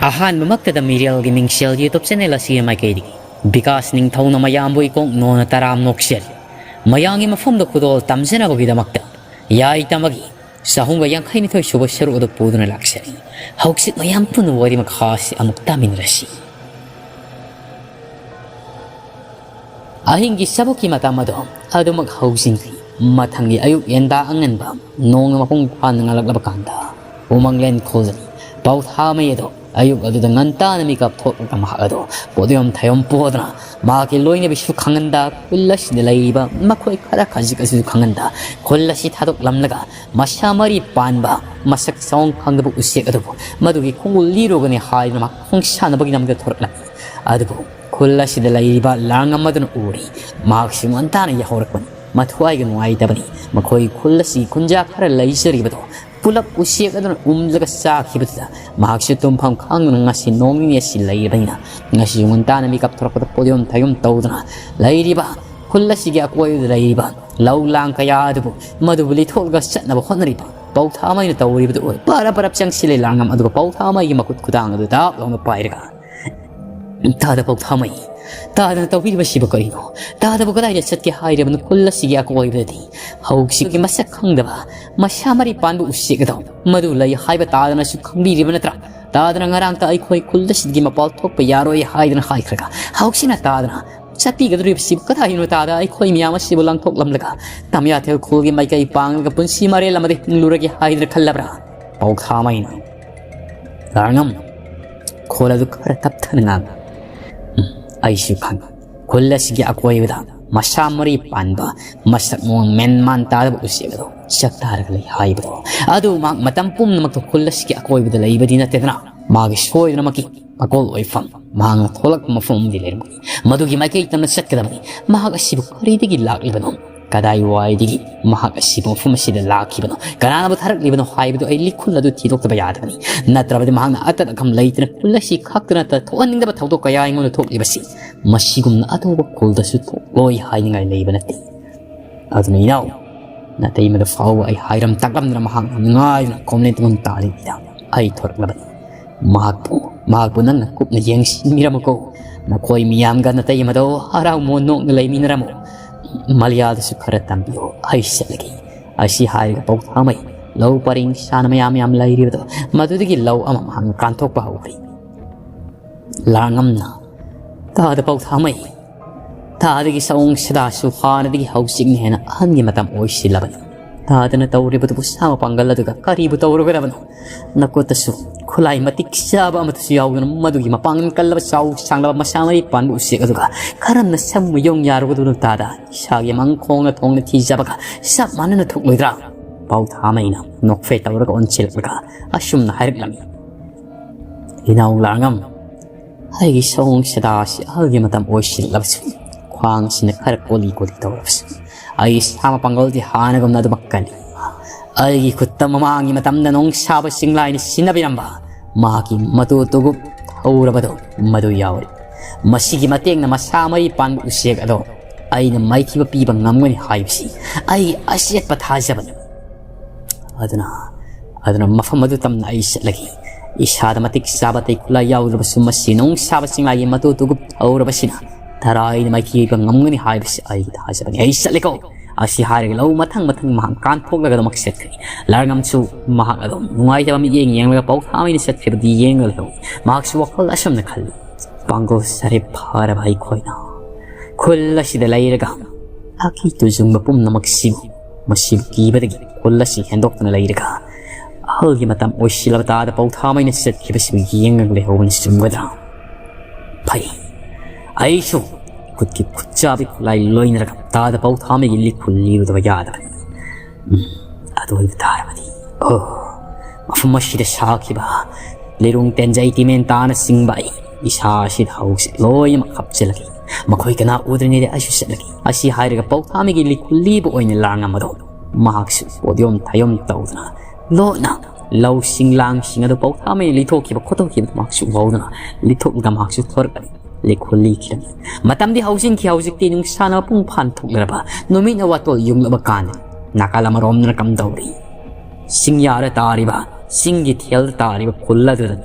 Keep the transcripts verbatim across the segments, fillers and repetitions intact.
ꯑꯍꯥꯟꯕꯃꯛꯇꯗ ꯃꯤꯔꯦꯜꯒꯤ ꯃꯤꯡꯁꯦꯜ YouTube channel ꯑꯁꯤꯒꯤ ꯃꯥꯏꯀꯩꯗꯒꯤ ꯕꯤꯀꯥꯁ ꯅꯤꯡꯊꯧꯅ ꯃꯌꯥꯝꯕꯨ ꯏꯀꯣꯛ ꯅꯣꯟꯅ ꯇꯔꯥꯝ ꯅꯣꯛꯆꯔꯤ꯫ ꯃꯌꯥꯝꯒꯤ ꯃꯐꯝꯗ ꯈꯨꯗꯣꯜ ꯇꯝꯖꯅꯕꯒꯤꯗꯃꯛꯇ ꯌꯥꯏ ꯇꯝꯕꯒꯤ ꯆꯍꯨꯝꯒ ꯌꯥꯡꯈꯩ ꯅꯤꯊꯣꯏ ꯁꯨꯕ ꯁꯔꯨꯛ ꯑꯗꯨ ꯄꯨꯗꯨꯅ ꯂꯥꯛꯆꯔꯤ꯫ ꯍꯧꯖꯤꯛ ꯃꯌꯥꯝ ꯄꯨꯟꯅ ꯋꯥꯔꯤ ꯃꯈꯥ ꯑꯁꯤ ꯑꯃꯨꯛ ꯇꯥꯃꯤꯟꯅꯔꯁꯤ꯫ ꯑꯍꯤꯡꯒꯤ ꯆꯕꯣꯛꯀꯤ ꯃꯇꯝ ꯑꯗꯣ ꯑꯗꯨꯃꯛ ꯍꯧꯖꯤꯟꯈꯤ꯫ ꯃꯊꯪꯒꯤ ꯑꯌꯨꯛ ꯌꯦꯟꯗꯥ ꯑꯉꯟꯕ ꯅꯣꯡꯅ ꯃꯄꯨꯡ ꯐꯥꯅ ꯉꯥꯜꯂꯛꯂꯕ ꯀꯥꯟꯗ ꯎꯃꯪꯂꯦꯟ ꯈꯨꯜꯗꯅꯤ ꯄꯥꯎꯊꯥꯃꯩ ꯑꯗꯣ ꯑꯌꯨꯛ ꯑꯗꯨꯗ ꯉꯟꯇꯥꯅ ꯃꯤꯀꯞ ꯊꯣꯛꯂꯒ ꯃꯍꯥꯛ ꯑꯗꯣ ꯄꯣꯠꯌꯣꯝ ꯊꯌꯣꯝ ꯄꯣꯗꯅ ꯃꯍꯥꯛꯀꯤ ꯂꯣꯏꯅꯕꯤꯁꯨ ꯈꯪꯍꯟꯗ, ꯈꯨꯜ ꯑꯁꯤꯗ ꯂꯩꯔꯤꯕ ꯃꯈꯣꯏ ꯈꯔ ꯈꯖꯤꯛ ꯑꯁꯤꯁꯨ ꯈꯪꯍꯟꯗ, ꯈꯨꯜ ꯑꯁꯤ ꯊꯥꯗꯣꯛꯂꯝꯂꯒ ꯃꯁꯥ ꯃꯔꯤ ꯄꯥꯟꯕ ꯃꯁꯛ ꯆꯥꯎ ꯈꯪꯗꯕ ꯎꯆꯦꯛ ꯑꯗꯨꯕꯨ ꯃꯗꯨꯒꯤ ꯈꯣꯡꯒꯨꯜ ꯂꯤꯔꯨꯒꯅꯤ ꯍꯥꯏꯗꯨꯅ ꯃꯍꯥꯛ ꯈꯣꯡꯁꯥꯟꯅꯕꯒꯤ ꯂꯝꯗ ꯊꯣꯔꯛꯂꯝꯃꯤ꯫ ꯑꯗꯨꯕꯨ ꯈꯨꯜ ꯑꯁꯤꯗ ꯂꯩꯔꯤꯕ ꯂꯥꯡꯉꯝ ꯑꯗꯨꯅ ꯎꯔꯤ꯫ ꯃꯍꯥꯛꯁꯨ ꯉꯟꯇꯥꯅ ꯌꯥꯍꯧꯔꯛꯄꯅꯤ꯫ ꯃꯊ꯭ꯋꯥꯏꯒ ꯅꯨꯡꯉꯥꯏꯇꯕꯅꯤ꯫ ꯃꯈꯣꯏ ꯈꯨꯜ ꯑꯁꯤꯒꯤ ꯈꯨꯟꯖꯥ ꯈꯔ ꯂꯩꯖꯔꯤꯕꯗꯣ ꯄꯨꯂꯞ ꯎꯆꯦꯛ ꯑꯗꯨꯅ ꯎꯝꯂꯒ ꯆꯥꯈꯤꯕꯗꯨꯗ ꯃꯍꯥꯛꯁꯨ ꯇꯨꯝꯐꯝ ꯈꯪꯗꯅ ꯉꯁꯤ ꯅꯣꯡ ꯅꯤꯅꯤ ꯑꯁꯤ ꯂꯩꯔꯕꯅꯤꯅ ꯉꯁꯤꯁꯨ ꯉꯟꯇꯥꯅ ꯃꯤꯀꯞ ꯊꯣꯔꯛꯄꯗ ꯄꯣꯠꯌꯣꯝ ꯊꯌꯣꯝ ꯇꯧꯗꯨꯅ ꯂꯩꯔꯤꯕ ꯈꯨꯜ ꯑꯁꯤꯒꯤ ꯑꯀꯣꯏꯕꯗ ꯂꯩꯔꯤꯕ ꯂꯧ ꯂꯥꯡ ꯀꯌꯥ ꯑꯗꯨꯕꯨ ꯃꯗꯨꯕꯨ ꯂꯤꯊꯣꯛꯂꯒ ꯆꯠꯅꯕ ꯍꯣꯠꯅꯔꯤꯕ ꯄꯥꯎꯊꯥꯃꯩꯅ ꯇꯧꯔꯤꯕꯗꯨ ꯎꯔꯦ꯫ ꯄꯔꯞ ꯄꯔꯞ ꯆꯪꯁꯤꯜꯂꯦ ꯂꯥꯡꯉꯝ ꯑꯗꯨꯒ ꯄꯥꯎꯊꯥꯃꯩꯒꯤ ꯃꯈꯨꯠ ꯈꯨꯗꯥꯡ ꯑꯗꯨ ꯗꯥꯛ ꯂꯥꯎꯅ ꯄꯥꯏꯔꯒ, "ꯇꯥꯗ ꯄꯥꯎꯊꯥꯃꯩ, ꯇꯥꯗꯅ ꯇꯧꯕꯤꯔꯤꯕꯁꯤꯕꯨ ꯀꯔꯤꯅꯣ? ꯇꯥꯗꯕꯨ ꯀꯗꯥꯏꯗ ꯆꯠꯀꯦ ꯍꯥꯏꯔꯤꯕꯅꯣ? ꯈꯨꯜ ꯑꯁꯤꯒꯤ ꯑꯀꯣꯏꯕꯗꯗꯤ ꯍꯧꯖꯤꯛꯀꯤ ꯃꯁꯛ ꯈꯪꯗꯕ ꯃꯁꯥ ꯃꯔꯤ ꯄꯥꯟꯕ ꯎꯆꯦꯛ ꯑꯗꯣ ꯃꯗꯨ ꯂꯩ ꯍꯥꯏꯕ ꯇꯥꯗꯅꯁꯨ ꯈꯪꯕꯤꯔꯤꯕ ꯅꯠꯇ꯭ꯔꯥ? ꯇꯥꯗꯅ ꯉꯔꯥꯡꯇ ꯑꯩꯈꯣꯏ ꯈꯨꯜ ꯑꯁꯤꯗꯒꯤ ꯃꯄꯥꯜ ꯊꯣꯛꯄ ꯌꯥꯔꯣꯏ ꯍꯥꯏꯗꯅ ꯍꯥꯏꯈ꯭ꯔꯒ ꯍꯧꯖꯤꯛꯅ ꯇꯥꯗꯅ ꯆꯠꯄꯤꯒꯗꯧꯔꯤꯕꯁꯤꯕꯨ ꯀꯗꯥꯏꯅꯣ? ꯇꯥꯗ ꯑꯩꯈꯣꯏ ꯃꯌꯥꯝ ꯑꯁꯤꯕꯨ ꯂꯥꯡꯊꯣꯛꯂꯝꯂꯒ ꯇꯝꯌꯥꯊꯦꯜ ꯈꯨꯜꯒꯤ ꯃꯥꯏꯀꯩ ꯄꯥꯡꯂꯒ ꯄꯨꯟꯁꯤ ꯃꯔꯦꯜ ꯑꯃꯗ ꯍꯤꯡꯂꯨꯔꯒꯦ ꯍꯥꯏꯗꯅ ꯈꯜꯂꯕ꯭ꯔꯥ?" ꯄꯥꯎꯊꯥꯃꯩꯅ, "ꯂꯥꯡꯉꯝ, ꯈꯣꯜ ꯑꯗꯨ ꯈꯔ ꯇꯞꯊꯅ ꯉꯥꯡꯉꯨ꯫ ꯎꯝ, ꯑꯩꯁꯨ ꯈꯪꯉꯤ꯫ ꯈꯨꯜ ꯑꯁꯤꯒꯤ ꯑꯀꯣꯏꯕꯗ ꯃꯁꯥ ꯃꯔꯤ ꯄꯥꯟꯕ ꯃꯁꯛ ꯃꯑꯣꯡ ꯃꯦꯟ ꯃꯥꯟ ꯇꯥꯗꯕ ꯎꯆꯦꯛ ꯑꯗꯨ ꯆꯥꯛꯇꯥꯔꯒ ꯂꯩ ꯍꯥꯏꯕꯗꯣ꯫ ꯑꯗꯨ ꯃꯍꯥꯛ ꯃꯇꯝ ꯄꯨꯝꯅꯃꯛꯇ ꯈꯨꯜ ꯑꯁꯤꯒꯤ ꯑꯀꯣꯏꯕꯗ ꯂꯩꯕꯗꯤ ꯅꯠꯇꯦꯗꯅ꯫ ꯃꯥꯒꯤ ꯁꯣꯏꯗꯅꯃꯛꯀꯤ ꯑꯀꯣꯜ ꯑꯣꯏꯐꯝ, ꯃꯍꯥꯛꯅ ꯊꯣꯛꯂꯛꯄ ꯃꯐꯝ ꯑꯃꯗꯤ ꯂꯩꯔꯝꯒꯅꯤ꯫ ꯃꯗꯨꯒꯤ ꯃꯥꯏꯀꯩ ꯇꯝꯅ ꯆꯠꯀꯗꯕꯅꯤ꯫ ꯃꯍꯥꯛ ꯑꯁꯤꯕꯨ ꯀꯔꯤꯗꯒꯤ ꯂꯥꯛꯂꯤꯕꯅꯣ? ꯀꯗꯥꯏꯋꯥꯏꯗꯒꯤ ꯃꯍꯥꯛ ꯑꯁꯤꯕꯨ ꯃꯐꯝ ꯑꯁꯤꯗ ꯂꯥꯛꯈꯤꯕꯅꯣ? ꯀꯅꯥꯅꯕꯨ ꯊꯥꯔꯛꯂꯤꯕꯅꯣ ꯍꯥꯏꯕꯗꯨ ꯑꯩ ꯂꯤꯈꯨꯜ ꯑꯗꯨ ꯊꯤꯗꯣꯛꯇꯕ ꯌꯥꯗꯕꯅꯤ꯫ ꯅꯠꯇ꯭ꯔꯕꯗꯤ ꯃꯍꯥꯛꯅ ꯑꯇꯠ ꯑꯈꯝ ꯂꯩꯇꯅ ꯈꯨꯜ ꯑꯁꯤ ꯈꯛꯇ ꯅꯠꯇꯅ ꯊꯣꯛꯍꯟꯅꯤꯡꯗꯕ ꯊꯧꯗꯣꯛ ꯀꯌꯥ ꯑꯩꯉꯣꯟꯗ ꯊꯣꯛꯂꯤꯕꯁꯤ ꯃꯁꯤꯒꯨꯝꯅ ꯑꯇꯣꯞꯄ ꯈꯨꯜꯗꯁꯨ ꯊꯣꯛꯂꯣꯏ ꯍꯥꯏꯅꯤꯡꯉꯥꯏ ꯂꯩꯕ ꯅꯠꯇꯦ꯫ ꯑꯗꯨꯅ ꯏꯅꯥꯎ, ꯅꯥꯇꯩꯃꯗ ꯐꯥꯎꯕ ꯑꯩ ꯍꯥꯏꯔꯝ ꯇꯥꯛꯂꯝꯗꯅ ꯃꯍꯥꯛꯅ ꯅꯨꯡꯉꯥꯏꯗꯨꯅ ꯈꯣꯝꯂꯦꯟ ꯇꯨꯝꯐꯝ ꯇꯥꯔꯤꯉꯩꯗ ꯑꯩ ꯊꯣꯔꯛꯂꯕꯅꯤ꯫ ꯃꯍꯥꯛꯄꯨ, ꯃꯍꯥꯛꯄꯨ ꯅꯪꯅ ꯀꯨꯞꯅ ꯌꯦꯡꯁꯤꯟꯕꯤꯔꯝꯃꯨꯀꯣ꯫ ꯅꯈꯣꯏ ꯃꯤꯌꯥꯝꯒ ꯅꯇꯩꯃꯗꯣ ꯍꯔꯥꯎ ꯃꯣꯟ ꯅꯣꯛꯅ ꯂꯩꯃꯤꯟꯅꯔꯝꯃꯨ꯫ ꯃꯂꯤꯌꯥꯗꯁꯨ ꯈꯔ ꯇꯝꯕꯤꯌꯨ, ꯑꯩ ꯆꯠꯂꯒꯦ꯫ ꯑꯁꯤ ꯍꯥꯏꯔꯒ ꯄꯧꯊꯥꯃꯩ ꯂꯧ ꯄꯔꯤꯡ ꯁꯥꯅ ꯃꯌꯥꯝ ꯃꯌꯥꯝ ꯂꯩꯔꯤꯕꯗꯣ, ꯃꯗꯨꯗꯒꯤ ꯂꯧ ꯑꯃꯃꯝ ꯀꯥꯟꯊꯣꯛꯄ ꯍꯧꯈ꯭ꯔꯦ꯫ ꯂꯥꯡꯉꯝꯅ, "ꯇꯥꯗ ꯄꯧꯊꯥꯃꯩ, ꯇꯥꯗꯒꯤ ꯁꯑꯣꯡ ꯁꯗꯥꯁꯨ ꯍꯥꯟꯅꯗꯒꯤ ꯍꯧꯖꯤꯛꯅ ꯍꯦꯟꯅ ꯑꯍꯟꯒꯤ ꯃꯇꯝ ꯑꯣꯏꯁꯤꯜꯂꯕꯅꯤ꯫ ꯇꯥꯗꯅ ꯇꯧꯔꯤꯕꯗꯨꯕꯨ ꯁꯥ ꯃꯄꯥꯡꯒꯜ ꯑꯗꯨꯒ ꯀꯔꯤꯕꯨ ꯇꯧꯔꯨꯒꯗꯕꯅꯣ? ꯅꯈꯨꯠꯇꯁꯨ ꯈꯨꯠꯂꯥꯏ ꯃꯇꯤꯛ ꯆꯥꯕ ꯑꯃꯠꯇꯁꯨ ꯌꯥꯎꯗꯅ ꯃꯗꯨꯒꯤ ꯃꯄꯥꯡꯒꯜ ꯀꯜꯂꯕ ꯆꯥꯎ ꯁꯥꯡꯂꯕ ꯃꯁꯥ ꯃꯔꯤ ꯄꯥꯟꯕ ꯎꯆꯦꯛ ꯑꯗꯨꯒ ꯀꯔꯝꯅ ꯁꯃꯨ ꯌꯣꯡ ꯌꯥꯔꯨꯒꯗꯕꯅꯣ ꯇꯥꯗ? ꯏꯁꯥꯒꯤ ꯃꯪꯈꯣꯡꯅ ꯊꯣꯡꯅ ꯊꯤꯖꯕꯒ ꯆꯞ ꯃꯥꯟꯅꯅ ꯊꯣꯛꯂꯣꯏꯗ꯭ꯔꯥ?" ꯄꯧꯊꯥꯃꯩꯅ ꯅꯣꯛꯐꯦ ꯇꯧꯔꯒ ꯑꯣꯟꯁꯤꯜꯂꯛꯂꯒ ꯑꯁꯨꯝꯅ ꯍꯥꯏꯔꯛꯂꯝꯃꯤ꯫ "ꯏꯅꯥꯎ ꯂꯥꯡꯉꯝ, ꯑꯩꯒꯤ ꯁꯑꯣꯡ ꯁꯗꯥꯁꯤ ꯑꯍꯜꯒꯤ ꯃꯇꯝ ꯑꯣꯏꯁꯤꯜꯂꯕꯁꯨ, ꯈ꯭ꯋꯥꯡꯁꯤꯅ ꯈꯔ ꯀꯣꯂꯤ ꯀꯣꯂꯤ ꯇꯧꯔꯕꯁꯨ, ꯑꯩꯒꯤ ꯁꯥ ꯃꯄꯥꯡꯒꯜꯗꯤ ꯍꯥꯟꯅꯒꯨꯝꯅ ꯑꯗꯨꯃꯛ ꯀꯜꯂꯤ꯫ ꯑꯩꯒꯤ ꯈꯨꯠꯇ ꯃꯃꯥꯡꯒꯤ ꯃꯇꯝꯗ ꯅꯣꯡ ꯁꯥꯕ ꯆꯤꯡꯂꯥꯏꯅ ꯁꯤꯟꯅꯕꯤꯔꯝꯕ ꯃꯍꯥꯛꯀꯤ ꯃꯇꯨ ꯇꯨꯒꯨꯞ ꯍꯧꯔꯕꯗꯣ ꯃꯗꯨ ꯌꯥꯎꯔꯤ꯫ ꯃꯁꯤꯒꯤ ꯃꯇꯦꯡꯅ ꯃꯁꯥ ꯃꯔꯤ ꯄꯥꯟꯕ ꯎꯆꯦꯛ ꯑꯗꯣ ꯑꯩꯅ ꯃꯥꯏꯊꯤꯕ ꯄꯤꯕ ꯉꯝꯒꯅꯤ ꯍꯥꯏꯕꯁꯤ ꯑꯩ ꯑꯆꯦꯠꯄ ꯊꯥꯖꯕꯅꯤ꯫ ꯑꯗꯨꯅ, ꯑꯗꯨꯅ ꯃꯐꯝ ꯑꯗꯨ ꯇꯝꯅ ꯑꯩ ꯆꯠꯂꯒꯦ꯫ ꯏꯁꯥꯗ ꯃꯇꯤꯛ ꯆꯥꯕ ꯑꯇꯩ ꯈꯨꯠꯂꯥꯏ ꯌꯥꯎꯗ꯭ꯔꯕꯁꯨ ꯃꯁꯤ ꯅꯣꯡ ꯁꯥꯕ ꯆꯤꯡꯂꯥꯏꯒꯤ ꯃꯇꯨ ꯇꯨꯒꯨꯞ ꯍꯧꯔꯕꯁꯤꯅ ꯇꯔꯥꯏꯅ ꯃꯥꯏꯊꯤꯕ ꯉꯝꯒꯅꯤ ꯍꯥꯏꯕꯁꯤ ꯑꯩꯒꯤ ꯊꯥꯖꯕꯅꯤ꯫ ꯑꯩ ꯆꯠꯂꯦꯀꯣ꯫" ꯑꯁꯤ ꯍꯥꯏꯔꯒ ꯂꯧ ꯃꯊꯪ ꯃꯊꯪ ꯃꯍꯥꯛ ꯀꯥꯟꯊꯣꯛꯂꯒ ꯑꯗꯨꯃꯛ ꯆꯠꯈ꯭ꯔꯦ꯫ ꯂꯥꯡꯉꯝꯁꯨ ꯃꯍꯥꯛ ꯑꯗꯨꯝ ꯅꯨꯡꯉꯥꯏꯇꯕ ꯃꯤꯠꯌꯦꯡ ꯌꯦꯡꯂꯒ ꯄꯧꯊꯥꯃꯩꯅ ꯆꯠꯈꯤꯕꯗꯤ ꯌꯦꯡꯂꯒ ꯂꯩꯍꯧꯏ꯫ ꯃꯍꯥꯛꯁꯨ ꯋꯥꯈꯜ ꯑꯁꯨꯝꯅ ꯈꯜꯂꯤ, "ꯄꯥꯡꯒꯜ ꯁꯔꯦꯞ ꯐꯔꯕ ꯑꯩꯈꯣꯏꯅ ꯈꯨꯜ ꯑꯁꯤꯗ ꯂꯩꯔꯒ ꯑꯀꯤ ꯇꯨꯖꯨꯡꯕ ꯄꯨꯝꯅꯃꯛꯁꯤꯕꯨ, ꯃꯁꯤꯕꯨ ꯀꯤꯕꯗꯒꯤ ꯈꯨꯜ ꯑꯁꯤ ꯍꯦꯟꯗꯣꯛꯇꯨꯅ ꯂꯩꯔꯒ ꯑꯍꯜꯒꯤ ꯃꯇꯝ ꯑꯣꯏꯁꯤꯜꯂꯕ ꯇꯥꯗ ꯄꯧꯊꯥꯃꯩꯅ ꯆꯠꯈꯤꯕꯁꯤꯕꯨ ꯌꯦꯡꯂꯒ ꯂꯩꯍꯧꯕꯅ ꯆꯨꯝꯒꯗ꯭ꯔꯥ? ꯐꯩ, ꯑꯩꯁꯨ ꯈꯨꯠꯀꯤ ꯈꯨꯠꯆꯥꯕꯤ ꯈꯨꯠꯂꯥꯏ ꯂꯣꯏꯅꯔꯒ ꯇꯥꯗ ꯄꯧꯊꯥꯃꯩꯒꯤ ꯂꯤꯈꯨꯜ ꯂꯤꯔꯨꯗꯕ ꯌꯥꯗꯕꯅꯤ꯫ ꯎꯝ, ꯑꯗꯨ ꯑꯣꯏꯕ ꯇꯥꯔꯕꯗꯤ, ꯑꯣ, ꯃꯐꯝ ꯑꯁꯤꯗ ꯁꯥꯈꯤꯕ ꯂꯤꯔꯨꯡ ꯇꯦꯟꯖꯩ ꯇꯤꯃꯦꯟ ꯇꯥꯅꯆꯤꯡꯕ ꯑꯩ ꯏꯁꯥ ꯑꯁꯤꯗ ꯍꯧꯖꯤꯛ ꯂꯣꯏꯅꯃꯛ ꯍꯥꯞꯆꯤꯜꯂꯒꯦ꯫ ꯃꯈꯣꯏ ꯀꯅꯥ ꯎꯗ꯭ꯔꯤꯉꯩꯗ ꯑꯩꯁꯨ ꯆꯠꯂꯒꯦ꯫" ꯑꯁꯤ ꯍꯥꯏꯔꯒ ꯄꯧꯊꯥꯃꯩꯒꯤ ꯂꯤꯈꯨꯜ ꯂꯤꯕ ꯑꯣꯏꯅ ꯂꯥꯡꯉꯝꯕꯗꯣ ꯃꯍꯥꯛꯁꯨ ꯄꯣꯠꯌꯣꯝ ꯊꯥꯌꯣꯝ ꯇꯧꯗꯨꯅ ꯂꯣꯠꯅ ꯂꯧꯁꯤꯡ ꯂꯥꯡꯁꯤꯡ ꯑꯗꯨ ꯄꯧꯊꯥꯃꯩꯅ ꯂꯤꯊꯣꯛꯈꯤꯕ ꯈꯣꯠꯇꯣꯛꯈꯤꯕꯗꯨ ꯃꯍꯥꯛꯁꯨ ꯎꯍꯧꯗꯨꯅ ꯂꯤꯊꯣꯛꯂꯒ ꯃꯍꯥꯛꯁꯨ ꯊꯣꯔꯛꯂꯅꯤ꯫ ꯂꯤꯈꯨꯜ ꯂꯤꯈꯤꯔꯝꯃꯤ꯫ ꯃꯇꯝꯗꯤ ꯍꯧꯖꯤꯛꯀꯤ ꯍꯧꯖꯤꯛꯇꯤ ꯅꯨꯡꯁꯥꯅ ꯃꯄꯨꯡ ꯐꯥꯅ ꯊꯣꯛꯂꯔꯕ ꯅꯨꯃꯤꯠꯅ ꯋꯥꯇꯣꯜ ꯌꯨꯡꯂꯕ ꯀꯥꯟꯗ ꯅꯥꯀꯜ ꯑꯃꯔꯣꯝꯗꯅ ꯀꯝꯗꯧꯔꯤ? ꯆꯤꯡꯌꯥꯗ ꯇꯥꯔꯤꯕ, ꯆꯤꯡꯒꯤ ꯊꯦꯜꯗ ꯇꯥꯔꯤꯕ ꯈꯨꯜ ꯑꯗꯨꯗ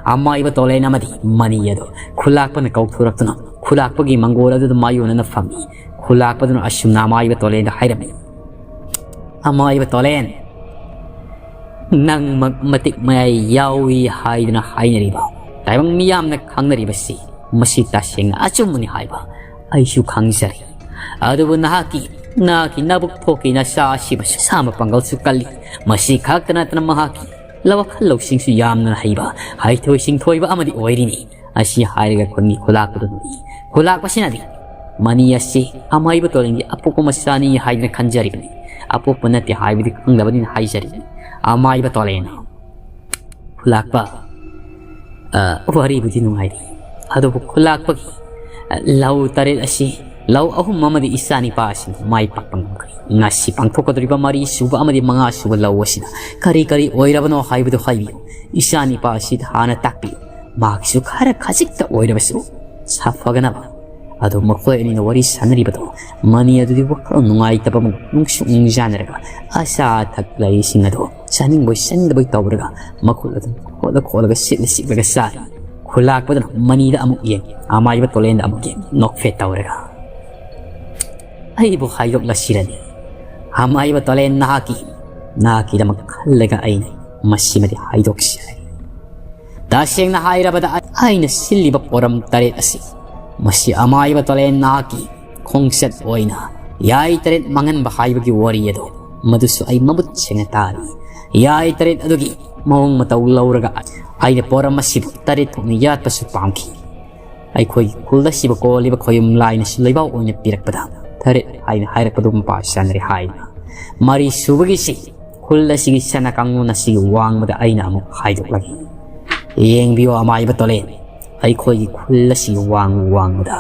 ꯑꯃꯥꯏꯕ ꯇꯣꯂꯦꯟ ꯑꯃꯗꯤ ꯃꯅꯤ ꯑꯗꯨ ꯈꯨꯂꯥꯛꯄꯅ ꯀꯧꯊꯣꯔꯛꯇꯨꯅ ꯈꯨꯂꯥꯛꯄꯒꯤ ꯃꯪꯒꯣꯜ ꯑꯗꯨꯗ ꯃꯥꯌꯣꯟꯅꯅ ꯐꯝꯃꯤ꯫ ꯈꯨꯂꯥꯛꯄꯗꯨꯅ ꯑꯁꯨꯝꯅ ꯑꯃꯥꯏꯕ ꯇꯣꯂꯦꯟꯗ ꯍꯥꯏꯔꯝꯃꯤ, "ꯑꯃꯥꯏꯕ ꯇꯣꯂꯦꯟ, ꯅꯪꯃꯛ ꯃꯇꯤꯛ ꯃꯌꯥꯏ ꯌꯥꯎꯏ ꯍꯥꯏꯗꯅ ꯍꯥꯏꯅꯔꯤꯕ, ꯇꯥꯏꯕꯪ ꯃꯤꯌꯥꯝꯅ ꯈꯪꯅꯔꯤꯕꯁꯤ, ꯃꯁꯤ ꯇꯁꯦꯡꯅ ꯑꯆꯨꯝꯕꯅꯤ ꯍꯥꯏꯕ ꯑꯩꯁꯨ ꯈꯪꯖꯔꯤ꯫ ꯑꯗꯨꯕꯨ ꯅꯍꯥꯛꯀꯤ, ꯅꯍꯥꯛꯀꯤ ꯅꯕꯨꯛ ꯊꯣꯛꯀꯤ ꯅꯆꯥ ꯑꯁꯤꯕꯁꯨ ꯁꯥ ꯃꯄꯥꯡꯒꯜꯁꯨ ꯀꯜꯂꯤ꯫ ꯃꯁꯤ ꯈꯛꯇ ꯅꯠꯇꯅ ꯃꯍꯥꯛꯀꯤ ꯂꯧ ꯋꯥꯈꯜ ꯂꯧꯁꯤꯡꯁꯨ ꯌꯥꯝꯅ ꯍꯩꯕ, ꯍꯩꯊꯣꯏ ꯁꯤꯡꯊꯣꯏꯕ ꯑꯃꯗꯤ ꯑꯣꯏꯔꯤꯅꯤ"꯫ ꯑꯁꯤ ꯍꯥꯏꯔꯒ ꯈꯨꯟꯒꯤ ꯈꯨꯂꯥꯛꯄꯗꯨ ꯅꯣꯛꯏ꯫ ꯈꯨꯂꯥꯛꯄꯁꯤꯅꯗꯤ, "ꯃꯅꯤ ꯑꯁꯤ ꯑꯃꯥꯏꯕ ꯇꯣꯂꯦꯟꯒꯤ ꯑꯄꯣꯛꯄ ꯃꯆꯥꯅꯤ ꯍꯥꯏꯗꯅ ꯈꯟꯖꯔꯤꯕꯅꯤ꯫ ꯑꯄꯣꯛꯄ ꯅꯠꯇꯦ ꯍꯥꯏꯕꯗꯤ ꯈꯪꯗꯕꯅꯤꯅ ꯍꯥꯏꯖꯔꯤꯕꯅꯤ"꯫ ꯑꯃꯥꯏꯕ ꯇꯣꯂꯦꯟꯅ, "ꯈꯨꯂꯥꯛꯄ, ꯑ, ꯋꯥꯔꯤꯕꯨꯗꯤ ꯅꯨꯡꯉꯥꯏꯔꯤ, ꯑꯗꯨꯕꯨ ꯈꯨꯂꯥꯛꯄꯒꯤ, ꯑ, ꯂꯧ ꯇꯔꯦꯠ ꯑꯁꯤ, ꯂꯧ ꯑꯍꯨꯝ ꯑꯃꯗꯤ ꯏꯆꯥ ꯅꯤꯄꯥ ꯑꯁꯤꯅ ꯃꯥꯏ ꯄꯥꯛꯄ ꯉꯝꯈ꯭ꯔꯦ꯫ ꯉꯁꯤ ꯄꯥꯡꯊꯣꯛꯀꯗꯧꯔꯤꯕ ꯃꯔꯤ ꯁꯨꯕ ꯑꯃꯗꯤ ꯃꯉꯥ ꯁꯨꯕ ꯂꯧ ꯑꯁꯤꯅ ꯀꯔꯤ ꯀꯔꯤ ꯑꯣꯏꯔꯕꯅꯣ ꯍꯥꯏꯕꯗꯨ ꯍꯥꯏꯕꯤꯌꯨ꯫ ꯏꯆꯥ ꯅꯤꯄꯥ ꯑꯁꯤꯗ ꯍꯥꯟꯅ ꯇꯥꯛꯄꯤꯌꯨ꯫ ꯃꯍꯥꯛꯁꯨ ꯈꯔ ꯈꯖꯤꯛꯇ ꯑꯣꯏꯔꯕꯁꯨ ꯁꯥꯐꯒꯅꯕ"꯫ ꯑꯗꯨ ꯃꯈꯣꯏ ꯑꯅꯤꯅ ꯋꯥꯔꯤ ꯁꯥꯟꯅꯔꯤꯕꯗꯣ ꯃꯅꯤ ꯑꯗꯨꯗꯤ ꯋꯥꯈꯜ ꯅꯨꯡꯉꯥꯏꯇꯕ ꯑꯃ ꯅꯨꯡꯁꯨ ꯅꯨꯡꯖꯥꯅꯔꯒ ꯑꯆꯥ ꯑꯊꯛ ꯂꯩꯔꯤꯁꯤꯡ ꯑꯗꯣ ꯆꯥꯅꯤꯡꯕꯣꯏ ꯆꯥꯅꯤꯡꯗꯕꯣꯏ ꯇꯧꯔꯒ ꯃꯈꯨꯠ ꯑꯗꯨꯝ ꯈꯣꯠꯂ ꯈꯣꯠꯂꯒ ꯁꯤꯠꯂ ꯁꯤꯠꯂꯒ ꯆꯥꯔꯤ꯫ ꯈꯨꯂꯥꯛꯄꯗꯨꯅ ꯃꯅꯤꯗ ꯑꯃꯨꯛ ꯌꯦꯡ, ꯑꯃꯥꯏꯕ ꯇꯣꯂꯦꯟꯗ ꯑꯃꯨꯛ ꯌꯦꯡ, ꯅꯣꯛꯐꯦꯠ ꯇꯧꯔꯒ, "ꯑꯩꯕꯨ ꯍꯥꯏꯗꯣꯛꯂꯁꯤꯔꯅꯤ? ꯑꯃꯥꯏꯕ ꯇꯣꯂꯦꯟ, ꯅꯍꯥꯛꯀꯤ, ꯅꯍꯥꯛꯀꯤꯗꯃꯛ ꯈꯜꯂꯒ ꯑꯩꯅ ꯃꯁꯤꯃꯗꯤ ꯍꯥꯏꯗꯣꯛꯆꯔꯦ꯫ ꯇꯁꯦꯡꯅ ꯍꯥꯏꯔꯕꯗ, ꯑꯩꯅ ꯁꯤꯜꯂꯤꯕ ꯄꯣꯔꯝ ꯇꯔꯦꯠ ꯑꯁꯤ, ꯃꯁꯤ ꯑꯃꯥꯏꯕ ꯇꯣꯂꯦꯟ ꯅꯍꯥꯛꯀꯤ ꯈꯣꯡꯆꯠ ꯑꯣꯏꯅ ꯌꯥꯏ ꯇꯔꯦꯠ ꯃꯥꯡꯍꯟꯕ ꯍꯥꯏꯕꯒꯤ ꯋꯥꯔꯤ ꯑꯗꯣ, ꯃꯗꯨꯁꯨ ꯑꯩ ꯃꯃꯨꯠ ꯁꯦꯡꯅ ꯇꯥꯔꯤ꯫ ꯌꯥꯏ ꯇꯔꯦꯠ ꯑꯗꯨꯒꯤ ꯃꯑꯣꯡ ꯃꯇꯧ ꯂꯧꯔꯒ ꯑꯩꯅ ꯄꯣꯔꯝ ꯑꯁꯤꯕꯨ ꯇꯔꯦꯠ ꯊꯣꯛꯅ ꯌꯥꯠꯄꯁꯨ ꯄꯥꯝꯈꯤ꯫ ꯑꯩꯈꯣꯏꯒꯤ ꯈꯨꯜ ꯑꯁꯤꯕꯨ ꯀꯣꯜꯂꯤꯕ ꯈꯣꯌꯨꯝ ꯂꯥꯏꯅꯁꯨ ꯂꯩꯕꯥꯛ ꯑꯣꯏꯅ ꯄꯤꯔꯛꯄꯗ ꯇꯔꯦꯠ ꯍꯥꯏꯅ ꯍꯥꯏꯔꯛꯄꯗꯨ ꯃꯄꯥ ꯆꯥꯅꯔꯦ" ꯍꯥꯏꯅ꯫ ꯃꯔꯤ ꯁꯨꯕꯒꯤꯁꯤ ꯈꯨꯜ ꯑꯁꯤꯒꯤ ꯁꯅꯥ ꯀꯥꯡꯂꯣꯟ ꯑꯁꯤꯒꯤ ꯋꯥꯡꯃꯗ ꯑꯩꯅ ꯑꯃꯨꯛ ꯍꯥꯏꯗꯣꯛꯂꯒꯦ꯫ ꯌꯦꯡꯕꯤꯌꯣ ꯑꯃꯥꯏꯕ ꯇꯣꯂꯦꯟ, ꯑꯩꯈꯣꯏꯒꯤ ꯈꯨꯜ ꯑꯁꯤꯒꯤ ꯋꯥꯡ ꯋꯥꯡꯃꯗ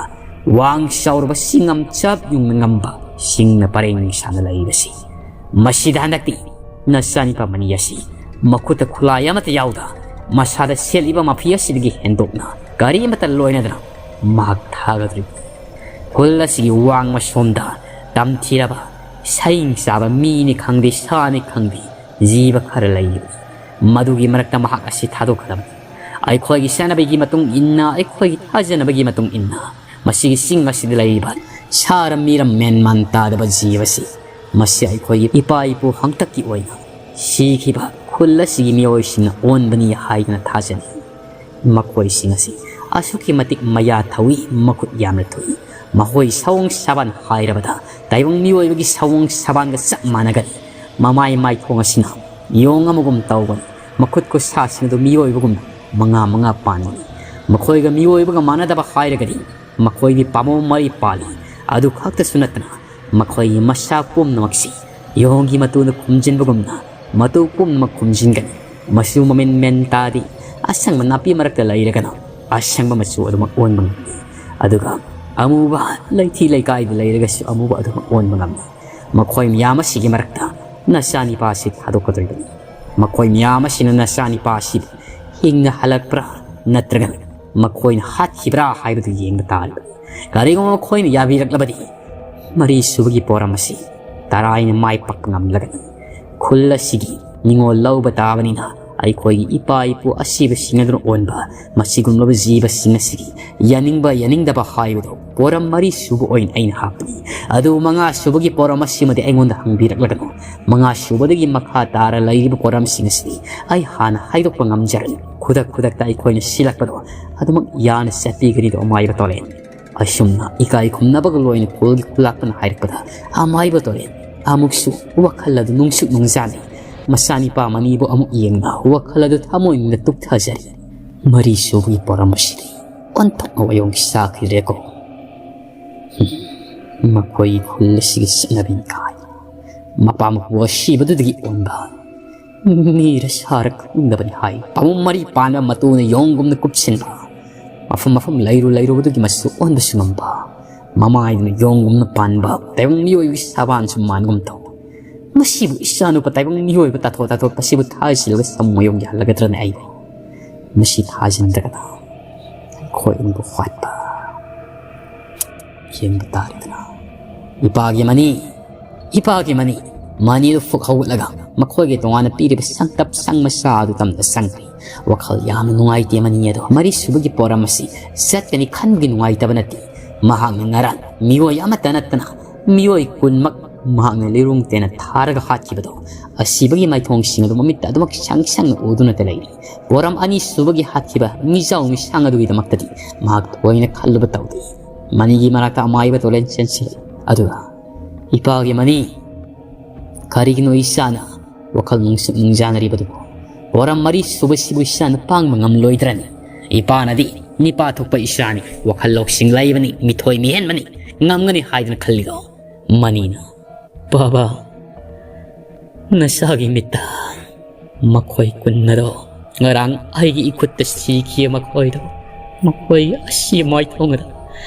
ꯋꯥꯡ ꯆꯥꯎꯔꯕ ꯆꯤꯡ ꯑꯃ ꯆꯞ ꯌꯨꯡꯅ ꯉꯝꯕ ꯆꯤꯡꯅ ꯄꯔꯦꯡ ꯁꯥꯅ ꯂꯩꯔꯤꯕꯁꯤ꯫ ꯃꯁꯤꯗ ꯍꯟꯗꯛꯇꯤ ꯅꯆꯥꯅꯤꯄꯥ ꯃꯅꯤ ꯑꯁꯤ ꯃꯈꯨꯠꯇ ꯈꯨꯠꯂꯥꯏ ꯑꯃꯠꯇ ꯌꯥꯎꯗ ꯃꯁꯥꯗ ꯁꯦꯠꯂꯤꯕ ꯃꯐꯤ ꯑꯁꯤꯗꯒꯤ ꯍꯦꯟꯗꯣꯛꯅ ꯀꯔꯤ ꯑꯃꯠꯇ ꯂꯣꯏꯅꯗꯅ ꯃꯍꯥꯛ ꯊꯥꯒꯗꯧꯔꯤꯕꯅꯤ꯫ ꯈꯨꯜ ꯑꯁꯤꯒꯤ ꯋꯥꯡꯃ ꯁꯣꯝꯗ ꯇꯝꯊꯤꯔꯕ ꯁꯌꯤꯡ ꯆꯥꯕ ꯃꯤꯅꯤ ꯈꯪꯗꯦ, ꯁꯥꯅꯤ ꯈꯪꯗꯦ, ꯖꯤꯕ ꯈꯔ ꯂꯩꯔꯤ꯫ ꯃꯗꯨꯒꯤ ꯃꯔꯛꯇ ꯃꯍꯥꯛ ꯑꯁꯤ ꯊꯥꯗꯣꯛꯀꯗꯕꯅꯤ꯫ ꯑꯩꯈꯣꯏꯒꯤ ꯆꯠꯅꯕꯤꯒꯤ ꯃꯇꯨꯡ ꯏꯟꯅ, ꯑꯩꯈꯣꯏꯒꯤ ꯊꯥꯖꯅꯕꯒꯤ ꯃꯇꯨꯡ ꯏꯟꯅ, ꯃꯁꯤꯒꯤ ꯆꯤꯡ ꯑꯁꯤꯗ ꯂꯩꯔꯤꯕ ꯁꯥꯔ ꯃꯤꯔꯝ ꯃꯦꯟ ꯃꯥꯟ ꯇꯥꯗꯕ ꯖꯤꯕ ꯑꯁꯤ, ꯃꯁꯤ ꯑꯩꯈꯣꯏꯒꯤ ꯏꯄꯥ ꯏꯄꯨ ꯍꯥꯛꯇꯛꯀꯤ ꯑꯣꯏꯅ ꯁꯤꯈꯤꯕ ꯈꯨꯜ ꯑꯁꯤꯒꯤ ꯃꯤꯑꯣꯏꯁꯤꯡꯅ ꯑꯣꯟꯕꯅꯤ ꯍꯥꯏꯗꯨꯅ ꯊꯥꯖꯅꯩ꯫ ꯃꯈꯣꯏꯁꯤꯡ ꯑꯁꯤ ꯑꯁꯨꯛꯀꯤ ꯃꯇꯤꯛ ꯃꯌꯥ ꯊꯧꯏ, ꯃꯈꯨꯠ ꯌꯥꯝꯅ ꯊꯨꯏ꯫ ꯃꯈꯣꯏ ꯁꯑꯣꯡ ꯁꯥꯕꯥꯟ ꯍꯥꯏꯔꯕꯗ ꯇꯥꯏꯕꯪ ꯃꯤꯑꯣꯏꯕꯒꯤ ꯁꯑꯣꯡ ꯁꯥꯕꯥꯟꯒ ꯆꯞ ꯃꯥꯟꯅꯒꯅꯤ꯫ ꯃꯃꯥꯏ ꯃꯥꯏꯊꯣꯡ ꯑꯁꯤꯅ ꯌꯣꯡ ꯑꯃꯒꯨꯝ ꯇꯧꯒꯅꯤ꯫ ꯃꯈꯨꯠ ꯈꯨꯠꯁꯥꯁꯤꯡ ꯑꯗꯨ ꯃꯤꯑꯣꯏꯕꯒꯨꯝꯅ ꯃꯉꯥ ꯃꯉꯥ ꯄꯥꯟꯒꯅꯤ꯫ ꯃꯈꯣꯏꯒ ꯃꯤꯑꯣꯏꯕꯒ ꯃꯥꯟꯅꯗꯕ ꯍꯥꯏꯔꯒꯗꯤ ꯃꯈꯣꯏꯒꯤ ꯄꯥꯝꯕꯣꯝ ꯃꯔꯤ ꯄꯥꯜꯂꯤ꯫ ꯑꯗꯨ ꯈꯛꯇꯁꯨ ꯅꯠꯇꯅ ꯃꯈꯣꯏꯒꯤ ꯃꯁꯥ ꯄꯨꯝꯅꯃꯛꯁꯤ ꯌꯣꯡꯒꯤ ꯃꯇꯨꯅ ꯈꯨꯝꯖꯤꯟꯕꯒꯨꯝꯅ ꯃꯇꯨ ꯄꯨꯝꯅꯃꯛ ꯈꯨꯝꯖꯤꯟꯒꯅꯤ꯫ ꯃꯆꯨ ꯃꯃꯦꯟ ꯃꯦꯟ ꯇꯥꯗꯦ꯫ ꯑꯁꯪꯕ ꯅꯥꯄꯤ ꯃꯔꯛꯇ ꯂꯩꯔꯒꯅ ꯑꯁꯪꯕ ꯃꯆꯨ ꯑꯗꯨꯃꯛ ꯑꯣꯟꯕ ꯉꯝꯃꯤ꯫ ꯑꯗꯨꯒ ꯑꯃꯨꯕ ꯂꯩꯊꯤ ꯂꯩꯀꯥꯏꯗ ꯂꯩꯔꯒꯁꯨ ꯑꯃꯨꯕ ꯑꯗꯨꯃꯛ ꯑꯣꯟꯕ ꯉꯝꯃꯤ꯫ ꯃꯈꯣꯏ ꯃꯌꯥꯝ ꯑꯁꯤꯒꯤ ꯃꯔꯛꯇ ꯅꯆꯥꯅꯤꯄꯥꯁꯤ ꯊꯥꯗꯣꯛꯀꯗꯧꯔꯤꯕꯅꯤ꯫ ꯃꯈꯣꯏ ꯃꯌꯥꯝ ꯑꯁꯤꯅ ꯅꯆꯥꯅꯤꯄꯥꯁꯤꯕꯨ ꯍꯤꯡꯅ ꯍꯜꯂꯛꯄ꯭ꯔꯥ ꯅꯠꯇ꯭ꯔꯒꯅ ꯃꯈꯣꯏꯅ ꯍꯥꯠꯈꯤꯕ꯭ꯔꯥ ꯍꯥꯏꯕꯗꯨ ꯌꯦꯡꯕ ꯇꯥꯔꯤꯕꯅꯤ꯫ ꯀꯔꯤꯒꯨꯝꯕ ꯃꯈꯣꯏꯅ ꯌꯥꯕꯤꯔꯛꯂꯕꯗꯤ ꯃꯔꯤ ꯁꯨꯕꯒꯤ ꯄꯣꯔꯝ ꯑꯁꯤ ꯇꯔꯥꯏꯅ ꯃꯥꯏ ꯄꯥꯛꯄ ꯉꯝꯂꯒꯅꯤ꯫ ꯈꯨꯜ ꯑꯁꯤꯒꯤ ꯅꯤꯉꯣꯜ ꯂꯧꯕ ꯇꯥꯕꯅꯤꯅ ꯑꯩꯈꯣꯏꯒꯤ ꯏꯄꯥ ꯏꯄꯨ ꯑꯁꯤꯕꯁꯤꯡ ꯑꯗꯨꯅ ꯑꯣꯟꯕ ꯃꯁꯤꯒꯨꯝꯂꯕ ꯖꯤꯕꯁꯤꯡ ꯑꯁꯤꯒꯤ ꯌꯥꯅꯤꯡꯕ ꯌꯥꯅꯤꯡꯗꯕ ꯍꯥꯏꯕꯗꯨ ꯄꯣꯔꯝ ꯃꯔꯤ ꯁꯨꯕ ꯑꯣꯏꯅ ꯑꯩꯅ ꯍꯥꯞꯄꯅꯤ꯫ ꯑꯗꯨꯕꯨ ꯃꯉꯥ ꯁꯨꯕꯒꯤ ꯄꯣꯔꯝ ꯑꯁꯤꯃꯗꯤ ꯑꯩꯉꯣꯟꯗ ꯍꯪꯕꯤꯔꯛꯂꯒꯅꯨ꯫ ꯃꯉꯥ ꯁꯨꯕꯗꯒꯤ ꯃꯈꯥ ꯇꯥꯔ ꯂꯩꯔꯤꯕ ꯄꯣꯔꯝꯁꯤꯡ ꯑꯁꯤꯗꯤ ꯑꯩ ꯍꯥꯟꯅ ꯍꯥꯏꯗꯣꯛꯄ ꯉꯝꯖꯔꯅꯤ꯫ ꯈꯨꯗꯛ ꯈꯨꯗꯛꯇ ꯑꯩꯈꯣꯏꯅ ꯁꯤꯜꯂꯛꯄꯗꯣ ꯑꯗꯨꯃꯛ ꯌꯥꯅ ꯆꯠꯄꯤꯒꯅꯤꯗꯣ ꯑꯃꯥꯏꯕ ꯇꯣꯔꯦꯟ꯫ ꯑꯁꯨꯝꯅ ꯏꯀꯥꯏ ꯈꯨꯝꯅꯕꯒ ꯂꯣꯏꯅ ꯈꯨꯜꯒꯤ ꯈꯨꯂꯥꯛꯄꯅ ꯍꯥꯏꯔꯛꯄꯗ ꯑꯃꯥꯏꯕ ꯇꯣꯔꯦꯟ ꯑꯃꯨꯛꯁꯨ ꯋꯥꯈꯜ ꯑꯗꯨ ꯅꯨꯡꯁꯨꯛ ꯅꯨꯡꯖꯥꯅꯩ꯫ ꯃꯆꯥꯅꯤꯄꯥ ꯃꯅꯤꯕꯨ ꯑꯃꯨꯛ ꯌꯦꯡꯅ ꯋꯥꯈꯜ ꯑꯗꯨ ꯊꯃꯣꯏꯅ ꯇꯨꯛꯊꯖꯔꯤ꯫ ꯃꯔꯤ ꯁꯨꯕꯒꯤ ꯄꯣꯔꯝ ꯑꯁꯤꯗꯤ ꯑꯣꯟꯊꯣꯛꯅ ꯋꯥꯌꯣꯡ ꯆꯥꯈꯤꯗ꯭ꯔꯦꯀꯣ꯫ ꯃꯈꯣꯏ ꯈꯨꯜ ꯑꯁꯤꯒꯤ ꯆꯠꯅꯕꯤ ꯀꯥꯏ꯫ ꯃꯄꯥ ꯃꯄꯨ ꯑꯁꯤꯕꯗꯨꯗꯒꯤ ꯑꯣꯟꯕ ꯃꯤꯔ ꯁꯥꯔ ꯈꯪꯗꯕꯅꯤ ꯍꯥꯏ꯫ ꯄꯥꯕꯨꯡ ꯃꯔꯤ ꯄꯥꯟꯕ ꯃꯇꯨꯅ ꯌꯣꯡꯒꯨꯝꯅ ꯀꯨꯞꯁꯤꯟꯕ, ꯃꯐꯝ ꯃꯐꯝ ꯂꯩꯔꯨ ꯂꯩꯔꯨꯕꯗꯨꯒꯤ ꯃꯆꯨ ꯑꯣꯟꯕꯁꯨ ꯉꯝꯕ, ꯃꯃꯥꯏꯗꯨꯅ ꯌꯣꯡꯒꯨꯝꯅ ꯄꯥꯟꯕ ꯇꯥꯏꯕꯪ ꯃꯤꯑꯣꯏꯕꯒꯤ ꯁꯥꯕꯥꯟꯁꯨ ꯃꯥꯟꯒꯨꯝ ꯇꯧꯕ꯫ ꯃꯁꯤꯕꯨ ꯏꯆꯥꯅꯨꯄꯥ ꯇꯥꯏꯕꯪ ꯃꯤꯑꯣꯏꯕ ꯇꯥꯊꯣꯛ ꯇꯥꯊꯣꯛꯄꯁꯤꯕꯨ ꯊꯥꯖꯤꯜꯂꯒ ꯁꯃꯨ ꯃꯌꯣꯝꯒꯤ ꯍꯜꯂꯒꯗ꯭ꯔꯅꯦ ꯑꯩꯕꯨ? ꯃꯁꯤ ꯊꯥꯖꯤꯟꯗ꯭ꯔꯒꯅ ꯑꯩꯈꯣꯏ ꯑꯅꯤꯕꯨ ꯍꯥꯠꯄ ꯌꯦꯡꯕ ꯇꯥꯔꯦꯗꯅ꯫ ꯏꯄꯥꯒꯤ ꯃꯅꯤ, ꯏꯄꯥꯒꯤ ꯃꯅꯤ꯫ ꯃꯅꯤꯗꯨ ꯐꯨꯛ ꯍꯧꯒꯠꯂꯒ ꯃꯈꯣꯏꯒꯤ ꯇꯣꯉꯥꯟꯅ ꯄꯤꯔꯤꯕ ꯁꯪꯇꯞ ꯁꯪ ꯃꯆꯥ ꯑꯗꯨ ꯇꯝꯗ ꯆꯪꯈ꯭ꯔꯦ꯫ ꯋꯥꯈꯜ ꯌꯥꯝꯅ ꯅꯨꯡꯉꯥꯏꯇꯦ ꯃꯅꯤ ꯑꯗꯣ꯫ ꯃꯔꯤꯁꯨꯕꯒꯤ ꯄꯣꯔꯝ ꯑꯁꯤ ꯆꯠꯀꯅꯤ ꯈꯟꯕꯒꯤ ꯅꯨꯡꯉꯥꯏꯇꯕ ꯅꯠꯇꯦ꯫ ꯃꯍꯥꯛꯅ ꯉꯔꯥꯡ ꯃꯤꯑꯣꯏ ꯑꯃꯠꯇ ꯅꯠꯇꯅ ꯃꯤꯑꯣꯏ ꯀꯨꯟꯃꯛ ꯃꯍꯥꯛꯅ ꯂꯤꯔꯨꯡ ꯇꯦꯟꯅ ꯊꯥꯔꯒ ꯍꯥꯠꯈꯤꯕꯗꯣ, ꯑꯁꯤꯕꯒꯤ ꯃꯥꯏꯊꯣꯡꯁꯤꯡ ꯑꯗꯨ ꯃꯃꯤꯠꯇ ꯑꯗꯨꯃꯛ ꯁꯪ ꯁꯪꯅ ꯎꯗꯨꯅꯇ ꯂꯩꯔꯤ꯫ ꯄꯣꯔꯝ ꯑꯅꯤꯁꯨꯕꯒꯤ ꯍꯥꯠꯈꯤꯕ ꯃꯤꯖꯥꯎ ꯃꯤꯁꯥꯡ ꯑꯗꯨꯒꯤꯗꯃꯛꯇꯗꯤ ꯃꯍꯥꯛ ꯊꯣꯏꯅ ꯈꯜꯂꯨꯕ ꯇꯧꯗꯦ꯫ ꯃꯅꯤꯒꯤ ꯃꯅꯥꯛꯇ ꯑꯃꯥꯏꯕ ꯇꯣꯂꯦꯟ ꯆꯦꯟꯁꯤꯜꯂꯤ꯫ ꯑꯗꯨꯒ, "ꯏꯄꯥꯒꯤ ꯃꯅꯤ, ꯀꯔꯤꯒꯤꯅꯣ ꯏꯆꯥꯅ ꯋꯥꯈꯜ ꯅꯨꯡꯁꯨꯛ ꯅꯨꯡꯖꯥꯅꯔꯤꯕꯗꯨꯕꯨ? ꯄꯣꯔꯝ ꯃꯔꯤ ꯁꯨꯕꯁꯤꯕꯨ ꯏꯆꯥꯅ ꯄꯥꯡꯕ ꯉꯝꯂꯣꯏꯗ꯭ꯔꯅꯤ? ꯏꯄꯥꯅꯗꯤ ꯅꯤꯄꯥ ꯊꯣꯛꯄ ꯏꯆꯥꯅꯤ, ꯋꯥꯈꯜ ꯂꯧꯁꯤꯡ ꯂꯩꯕꯅꯤ, ꯃꯤꯊꯣꯏ ꯃꯤꯍꯦꯟꯕꯅꯤ, ꯉꯝꯒꯅꯤ ꯍꯥꯏꯗꯨꯅ ꯈꯜꯂꯤꯗꯣ?" ꯃꯅꯤꯅ, "ꯄꯥꯕ, ꯅꯁꯥꯒꯤ ꯃꯤꯠꯇ ꯃꯈꯣꯏ ꯀꯨꯟ ꯑꯗꯣ ꯉꯔꯥꯡ ꯑꯩꯒꯤ ꯏꯈꯨꯠꯇ ꯁꯤꯈꯤ꯫ ꯃꯈꯣꯏꯗꯣ, ꯃꯈꯣꯏ ꯑꯁꯤ ꯃꯥꯏꯊꯣꯡ ꯑꯗ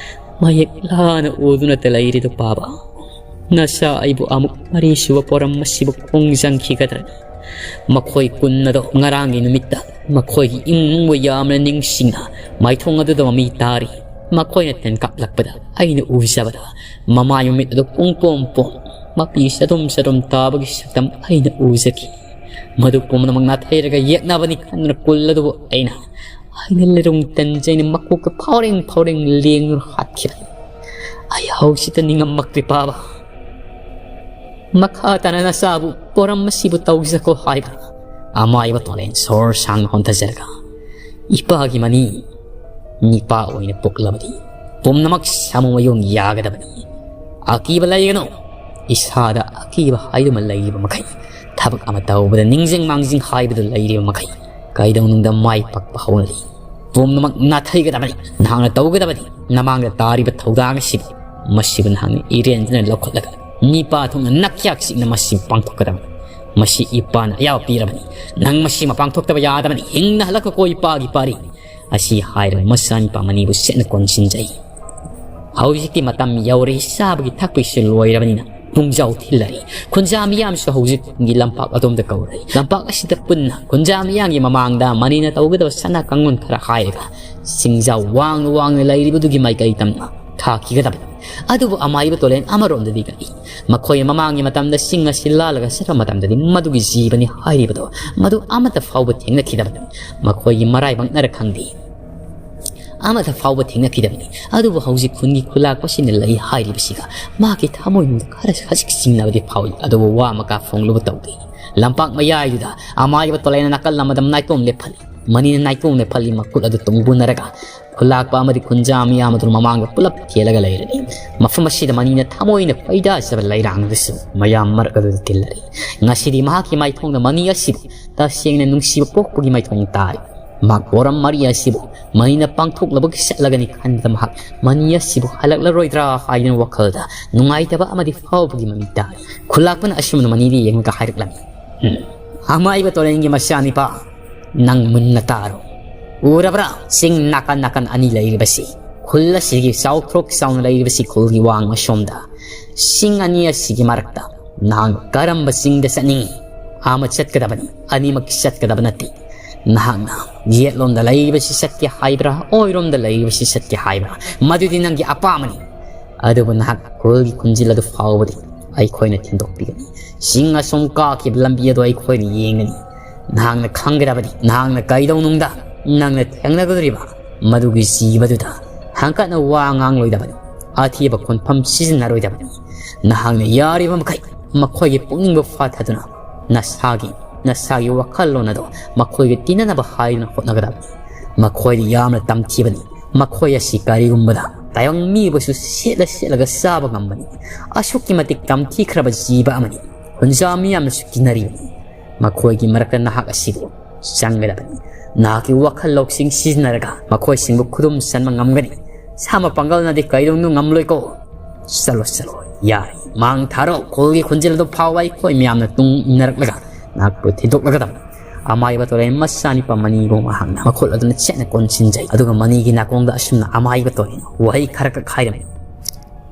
ꯃꯌꯦꯛ ꯂꯥꯅ ꯎꯗꯨꯅꯇ ꯂꯩꯔꯤꯗꯨ ꯄꯥꯕ꯫ ꯅꯁꯥ ꯑꯩꯕꯨ ꯑꯃꯨꯛ ꯃꯔꯤꯁꯨꯕ ꯄꯣꯔꯝ ꯑꯁꯤꯕꯨ ꯈꯣꯡꯖꯪꯈꯤꯒꯗ꯭ꯔꯅꯤ? ꯃꯈꯣꯏ ꯀꯨꯟ ꯑꯗꯣ ꯉꯔꯥꯡꯒꯤ ꯅꯨꯃꯤꯠꯇ ꯃꯈꯣꯏꯒꯤ ꯏꯃꯨꯡꯕꯨ ꯌꯥꯝꯅ ꯅꯤꯡꯁꯤꯡꯅ ꯃꯥꯏꯊꯣꯡ ꯑꯗꯨꯗ ꯃꯃꯤ ꯇꯥꯔꯤ꯫ ꯃꯈꯣꯏꯅ ꯇꯦꯟꯀꯥꯞꯂꯛꯄꯗ ꯑꯩꯅ ꯎꯖꯕꯗ ꯃꯃꯥꯏ ꯃꯃꯤꯠ ꯑꯗꯨ ꯄꯨꯡ ꯄꯣꯝ ꯄꯣꯝ, ꯃꯄꯤ ꯆꯗꯨꯝ ꯆꯗꯨꯝ ꯇꯥꯕꯒꯤ ꯁꯛꯇꯝ ꯑꯩꯅ ꯎꯖꯈꯤ꯫ ꯃꯗꯨ ꯄꯨꯝꯅꯃꯛ ꯅꯥꯊꯩꯔꯒ ꯌꯦꯛꯅꯕꯅꯤ ꯈꯟꯗꯨꯅ ꯀꯨꯜ ꯑꯗꯨꯕꯨ ꯑꯩꯅ, ꯑꯩꯅ ꯂꯤꯔꯨꯡ ꯇꯟꯖꯩꯅ ꯃꯀꯣꯛꯇ ꯐꯥꯎꯔꯦꯡ ꯐꯥꯎꯔꯦꯡ ꯂꯦꯡꯗꯨꯅ ꯍꯥꯠꯈꯤꯕꯅꯤ꯫ ꯑꯩ ꯍꯧꯖꯤꯛꯇ ꯅꯤꯡꯉꯝꯃꯛꯇ꯭ꯔꯦ ꯄꯥꯕ꯫ ꯃꯈꯥ ꯇꯥꯅ ꯅꯆꯥꯕꯨ ꯄꯣꯔꯝ ꯑꯁꯤꯕꯨ ꯇꯧꯖꯈꯣ ꯍꯥꯏꯕ?" ꯑꯃꯥꯏꯕ ꯇꯣꯂꯦꯟ ꯁꯣꯔ ꯁꯥꯡꯅ ꯍꯣꯟꯊꯖꯔꯒ, "ꯏꯄꯥꯒꯤ ꯃꯅꯤ, ꯅꯤꯄꯥ ꯑꯣꯏꯅ ꯄꯣꯛꯂꯕꯗꯤ ꯄꯨꯝꯅꯃꯛ ꯁꯥꯃꯨ ꯃꯌꯣꯡ ꯌꯥꯒꯗꯕꯅꯤ꯫ ꯑꯀꯤꯕ ꯂꯩꯒꯅꯨ꯫ ꯏꯁꯥꯗ ꯑꯀꯤꯕ ꯍꯥꯏꯗꯨꯃ ꯂꯩꯔꯤꯕ ꯃꯈꯩ, ꯊꯕꯛ ꯑꯃ ꯇꯧꯕꯗ ꯅꯤꯡꯖꯤꯡ ꯃꯥꯡꯖꯤꯡ ꯍꯥꯏꯕꯗꯨ ꯂꯩꯔꯤꯕ ꯃꯈꯩ, ꯀꯩꯗꯧꯅꯨꯡꯗ ꯃꯥꯏ ꯄꯥꯛꯄ ꯍꯧꯅꯔꯤ꯫ ꯄꯨꯝꯅꯃꯛ ꯅꯥꯊꯩꯒꯗꯕꯅꯤ꯫ ꯅꯍꯥꯛꯅ ꯇꯧꯒꯗꯕꯗꯤ ꯅꯃꯥꯡꯗ ꯇꯥꯔꯤꯕ ꯊꯧꯗꯥꯡ ꯑꯁꯤꯕꯨ, ꯃꯁꯤꯕꯨ ꯅꯍꯥꯛꯅ ꯏꯔꯦꯟꯖꯅ ꯂꯧꯈꯠꯂꯒ ꯅꯤꯄꯥ ꯊꯣꯛꯅ ꯅꯛꯌꯥꯛ ꯆꯤꯛꯅ ꯃꯁꯤꯕꯨ ꯄꯥꯡꯊꯣꯛꯀꯗꯕꯅꯤ꯫ ꯃꯁꯤ ꯏꯄꯥꯅ ꯑꯌꯥꯕ ꯄꯤꯔꯕꯅꯤ꯫ ꯅꯪ ꯃꯁꯤꯃ ꯄꯥꯡꯊꯣꯛꯇꯕ ꯌꯥꯗꯕꯅꯤ꯫ ꯍꯤꯡꯅ ꯍꯜꯂꯛꯈꯣꯀꯣ ꯏꯄꯥꯒꯤ ꯄꯥꯔꯤ꯫" ꯑꯁꯤ ꯍꯥꯏꯔꯒ ꯃꯆꯥꯅꯤꯄꯥ ꯃꯅꯤꯕꯨ ꯁꯦꯠꯅ ꯀꯣꯟꯁꯤꯟꯖꯩ꯫ ꯍꯧꯖꯤꯛꯇꯤ ꯃꯇꯝ ꯌꯧꯔꯦ, ꯆꯥꯕꯒꯤ ꯊꯛꯄꯒꯤꯁꯨ ꯂꯣꯏꯔꯕꯅꯤꯅ ꯄꯨꯡꯖꯥꯎ ꯊꯤꯜꯂꯔꯤ꯫ ꯈꯨꯟꯖꯥ ꯃꯤꯌꯥꯝꯁꯨ ꯍꯧꯖꯤꯛꯀꯤ ꯂꯝꯄꯥꯛ ꯑꯗꯣꯝꯗ ꯀꯧꯔꯦ꯫ ꯂꯝꯄꯥꯛ ꯑꯁꯤꯗ ꯄꯨꯟꯅ ꯈꯨꯟꯖꯥ ꯃꯤꯌꯥꯝꯒꯤ ꯃꯃꯥꯡꯗ ꯃꯅꯤꯅ ꯇꯧꯒꯗꯕ ꯁꯅꯥ ꯀꯥꯡꯂꯣꯟ ꯈꯔ ꯍꯥꯏꯔꯒ, ꯆꯤꯡꯖꯥꯎ ꯋꯥꯡꯅ ꯋꯥꯡꯅ ꯂꯩꯔꯤꯕꯗꯨꯒꯤ ꯃꯥꯏꯀꯩ ꯇꯝꯅ ꯊꯥꯈꯤꯒꯗꯕꯅꯤ꯫ ꯑꯗꯨꯕꯨ ꯑꯃꯥꯏꯕ ꯇꯣꯂꯦꯟ ꯑꯃꯔꯣꯝꯗꯗꯤ ꯉꯛꯏ꯫ ꯃꯈꯣꯏ ꯃꯃꯥꯡꯒꯤ ꯃꯇꯝꯗ ꯁꯤꯡ ꯑꯁꯤ ꯂꯥꯜꯂꯒ ꯆꯠꯄ ꯃꯇꯝꯗꯗꯤ ꯃꯗꯨꯒꯤ ꯖꯤꯕꯅꯤ ꯍꯥꯏꯔꯤꯕꯗꯣ ꯃꯗꯨ ꯑꯃꯠꯇ ꯐꯥꯎꯕ ꯊꯦꯡꯅꯈꯤꯗꯕꯅꯤ꯫ ꯃꯈꯣꯏꯒꯤ ꯃꯔꯥꯏꯕꯛꯅꯔ ꯈꯪꯗꯦ, ꯑꯃꯠꯇ ꯐꯥꯎꯕ ꯊꯦꯡꯅꯈꯤꯗꯕꯅꯤ꯫ ꯑꯗꯨꯕꯨ ꯍꯧꯖꯤꯛ ꯈꯨꯟꯒꯤ ꯈꯨꯂꯥꯛꯄꯁꯤꯡꯅ ꯂꯩ ꯍꯥꯏꯔꯤꯕꯁꯤꯒ ꯃꯍꯥꯛꯀꯤ ꯊꯃꯣꯏꯅꯨꯡꯗ ꯈꯔ ꯈꯖꯤꯛ ꯆꯤꯡꯅꯕꯗꯤ ꯐꯥꯎꯏ꯫ ꯑꯗꯨꯕꯨ ꯋꯥ ꯑꯃ ꯀꯥ ꯐꯣꯡꯂꯨꯕ ꯇꯧꯗꯦ꯫ ꯂꯝꯄꯥꯛ ꯃꯌꯥꯏꯗꯨꯗ ꯑꯃꯥꯏꯕ ꯇꯣꯂꯦꯟꯅ ꯅꯥꯀꯜ ꯑꯃꯗ ꯅꯥꯏꯇꯣꯝ ꯂꯦꯞꯍꯜꯂꯤ꯫ ꯃꯅꯤꯅ ꯅꯥꯏꯇꯣꯝ ꯂꯦꯞꯍꯜꯂꯤ, ꯃꯈꯨꯠ ꯑꯗꯨ ꯇꯨꯡꯕꯨꯅꯔꯒ ꯈꯨꯂꯥꯛꯄ ꯑꯃꯗꯤ ꯈꯨꯟꯖꯥ ꯃꯤꯌꯥꯝ ꯑꯗꯨ ꯃꯃꯥꯡꯗ ꯄꯨꯂꯞ ꯊꯦꯜꯂꯒ ꯂꯩꯔꯅꯤ꯫ ꯃꯐꯝ ꯑꯁꯤꯗ ꯃꯅꯤꯅ ꯊꯃꯣꯏꯅ ꯈꯣꯏꯗꯥꯖꯕ ꯂꯩꯔꯥꯡ ꯑꯗꯨꯁꯨ ꯃꯌꯥꯝ ꯃꯔꯛ ꯑꯗꯨꯗ ꯇꯤꯜꯂꯔꯤ꯫ ꯉꯁꯤꯗꯤ ꯃꯍꯥꯛꯀꯤ ꯃꯥꯏꯊꯣꯡꯗ ꯃꯅꯤ ꯑꯁꯤꯕꯨ ꯇꯁꯦꯡꯅ ꯅꯨꯡꯁꯤꯕ ꯄꯣꯛꯄꯒꯤ ꯃꯥꯏꯊꯣꯡ ꯇꯥꯔꯤ꯫ ꯃꯍꯥꯛ ꯄꯣꯔꯝ ꯃꯔꯤ ꯑꯁꯤꯕꯨ ꯃꯅꯤꯅ ꯄꯥꯡꯊꯣꯛꯂꯕꯒꯤ ꯆꯠꯂꯒꯅꯤ ꯈꯟꯕꯗ ꯃꯍꯥꯛ ꯃꯅꯤ ꯑꯁꯤꯕꯨ ꯍꯜꯂꯛꯂꯔꯣꯏꯗ꯭ꯔꯥ ꯍꯥꯏꯗꯨꯅ ꯋꯥꯈꯜꯗ ꯅꯨꯡꯉꯥꯏꯇꯕ ꯑꯃꯗꯤ ꯐꯥꯎꯕꯒꯤ ꯃꯃꯤ ꯇꯥꯔꯤ꯫ ꯈꯨꯂꯥꯛꯄꯅ ꯑꯁꯨꯝꯅ ꯃꯅꯤꯗ ꯌꯦꯡꯂꯒ ꯍꯥꯏꯔꯛꯂꯝꯃꯤ, "ꯎꯝ, ꯑꯃꯥꯏꯕ ꯇꯣꯔꯦꯟꯒꯤ ꯃꯆꯥꯅꯤꯄꯥ, ꯅꯪ ꯃꯨꯟꯅ ꯇꯥꯔꯣ꯫ ꯎꯔꯕ꯭ꯔꯥ? ꯆꯤꯡ ꯅꯥꯀꯟ ꯅꯥꯀꯟ ꯑꯅꯤ ꯂꯩꯔꯤꯕꯁꯤ, ꯈꯨꯜ ꯑꯁꯤꯒꯤ ꯆꯥꯎꯊ꯭ꯔꯣꯛ ꯆꯥꯎꯅ ꯂꯩꯔꯤꯕꯁꯤ ꯈꯨꯜꯒꯤ ꯋꯥꯡꯃ ꯁꯣꯝꯗ꯫ ꯆꯤꯡ ꯑꯅꯤ ꯑꯁꯤꯒꯤ ꯃꯔꯛꯇ ꯅꯍꯥꯛ ꯀꯔꯝꯕ ꯆꯤꯡꯗ ꯆꯠꯅꯤꯡꯏ? ꯑꯃ ꯆꯠꯀꯗꯕꯅꯤ, ꯑꯅꯤꯃꯛ ꯆꯠꯀꯗꯕ ꯅꯠꯇꯦ꯫ ꯅꯍꯥꯛꯅ ꯌꯦꯠꯂꯣꯝꯗ ꯂꯩꯔꯤꯕꯁꯤ ꯆꯠꯀꯦ ꯍꯥꯏꯕ꯭ꯔꯥ, ꯑꯣꯏꯔꯣꯝꯗ ꯂꯩꯔꯤꯕꯁꯤ ꯆꯠꯀꯦ ꯍꯥꯏꯕ꯭ꯔꯥ, ꯃꯗꯨꯗꯤ ꯅꯪꯒꯤ ꯑꯄꯥꯝꯕꯅꯤ꯫ ꯑꯗꯨꯕꯨ ꯅꯍꯥꯛ ꯈꯨꯜꯒꯤ ꯈꯨꯟꯖꯤꯜ ꯑꯗꯨ ꯐꯥꯎꯕꯗꯤ ꯑꯩꯈꯣꯏꯅ ꯊꯤꯟꯗꯣꯛꯄꯤꯒꯅꯤ꯫ ꯆꯤꯡ ꯑꯁꯣꯝ ꯀꯥꯈꯤꯕ ꯂꯝꯕꯤ ꯑꯗꯨ ꯑꯩꯈꯣꯏꯅ ꯌꯦꯡꯒꯅꯤ꯫ ꯅꯍꯥꯛꯅ ꯈꯪꯒꯗꯕꯗꯤ, ꯅꯍꯥꯛꯅ ꯀꯩꯗꯧꯅꯨꯡꯗ ꯅꯪꯅ ꯊꯦꯡꯅꯒꯗꯧꯔꯤꯕ ꯃꯗꯨꯒꯤ ꯖꯤꯕꯗꯨꯗ ꯍꯪꯀꯠꯅ ꯋꯥ ꯉꯥꯡꯂꯣꯏꯗꯕꯅꯤ, ꯑꯊꯤꯕ ꯈꯣꯟꯐꯝ ꯁꯤꯖꯤꯟꯅꯔꯣꯏꯗꯕꯅꯤ꯫ ꯅꯍꯥꯛꯅ ꯌꯥꯔꯤꯕ ꯃꯈꯩ ꯃꯈꯣꯏꯒꯤ ꯄꯨꯛꯅꯤꯡꯕꯨ ꯐꯥꯊꯗꯨꯅ ꯅꯁꯥꯒꯤ, ꯅꯁꯥꯒꯤ ꯋꯥꯈꯜꯂꯣꯟ ꯑꯗꯨ ꯃꯈꯣꯏꯒ ꯇꯤꯟꯅꯅꯕ ꯍꯥꯏꯗꯨꯅ ꯍꯣꯠꯅꯒꯗꯕꯅꯤ꯫ ꯃꯈꯣꯏꯗꯤ ꯌꯥꯝꯅ ꯇꯝꯊꯤꯕꯅꯤ꯫ ꯃꯈꯣꯏ ꯑꯁꯤ ꯀꯔꯤꯒꯨꯝꯕꯗ ꯇꯥꯏꯕꯪ ꯃꯤꯕꯨꯁꯨ ꯁꯦꯠꯂ ꯁꯦꯠꯂꯒ ꯆꯥꯕ ꯉꯝꯕꯅꯤ꯫ ꯑꯁꯨꯛꯀꯤ ꯃꯇꯤꯛ ꯇꯝꯊꯤꯈ꯭ꯔꯕ ꯖꯤꯕ ꯑꯃꯅꯤ꯫ ꯈꯨꯟꯖꯥ ꯃꯤꯌꯥꯝꯅꯁꯨ ꯀꯤꯅꯔꯤꯕꯅꯤ꯫ ꯃꯈꯣꯏꯒꯤ ꯃꯔꯛꯇ ꯅꯍꯥꯛ ꯑꯁꯤꯕꯨ ꯆꯪꯒꯗꯕꯅꯤ꯫ ꯅꯍꯥꯛꯀꯤ ꯋꯥꯈꯜ ꯂꯧꯁꯤꯡ ꯁꯤꯖꯤꯟꯅꯔꯒ ꯃꯈꯣꯏꯁꯤꯡꯕꯨ ꯈꯨꯗꯨꯝ ꯆꯟꯕ ꯉꯝꯒꯅꯤ꯫ ꯁꯥꯃ ꯄꯥꯡꯒꯜꯅꯗꯤ ꯀꯩꯗꯧꯅꯨ ꯉꯝꯂꯣꯏꯀꯣ꯫ ꯆꯠꯂꯣ, ꯆꯠꯂꯣ, ꯌꯥꯔꯦ꯫ ꯃꯥꯡ ꯊꯥꯔꯣ꯫ ꯈꯨꯜꯒꯤ ꯈꯨꯟꯖꯦꯜ ꯑꯗꯨ ꯐꯥꯎꯕ ꯑꯩꯈꯣꯏ ꯃꯌꯥꯝꯅ ꯇꯨꯡ ꯏꯟꯅꯔꯛꯂꯒ ꯅꯍꯥꯛꯄꯨ ꯊꯤꯗꯣꯛꯂꯒꯗꯕꯅꯤ꯫ ꯑꯃꯥꯏꯕ ꯇꯣꯔꯦꯟ ꯃꯆꯥꯅꯤꯄꯥ ꯃꯅꯤꯕꯨ ꯃꯍꯥꯛꯅ ꯃꯈꯨꯠ ꯑꯗꯨꯅ ꯆꯦꯠꯅ ꯀꯣꯟꯁꯤꯟꯖꯩ꯫ ꯑꯗꯨꯒ ꯃꯅꯤꯒꯤ ꯅꯥꯀꯣꯡꯗ ꯑꯁꯨꯝꯅ ꯑꯃꯥꯏꯕ ꯇꯣꯔꯦꯟ ꯋꯥꯍꯩ ꯈꯔꯈꯛ ꯍꯥꯏꯔꯝꯃꯤ,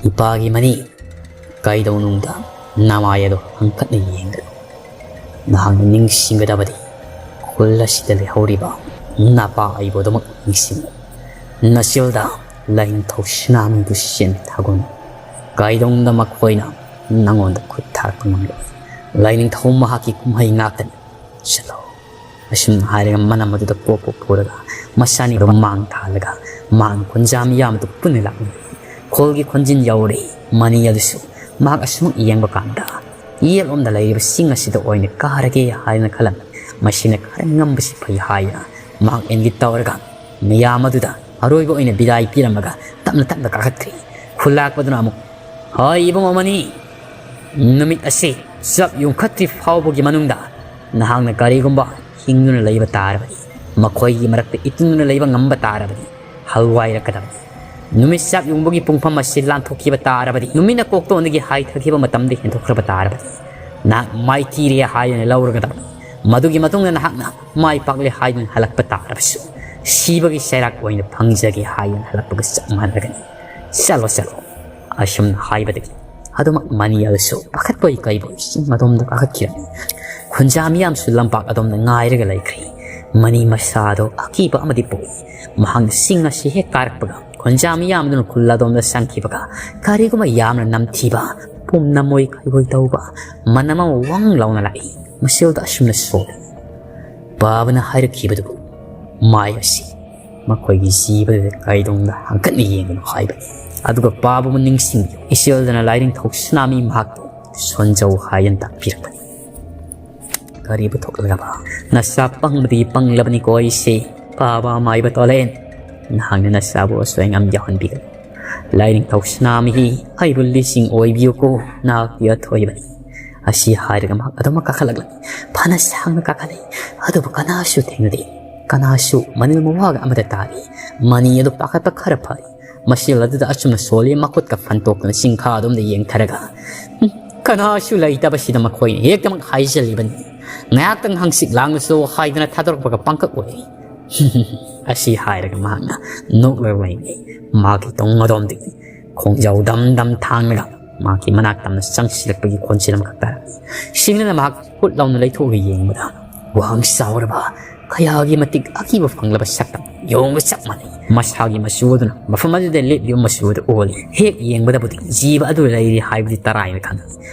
"ꯏꯄꯥꯒꯤ ꯃꯅꯤ, ꯀꯩꯗꯧꯅꯨꯡꯗ ꯅꯃꯥꯏ ꯑꯗꯨ ꯍꯪꯀꯠꯅ ꯌꯦꯡꯒꯅꯨ꯫ ꯅꯍꯥꯛꯅ ꯅꯤꯡꯁꯤꯡꯒꯗꯕꯗꯤ ꯈꯨꯜ ꯑꯁꯤꯗ ꯂꯩꯍꯧꯔꯤꯕ ꯅꯄꯥ ꯑꯩꯕꯨ ꯑꯗꯨꯃꯛ ꯅꯤꯡꯁꯤꯡꯉꯨ꯫ ꯅꯆꯤꯜꯗ ꯂꯥꯏꯅꯤꯡꯊꯧ ꯁꯅꯥꯃꯍꯤꯕꯨ ꯁꯦꯟ ꯊꯥꯒꯨꯝ ꯀꯩꯗꯧꯅꯨꯡꯗ ꯃꯈꯣꯏꯅ ꯅꯉꯣꯟꯗ ꯈꯨꯠ ꯊꯥꯔꯛꯄ ꯉꯝꯂꯣꯏ꯫ ꯂꯥꯏꯅꯤꯡꯊꯧ ꯃꯍꯥꯛꯀꯤ ꯀꯨꯝꯍꯩ ꯉꯥꯛꯇꯅꯤ꯫ ꯆꯠꯂꯣ꯫ ꯑꯁꯨꯝꯅ ꯍꯥꯏꯔꯒ ꯃꯅꯝ ꯑꯗꯨꯗ ꯄꯣꯞ ꯄꯣꯞ ꯄꯨꯔꯒ ꯃꯁꯥꯅꯤ ꯑꯗꯨ ꯃꯥꯡ ꯊꯥꯍꯜꯂꯒ ꯃꯥꯡ ꯈꯨꯟꯖꯥ ꯃꯤꯌꯥꯝ ꯑꯗꯨ ꯄꯨꯟꯅ ꯂꯥꯛꯃꯤꯟꯅꯩ꯫ ꯈꯨꯜꯒꯤ ꯈꯣꯟꯖꯤꯟ ꯌꯧꯔꯦ꯫ ꯃꯅꯤ ꯑꯗꯨꯁꯨ ꯃꯍꯥꯛ ꯑꯁꯨꯃꯛ ꯌꯦꯡꯕ ꯀꯥꯟꯗ ꯌꯦꯠꯂꯣꯝꯗ ꯂꯩꯔꯤꯕ ꯆꯤꯡ ꯑꯁꯤꯗ ꯑꯣꯏꯅ ꯀꯥꯔꯒꯦ ꯍꯥꯏꯅ ꯈꯜꯂꯝꯃꯤ꯫ ꯃꯁꯤꯅ ꯈꯔ ꯉꯝꯕꯁꯤ ꯐꯩ ꯍꯥꯏꯅ ꯃꯍꯥꯛ ꯏꯪꯒꯤꯠ ꯇꯧꯔꯒ ꯃꯌꯥꯝ ꯑꯗꯨꯗ ꯑꯔꯣꯏꯕ ꯑꯣꯏꯅ ꯕꯤꯗꯥꯏ ꯄꯤꯔꯝꯃꯒ ꯇꯞꯅ ꯇꯞꯅ ꯀꯥꯈꯠꯈ꯭ꯔꯤ꯫ ꯈꯨꯜꯂꯥꯛꯄꯗꯨꯅ ꯑꯃꯨꯛ, "ꯍꯣꯏ ꯏꯕꯨꯡꯉꯣ ꯃꯅꯤ, ꯅꯨꯃꯤꯠ ꯑꯁꯤ ꯆꯞ ꯌꯨꯡꯈꯠꯇ꯭ꯔꯤ ꯐꯥꯎꯕꯒꯤ ꯃꯅꯨꯡꯗ ꯅꯍꯥꯛꯅ ꯀꯔꯤꯒꯨꯝꯕ ꯍꯤꯡꯗꯨꯅ ꯂꯩꯕ ꯇꯥꯔꯕꯗꯤ, ꯃꯈꯣꯏꯒꯤ ꯃꯔꯛꯇ ꯏꯇꯨꯡꯗꯨꯅ ꯂꯩꯕ ꯉꯝꯕ ꯇꯥꯔꯕꯗꯤ, ꯍꯜꯋꯥꯏꯔꯛꯀꯗꯕꯅꯤ꯫ ꯅꯨꯃꯤꯠ ꯆꯞ ꯌꯨꯡꯕꯒꯤ ꯄꯨꯡꯐꯝ ꯑꯁꯤ ꯂꯥꯟꯊꯣꯛꯈꯤꯕ ꯇꯥꯔꯕꯗꯤ, ꯅꯨꯃꯤꯠꯅ ꯀꯣꯛꯇꯣꯟꯗꯒꯤ ꯍꯥꯏꯊꯈꯤꯕ ꯃꯇꯝꯗ ꯍꯦꯟꯗꯣꯛꯈ꯭ꯔꯕ ꯇꯥꯔꯕꯗꯤ, ꯅꯍꯥꯛ ꯃꯥꯏꯊꯤꯔꯦ ꯍꯥꯏꯗꯨꯅ ꯂꯧꯔꯒꯗꯕꯅꯤ꯫ ꯃꯗꯨꯒꯤ ꯃꯇꯨꯡꯗ ꯅꯍꯥꯛꯅ ꯃꯥꯏ ꯄꯥꯛꯂꯦ ꯍꯥꯏꯗꯨꯅ ꯍꯜꯂꯛꯄ ꯇꯥꯔꯕꯁꯨ, ꯁꯤꯕꯒꯤ ꯆꯩꯔꯥꯛ ꯑꯣꯏꯅ ꯐꯪꯖꯒꯦ ꯍꯥꯏꯗꯨꯅ ꯍꯜꯂꯛꯄꯒ ꯆꯞ ꯃꯥꯟꯅꯒꯅꯤ꯫ ꯆꯠꯂꯣ, ꯆꯠꯂꯣ꯫" ꯑꯁꯨꯝꯅ ꯍꯥꯏꯕꯗꯒꯤ ꯑꯗꯨꯃꯛ ꯃꯅꯤ ꯑꯗꯨꯁꯨ ꯄꯥꯈꯠꯄꯣꯏ ꯀꯩꯕꯣꯏ ꯆꯤꯡ ꯑꯗꯣꯝꯗ ꯀꯥꯈꯠꯈꯤꯔꯝꯃꯤ꯫ ꯈꯨꯟꯖꯥ ꯃꯤꯌꯥꯝꯁꯨ ꯂꯝꯄꯥꯛ ꯑꯗꯣꯝꯗ ꯉꯥꯏꯔꯒ ꯂꯩꯈ꯭ꯔꯦ꯫ ꯃꯅꯤ ꯃꯁꯥꯗꯣ ꯑꯀꯤꯕ ꯑꯃꯗꯤ ꯄꯣꯛꯏ꯫ ꯃꯍꯥꯛꯅ ꯆꯤꯡ ꯑꯁꯤ ꯍꯦꯛ ꯀꯥꯔꯛꯄꯒ ꯈꯨꯟꯖꯥ ꯃꯤꯌꯥꯝꯗꯨꯅ ꯈꯨꯜ ꯑꯗꯣꯝꯗ ꯆꯪꯈꯤꯕꯒ ꯀꯔꯤꯒꯨꯝꯕ ꯌꯥꯝꯅ ꯅꯝꯊꯤꯕ ꯄꯨꯝꯅ ꯃꯣꯏ ꯀꯩꯕꯣꯏ ꯇꯧꯕ ꯃꯅꯝ ꯑꯃ ꯋꯪ ꯂꯥꯎꯅ ꯂꯥꯛꯏ꯫ ꯃꯁꯤꯗ ꯑꯁꯨꯝꯅ ꯁꯣꯜꯂꯤ꯫ ꯄꯥꯕꯅ ꯍꯥꯏꯔꯛꯈꯤꯕꯗꯨ ꯃꯥꯏ ꯑꯁꯤ ꯃꯈꯣꯏꯒꯤ ꯖꯤꯕꯗ ꯀꯩꯗꯧꯅ ꯍꯪꯀꯠꯅ ꯌꯦꯡꯒꯅꯨ ꯍꯥꯏꯕꯅꯤ꯫ ꯑꯗꯨꯒ ꯄꯥꯕꯕꯨ ꯅꯤꯡꯁꯤꯡꯕꯤꯌꯨ, ꯏꯆꯦꯜꯗꯅ ꯂꯥꯏꯅꯤꯡꯊꯧ ꯁꯅꯥꯃꯤ ꯃꯍꯥꯛꯄꯨ ꯁꯣꯟꯖꯧ ꯍꯥꯏꯗꯨꯅ ꯇꯥꯛꯄꯤꯔꯛꯄꯅꯤ꯫ ꯀꯔꯤꯕꯨ ꯊꯣꯛꯂꯒꯕ? ꯅꯆꯥ ꯄꯪꯕꯗꯒꯤ ꯄꯪꯂꯕꯅꯤꯀꯣ ꯑꯩꯁꯦ, ꯄꯥꯕ ꯃꯥꯏꯕ ꯇꯣꯂꯦꯟ꯫ ꯅꯍꯥꯛꯅ ꯅꯆꯥꯕꯨ ꯑꯁꯣꯏ ꯑꯉꯥꯝ ꯌꯥꯎꯍꯟꯕꯤꯒꯅꯨ꯫ ꯂꯥꯏꯅꯤꯡꯊꯧ ꯁꯅꯥꯃꯍꯤ, ꯑꯩꯕꯨ ꯂꯤꯁꯤꯡ ꯑꯣꯏꯕꯤꯌꯨꯀꯣ, ꯅꯍꯥꯛꯀꯤ ꯑꯊꯣꯏꯕꯅꯤ꯫ ꯑꯁꯤ ꯍꯥꯏꯔꯒ ꯃꯍꯥꯛ ꯑꯗꯨꯃꯛ ꯀꯥꯈꯠꯂꯛꯂꯝꯃꯤ꯫ ꯐꯅ ꯁꯥꯡꯅ ꯀꯥꯈꯠꯂꯛꯏ, ꯑꯗꯨꯕꯨ ꯀꯅꯥꯁꯨ ꯊꯦꯡꯅꯗꯦ꯫ ꯀꯅꯥꯁꯨ ꯃꯅꯤꯜ ꯃꯋꯥꯒ ꯑꯃꯠꯇ ꯇꯥꯗꯦ꯫ ꯃꯅꯤ ꯑꯗꯨ ꯄꯥꯈꯠꯄ ꯈꯔ ꯐꯔꯦ꯫ ꯃꯁꯦꯜ ꯑꯗꯨꯗ ꯑꯆꯨꯝꯅ ꯁꯣꯜꯂꯤ, ꯃꯈꯨꯠꯀ ꯐꯟꯇꯣꯛꯇꯨꯅ ꯆꯤꯡꯈꯥ ꯑꯗꯣꯝꯗ ꯌꯦꯡꯊꯔꯒ, "ꯎꯝ, ꯀꯅꯥꯁꯨ ꯂꯩꯇꯕꯁꯤꯗ ꯃꯈꯣꯏꯅ ꯍꯦꯛꯇꯃꯛ ꯍꯥꯏꯖꯜꯂꯤꯕꯅꯤ꯫ ꯉꯥꯏꯍꯥꯛꯇꯪ ꯍꯪꯆꯤꯠ ꯂꯥꯡꯂꯁꯨ ꯍꯥꯏꯗꯅ ꯊꯥꯗꯣꯔꯛꯄꯒ ꯄꯥꯡꯀꯛ ꯑꯣꯏꯔꯤ꯫" ꯑꯁꯤ ꯍꯥꯏꯔꯒ ꯃꯍꯥꯛꯅ ꯅꯣꯛꯂꯒ ꯂꯩꯕꯅꯤ꯫ ꯃꯍꯥꯛꯀꯤ ꯇꯨꯡ ꯑꯗꯣꯝꯗꯒꯤ ꯈꯣꯡꯖꯥꯎ ꯗꯝ ꯗꯝ ꯊꯥꯡꯂꯒ ꯃꯍꯥꯛꯀꯤ ꯃꯅꯥꯛ ꯇꯝꯅ ꯆꯪꯁꯤꯜꯂꯛꯄꯒꯤ ꯈꯣꯟꯖꯦꯜ ꯑꯃꯈꯛ ꯇꯥꯔꯛꯏ꯫ ꯁꯤꯡꯅꯅ ꯃꯍꯥꯛ ꯍꯨꯠ ꯂꯥꯎꯅ ꯂꯩꯊꯣꯛꯑꯒ ꯌꯦꯡꯕꯗ ꯋꯥꯡ ꯆꯥꯎꯔꯕ, ꯀꯌꯥꯒꯤ ꯃꯇꯤꯛ ꯑꯀꯤꯕ ꯐꯪꯂꯕ ꯁꯛꯇꯝ ꯌꯣꯡꯒ ꯆꯞ ꯃꯥꯟꯅꯩ꯫ ꯃꯁꯥꯒꯤ ꯃꯆꯨ ꯑꯗꯨꯅ ꯃꯐꯝ ꯑꯗꯨꯗ ꯂꯦꯞꯂꯤꯕ ꯃꯆꯨ ꯑꯗꯨ ꯑꯣꯜꯂꯤ꯫ ꯍꯦꯛ ꯌꯦꯡꯕꯗꯕꯨꯗꯤ ꯖꯤꯕ ꯑꯗꯨ ꯂꯩꯔꯤ ꯍꯥꯏꯕꯗꯤ ꯇꯔꯥꯏꯅ ꯈꯪꯏ꯫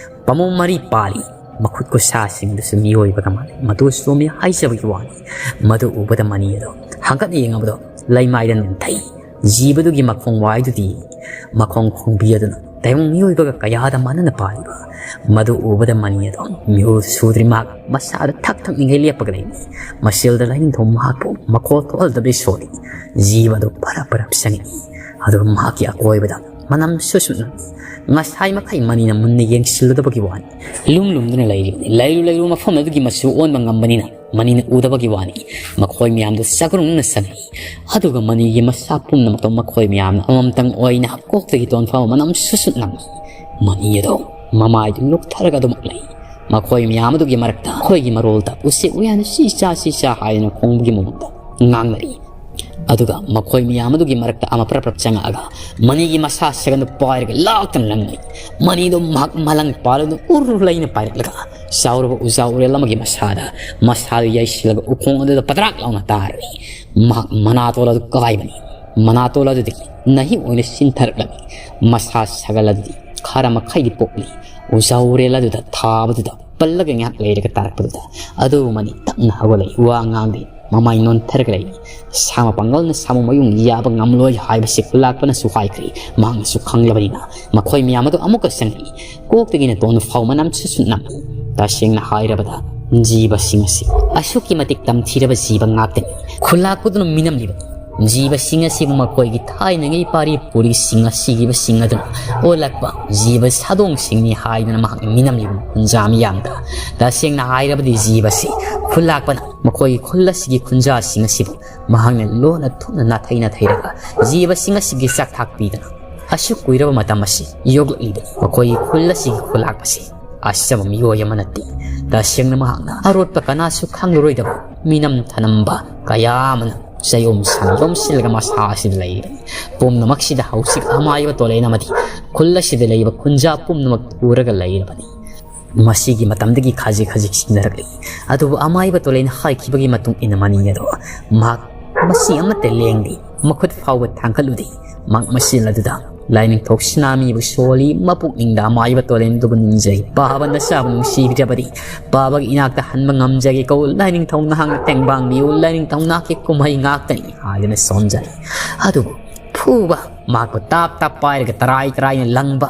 ꯄꯥꯝꯕꯣꯝ ꯃꯔꯤ ꯄꯥꯜꯂꯤ꯫ ꯃꯈꯨꯠ ꯈꯨꯠꯁꯥꯁꯤꯡꯗꯨꯁꯨ ꯃꯤꯑꯣꯏꯕꯒ ꯃꯥꯟꯅꯩ꯫ ꯃꯇꯨ ꯁꯣꯝꯃꯤ ꯍꯥꯏꯖꯕꯒꯤ ꯋꯥꯅꯤ꯫ ꯃꯗꯨ ꯎꯕꯗ ꯃꯅꯤ ꯑꯗꯣ ꯍꯥꯡꯒꯠꯅ ꯌꯦꯡꯉꯕꯗꯣ ꯂꯩꯃꯥꯏꯗ ꯅꯦꯝꯊꯩ꯫ ꯖꯤꯕꯗꯨꯒꯤ ꯃꯈꯣꯡ ꯋꯥꯏꯗꯨꯗꯤ ꯃꯈꯣꯡ ꯈꯣꯡꯕꯤ ꯑꯗꯨꯅ ꯇꯥꯏꯕꯪ ꯃꯤꯑꯣꯏꯕꯒ ꯀꯌꯥꯗ ꯃꯥꯟꯅꯅ ꯄꯥꯜꯂꯤꯕ꯫ ꯃꯗꯨ ꯎꯕꯗ ꯃꯅꯤ ꯑꯗꯣ ꯃꯤꯍꯨꯜ ꯁꯨꯗ꯭ꯔꯤ ꯃꯍꯥꯛ ꯃꯁꯥꯗ ꯊꯛ ꯊꯛꯅꯤꯡꯉꯩ ꯂꯦꯞꯄꯒ ꯂꯩꯅꯤ꯫ ꯃꯁꯤꯜꯗ ꯂꯥꯏꯅꯤꯡꯊꯧ ꯃꯍꯥꯛꯄꯨ ꯃꯈꯣꯜ ꯊꯣꯛꯍꯜꯗꯕꯗꯤ ꯁꯣꯜꯂꯤ꯫ ꯖꯤꯕ ꯑꯗꯨ ꯄꯔꯞ ꯄꯔꯞ ꯆꯪꯉꯛꯏ꯫ ꯑꯗꯨꯒ ꯃꯍꯥꯛꯀꯤ ꯑꯀꯣꯏꯕꯗ ꯃꯅꯝ ꯁꯨꯠ ꯁꯨꯠ ꯅꯝꯃꯤ꯫ ꯉꯁꯥꯏ ꯃꯈꯩ ꯃꯅꯤꯅ ꯃꯨꯟꯅ ꯌꯦꯡꯁꯤꯜꯂꯨꯗꯕꯒꯤ ꯋꯥꯅꯤ꯫ ꯂꯨꯝ ꯂꯨꯝꯗꯨꯅ ꯂꯩꯔꯤꯕꯅꯤ꯫ ꯂꯩꯔꯨ ꯂꯩꯔꯨ ꯃꯐꯝ ꯑꯗꯨꯒꯤ ꯃꯆꯨ ꯑꯣꯟꯕ ꯉꯝꯕꯅꯤꯅ ꯃꯅꯤꯅ ꯎꯗꯕꯒꯤ ꯋꯥꯅꯤ꯫ ꯃꯈꯣꯏ ꯃꯌꯥꯝꯗꯨ ꯆꯥꯛꯈꯨꯝꯅ ꯆꯪꯉꯤ꯫ ꯑꯗꯨꯒ ꯃꯅꯤꯒꯤ ꯃꯁꯥ ꯄꯨꯝꯅꯃꯛꯇꯣ ꯃꯈꯣꯏ ꯃꯌꯥꯝꯅ ꯑꯃꯃꯝꯇꯪ ꯑꯣꯏꯅ ꯀꯣꯛꯇꯒꯤ ꯇꯣꯟ ꯐꯥꯎꯕ ꯃꯅꯝ ꯁꯨꯠ ꯁꯨꯠ ꯅꯝꯃꯤ꯫ ꯃꯅꯤ ꯑꯗꯣ ꯃꯃꯥꯏꯗꯨ ꯅꯣꯛꯊꯔꯒ ꯑꯗꯨꯃꯛ ꯂꯩ꯫ ꯃꯈꯣꯏ ꯃꯌꯥꯝ ꯑꯗꯨꯒꯤ ꯃꯔꯛꯇ ꯑꯩꯈꯣꯏꯒꯤ ꯃꯔꯣꯜꯗ ꯎꯆꯦꯛ ꯎꯌꯥꯅ ꯁꯤ ꯆꯥ ꯁꯤ ꯆꯥ ꯍꯥꯏꯗꯅ ꯈꯣꯡꯕꯒꯤ ꯃꯑꯣꯡꯗ ꯉꯥꯡꯅꯔꯤ꯫ ꯑꯗꯨꯒ ꯃꯈꯣꯏ ꯃꯌꯥꯝ ꯑꯗꯨꯒꯤ ꯃꯔꯛꯇ ꯑꯃ ꯄ꯭ꯔꯞ ꯄ꯭ꯔꯞ ꯆꯪꯉꯛꯑꯒ ꯃꯅꯤꯒꯤ ꯃꯁꯥ ꯁꯒꯟꯗꯨ ꯄꯥꯏꯔꯒ ꯂꯥꯛꯇꯅ ꯂꯪꯅꯩ꯫ ꯃꯅꯤꯗꯨ ꯃꯍꯥꯛ ꯃꯂꯪ ꯄꯥꯜꯂꯗꯨꯅ ꯎꯔꯨ ꯂꯩꯅ ꯄꯥꯏꯔꯛꯂꯒ ꯆꯥꯎꯔꯕ ꯎꯖꯥ ꯎꯔꯦꯜ ꯑꯃꯒꯤ ꯃꯁꯥꯗ ꯃꯁꯥꯗꯨ ꯌꯩꯁꯤꯜꯂꯒ ꯎꯈꯣꯡ ꯑꯗꯨꯗ ꯄꯗ꯭ꯔꯥꯛ ꯂꯥꯎꯅ ꯇꯥꯔꯅꯤ꯫ ꯃꯍꯥꯛ ꯃꯅꯥꯇꯣꯜ ꯑꯗꯨ ꯀꯥꯏꯕꯅꯤ꯫ ꯃꯅꯥꯇꯣꯜ ꯑꯗꯨꯗꯒꯤ ꯅꯍꯤꯛ ꯑꯣꯏꯅ ꯆꯤꯟꯊꯔꯛꯂꯝꯃꯤ꯫ ꯃꯁꯥ ꯁꯒꯜ ꯑꯗꯨꯗꯤ ꯈꯔ ꯃꯈꯩꯗꯤ ꯄꯣꯛꯂꯤ꯫ ꯎꯖꯥ ꯎꯔꯦꯜ ꯑꯗꯨꯗ ꯊꯥꯕꯗꯨꯗ ꯄꯜꯂꯒ ꯉꯥꯏꯍꯥꯛ ꯂꯩꯔꯒ ꯇꯥꯔꯛꯄꯗꯨꯗ ꯑꯗꯨ ꯃꯅꯤ ꯇꯞꯅ ꯍꯧꯒꯠꯂꯛꯏ꯫ ꯋꯥ ꯉꯥꯡꯗꯦ꯫ ꯃꯃꯥꯏ ꯅꯣꯟꯊꯔꯒ ꯂꯩ꯫ ꯁꯥꯃ ꯄꯥꯡꯒꯜꯅ ꯁꯥꯃꯨ ꯃꯌꯨꯡ ꯌꯥꯕ ꯉꯝꯂꯣꯏ ꯍꯥꯏꯕꯁꯤ ꯈꯨꯂꯥꯛꯄꯅꯁꯨ ꯍꯥꯏꯈ꯭ꯔꯤ꯫ ꯃꯍꯥꯛꯅꯁꯨ ꯈꯪꯂꯕꯅꯤꯅ ꯃꯈꯣꯏ ꯃꯌꯥꯝ ꯑꯗꯨ ꯑꯃꯨꯛꯀ ꯆꯪꯉꯛꯏ꯫ ꯀꯣꯛꯇꯒꯤꯅ ꯇꯣꯟ ꯐꯥꯎ ꯃꯅꯝ ꯁꯨꯠ ꯁꯨꯠ ꯅꯝꯃꯤ꯫ ꯇꯁꯦꯡꯅ ꯍꯥꯏꯔꯕꯗ ꯖꯤꯕꯁꯤꯡ ꯑꯁꯤ ꯑꯁꯨꯛꯀꯤ ꯃꯇꯤꯛ ꯇꯝꯊꯤꯔꯕ ꯖꯤꯕ ꯉꯥꯛꯇꯅꯤ꯫ ꯈꯨꯂꯥꯛꯄꯗꯨꯅ ꯃꯤꯅꯝꯂꯤꯕꯅꯤ꯫ ꯖꯤꯕꯁꯤꯡ ꯑꯁꯤꯕꯨ ꯃꯈꯣꯏꯒꯤ ꯊꯥꯏꯅꯉꯩ ꯄꯥꯔꯤ ꯄꯨꯔꯤꯁꯤꯡꯅ ꯁꯤꯈꯤꯕꯁꯤꯡ ꯑꯗꯨꯅ ꯑꯣꯜꯂꯛꯄ ꯖꯤꯕ ꯁꯥꯗꯣꯡꯁꯤꯡꯅꯤ ꯍꯥꯏꯗꯨꯅ ꯃꯍꯥꯛꯅ ꯃꯤꯅꯝꯂꯤꯕ ꯈꯨꯟꯖꯥ ꯃꯤꯌꯥꯝꯗ꯫ ꯇꯁꯦꯡꯅ ꯍꯥꯏꯔꯕꯗꯤ ꯖꯤꯕꯁꯤ ꯈꯨꯂꯥꯛꯄꯅ ꯃꯈꯣꯏꯒꯤ ꯈꯨꯜ ꯑꯁꯤꯒꯤ ꯈꯨꯟꯖꯥꯁꯤꯡ ꯑꯁꯤꯕꯨ ꯃꯍꯥꯛꯅ ꯂꯣꯟꯅ ꯊꯨꯞꯅ ꯅꯥꯊꯩ ꯅꯥꯊꯩꯔꯒ ꯖꯤꯕꯁꯤꯡ ꯑꯁꯤꯒꯤ ꯆꯥꯛꯊꯥꯛ ꯄꯤꯗꯅ ꯑꯁꯨꯛ ꯀꯨꯏꯔꯕ ꯃꯇꯝ ꯑꯁꯤ ꯌꯣꯛꯂꯛꯂꯤꯕꯅꯤ꯫ ꯃꯈꯣꯏꯒꯤ ꯈꯨꯜ ꯑꯁꯤꯒꯤ ꯈꯨꯂꯥꯛꯄꯁꯤ ꯑꯆꯝꯕ ꯃꯤꯑꯣꯏ ꯑꯃ ꯅꯠꯇꯦ꯫ ꯇꯁꯦꯡꯅ ꯃꯍꯥꯛꯅ ꯑꯔꯣꯠꯄ ꯀꯅꯥꯁꯨ ꯈꯪꯂꯔꯣꯏꯗꯕ ꯃꯤꯅꯝ ꯊꯅꯝꯕ ꯀꯌꯥ ꯑꯃꯅ ꯆꯌꯣꯝ ꯁꯝ ꯌꯣꯝꯁꯤꯜꯂꯒ ꯃꯁꯥ ꯑꯁꯤꯗ ꯂꯩꯔꯤꯕꯅꯤ꯫ ꯄꯨꯝꯅꯃꯛꯁꯤꯗ ꯍꯧꯖꯤꯛ ꯑꯃꯥꯏꯕ ꯇꯣꯂꯦꯟ ꯑꯃꯗꯤ ꯈꯨꯜ ꯑꯁꯤꯗ ꯂꯩꯕ ꯈꯨꯟꯖꯥ ꯄꯨꯝꯅꯃꯛ ꯎꯔꯒ ꯂꯩꯔꯕꯅꯤ꯫ ꯃꯁꯤꯒꯤ ꯃꯇꯝꯗꯒꯤ ꯈꯖꯤꯛ ꯈꯖꯤꯛ ꯁꯤꯟꯅꯔꯛꯂꯤ꯫ ꯑꯗꯨꯕꯨ ꯑꯃꯥꯏꯕ ꯇꯣꯂꯦꯟ ꯍꯥꯏꯈꯤꯕꯒꯤ ꯃꯇꯨꯡ ꯏꯟꯅ ꯃꯅꯤ ꯑꯗꯣ ꯃꯍꯥꯛ ꯃꯁꯤ ꯑꯃꯠꯇ ꯂꯦꯡꯗꯦ꯫ ꯃꯈꯨꯠ ꯐꯥꯎꯕ ꯊꯥꯡꯒꯠꯂꯨꯗꯦ꯫ ꯃꯍꯥꯛ ꯃꯁꯤꯜ ꯑꯗꯨꯗ ꯂꯥꯏꯅꯤꯡꯊꯧ ꯁꯅꯥꯃꯤꯕꯨ ꯁꯣꯜꯂꯤ, ꯃꯄꯨꯛꯅꯤꯡꯗ ꯑꯃꯥꯏꯕ ꯇꯣꯂꯦꯟꯗꯨꯕꯨ ꯅꯤꯡꯖꯩ꯫ ꯄꯥꯕ ꯅꯆꯥꯕꯨ ꯅꯨꯡꯁꯤꯕꯤꯗ꯭ꯔꯕꯗꯤ ꯄꯥꯕꯒꯤ ꯏꯅꯥꯛꯇ ꯍꯟꯕ ꯉꯝꯖꯒꯦꯀꯣ꯫ ꯂꯥꯏꯅꯤꯡꯊꯧ ꯅꯍꯥꯛꯅ ꯇꯦꯡꯕꯥꯡꯕꯤꯌꯨ, ꯂꯥꯏꯅꯤꯡꯊꯧ ꯅꯍꯥꯛꯀꯤ ꯀꯨꯝꯍꯩ ꯉꯥꯛꯇꯅꯤ ꯍꯥꯏꯗꯨꯅ ꯁꯣꯟꯖꯔꯤ꯫ ꯑꯗꯨꯕꯨ ꯐꯨꯕ ꯃꯍꯥꯛꯄꯨ ꯇꯥꯞ ꯇꯥꯞ ꯄꯥꯏꯔꯒ ꯇꯔꯥꯏ ꯇꯔꯥꯏꯅ ꯂꯪꯕ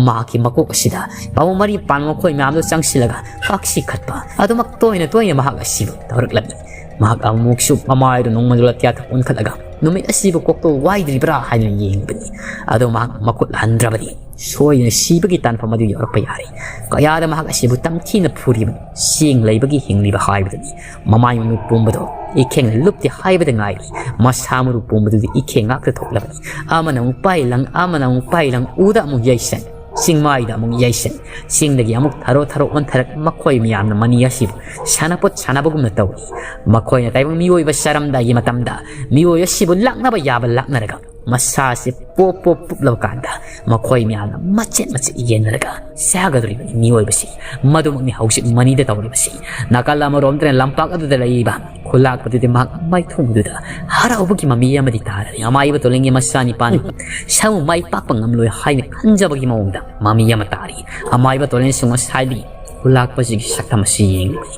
ꯃꯍꯥꯛꯀꯤ ꯃꯀꯣꯛ ꯑꯁꯤꯗ ꯄꯥꯎ ꯃꯔꯤ ꯄꯥꯟꯕ ꯃꯈꯣꯏ ꯃꯌꯥꯝꯗꯨ ꯆꯪꯁꯤꯜꯂꯒ ꯀꯥꯛꯁꯤ ꯈꯠꯄ ꯑꯗꯨꯃꯛ ꯇꯣꯏꯅ ꯇꯣꯏꯅ ꯃꯍꯥꯛ ꯑꯁꯤꯕꯨ ꯇꯧꯔꯛꯂꯝꯃꯤ꯫ ꯃꯍꯥꯛ ꯑꯃꯨꯛꯁꯨ ꯃꯃꯥꯏꯗꯨ ꯅꯣꯡꯃꯗꯨ ꯂꯥꯇꯤꯌꯥ ꯊꯛ ꯑꯣꯟꯈꯠꯂꯒ ꯅꯨꯃꯤꯠ ꯑꯁꯤꯕꯨ ꯀꯣꯛꯇꯣ ꯋꯥꯏꯗ꯭ꯔꯤꯕ꯭ꯔꯥ ꯍꯥꯏꯅ ꯌꯦꯡꯕꯅꯤ꯫ ꯑꯗꯣ ꯃꯍꯥꯛ ꯃꯈꯨꯠ ꯍꯟꯗ꯭ꯔꯕꯗꯤ ꯁꯣꯏꯗꯅ ꯁꯤꯕꯒꯤ ꯇꯥꯟꯐꯝ ꯑꯗꯨ ꯌꯧꯔꯛꯄ ꯌꯥꯔꯦ꯫ ꯀꯌꯥꯗ ꯃꯍꯥꯛ ꯑꯁꯤꯕꯨ ꯇꯝꯊꯤꯅ ꯐꯨꯔꯤꯕꯅꯤ꯫ ꯆꯦꯡ ꯂꯩꯕꯒꯤ ꯍꯤꯡꯂꯤꯕ ꯍꯥꯏꯕꯗꯨꯅꯤ꯫ ꯃꯃꯥꯏ ꯃꯃꯤꯠ ꯄꯨꯝꯕꯗꯣ ꯏꯈꯦꯡꯅ ꯂꯨꯞꯇꯦ ꯍꯥꯏꯕꯗ ꯉꯥꯏꯔꯤ꯫ ꯃꯁꯥ ꯃꯔꯨ ꯄꯨꯝꯕꯗꯨꯗꯤ ꯏꯈꯦꯡ ꯉꯥꯛꯇ ꯊꯣꯛꯂꯕꯅꯤ꯫ ꯑꯃꯅ ꯑꯃꯨꯛ ꯄꯥꯏ ꯂꯪ, ꯑꯃꯅ ꯑꯃꯨꯛ ꯄꯥꯏ ꯂꯪ, ꯎꯗ ꯑꯃꯨꯛ ꯌꯩꯁꯟ, ꯆꯤꯡꯃꯥꯏꯗ ꯑꯃꯨꯛ ꯌꯩꯁꯟ, ꯆꯤꯡꯗꯒꯤ ꯑꯃꯨꯛ ꯊꯔꯣ ꯊꯔꯣ ꯑꯣꯟꯊꯔꯛ, ꯃꯈꯣꯏ ꯃꯌꯥꯝꯅ ꯃꯅꯤ ꯑꯁꯤꯕꯨ ꯁꯥꯟꯅꯄꯣꯠ ꯁꯥꯟꯅꯕꯒꯨꯝꯅ ꯇꯧꯏ꯫ ꯃꯈꯣꯏꯅ ꯇꯥꯏꯕꯪ ꯃꯤꯑꯣꯏꯕ ꯆꯥꯔꯝꯗꯥꯏꯒꯤ ꯃꯇꯝꯗ ꯃꯤꯑꯣꯏ ꯑꯁꯤꯕꯨ ꯂꯥꯛꯅꯕ ꯌꯥꯕ ꯂꯥꯛꯅꯔꯒ ꯃꯁꯥꯁꯤ ꯄꯣꯞ ꯄꯣꯞ ꯄꯨꯞꯂꯕ ꯀꯥꯟꯗ ꯃꯈꯣꯏ ꯃꯌꯥꯝꯅ ꯃꯆꯦꯠ ꯃꯆꯦꯠ ꯌꯦꯟꯅꯔꯒ ꯆꯥꯒꯗꯧꯔꯤꯕꯅꯤ ꯃꯤꯑꯣꯏꯕꯁꯤ꯫ ꯃꯗꯨꯃꯛꯅꯤ ꯍꯧꯖꯤꯛ ꯃꯅꯤꯗ ꯇꯧꯔꯤꯕꯁꯤ꯫ ꯅꯥꯀꯜ ꯑꯃꯔꯣꯝꯗꯅ ꯂꯝꯄꯥꯛ ꯑꯗꯨꯗ ꯂꯩꯔꯤꯕ ꯈꯨꯂꯥꯛꯄꯗꯨꯗꯤ ꯃꯍꯥꯛ ꯃꯥꯏꯊꯣꯡꯗꯨꯗ ꯍꯔꯥꯎꯕꯒꯤ ꯃꯃꯤ ꯑꯃꯗꯤ ꯇꯥꯔꯦ꯫ ꯑꯃꯥꯏꯕ ꯇꯣꯂꯦꯟꯒꯤ ꯃꯆꯥꯅꯤꯄꯥꯅꯤ ꯁꯃꯨ ꯃꯥꯏ ꯄꯥꯛꯄ ꯉꯝꯂꯣꯏ ꯍꯥꯏꯅ ꯈꯟꯖꯕꯒꯤ ꯃꯑꯣꯡꯗ ꯃꯃꯤ ꯑꯃ ꯇꯥꯔꯤ꯫ ꯑꯃꯥꯏꯕ ꯇꯣꯂꯦꯟꯁꯨ ꯉꯁꯥꯏꯗꯤ ꯈꯨꯂꯥꯛꯄꯁꯤꯒꯤ ꯁꯛꯇꯝ ꯑꯁꯤ ꯌꯦꯡꯂꯤ꯫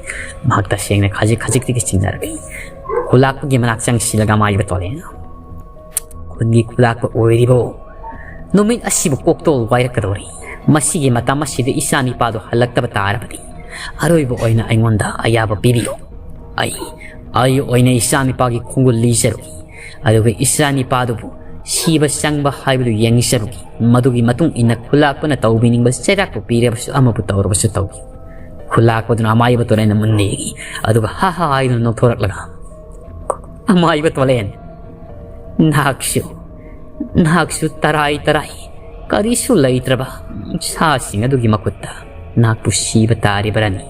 ꯃꯍꯥꯛ ꯇꯁꯦꯡꯅ ꯈꯖꯤꯛ ꯈꯖꯤꯛꯇꯒꯤ ꯆꯤꯡꯅꯔꯛꯏ꯫ ꯈꯨꯂꯥꯛꯄꯒꯤ ꯃꯅꯥꯛ ꯆꯪꯁꯤꯜꯂꯒ ꯑꯃꯥꯏꯕ ꯇꯣꯂꯦꯟ, "ꯈꯨꯟꯒꯤ ꯈꯨꯂꯥꯛꯄ ꯑꯣꯏꯔꯤꯕꯣ? ꯅꯨꯃꯤꯠ ꯑꯁꯤꯕꯨ ꯀꯣꯛꯇꯣꯜ ꯋꯥꯏꯔꯛꯀꯗꯧꯔꯤ꯫ ꯃꯁꯤꯒꯤ ꯃꯇꯝ ꯑꯁꯤꯗ ꯏꯆꯥ ꯅꯤꯄꯥꯗꯨ ꯍꯜꯂꯛꯇꯕ ꯇꯥꯔꯕꯗꯤ ꯑꯔꯣꯏꯕ ꯑꯣꯏꯅ ꯑꯩꯉꯣꯟꯗ ꯑꯌꯥꯕ ꯄꯤꯕꯤꯌꯨ꯫ ꯑꯩ, ꯑꯩ ꯑꯣꯏꯅ ꯏꯆꯥ ꯅꯤꯄꯥꯒꯤ ꯈꯣꯡꯒꯨꯜ ꯂꯤꯖꯔꯨꯏ꯫ ꯑꯗꯨꯒ ꯏꯆꯥ ꯅꯤꯄꯥꯗꯨꯕꯨ ꯁꯤꯕ ꯆꯪꯕ ꯍꯥꯏꯕꯗꯨ ꯌꯦꯡꯖꯔꯨꯏ꯫ ꯃꯗꯨꯒꯤ ꯃꯇꯨꯡ ꯏꯟꯅ ꯈꯨꯂꯥꯛꯄꯅ ꯇꯧꯕꯤꯅꯤꯡꯕ ꯆꯩꯔꯥꯛꯄꯨ ꯄꯤꯔꯕꯁꯨ ꯑꯃꯕꯨ ꯇꯧꯔꯕꯁꯨ ꯇꯧꯕꯤꯌꯨ꯫" ꯈꯨꯂꯥꯛꯄꯗꯨꯅ ꯑꯃꯥꯏꯕ ꯇꯣꯂꯦꯟꯅ ꯃꯨꯟꯅ ꯌꯦꯡꯏ꯫ ꯑꯗꯨꯒ ꯍꯥ ꯍꯥ ꯍꯥꯏꯗꯨꯅ ꯅꯣꯛꯊꯣꯔꯛꯂꯒ, "ꯑꯃꯥꯏꯕ ꯇꯣꯂꯦꯟ, ꯅꯍꯥꯛꯁꯨ, ꯅꯍꯥꯛꯁꯨ ꯇꯔꯥꯏ ꯇꯔꯥꯏ ꯀꯔꯤꯁꯨ ꯂꯩꯇ꯭ꯔꯕ ꯁꯥꯁꯤꯡ ꯑꯗꯨꯒꯤ ꯃꯈꯨꯠꯇ ꯅꯍꯥꯛꯄꯨ ꯁꯤꯕ ꯇꯥꯔꯤꯕꯔꯅꯤ?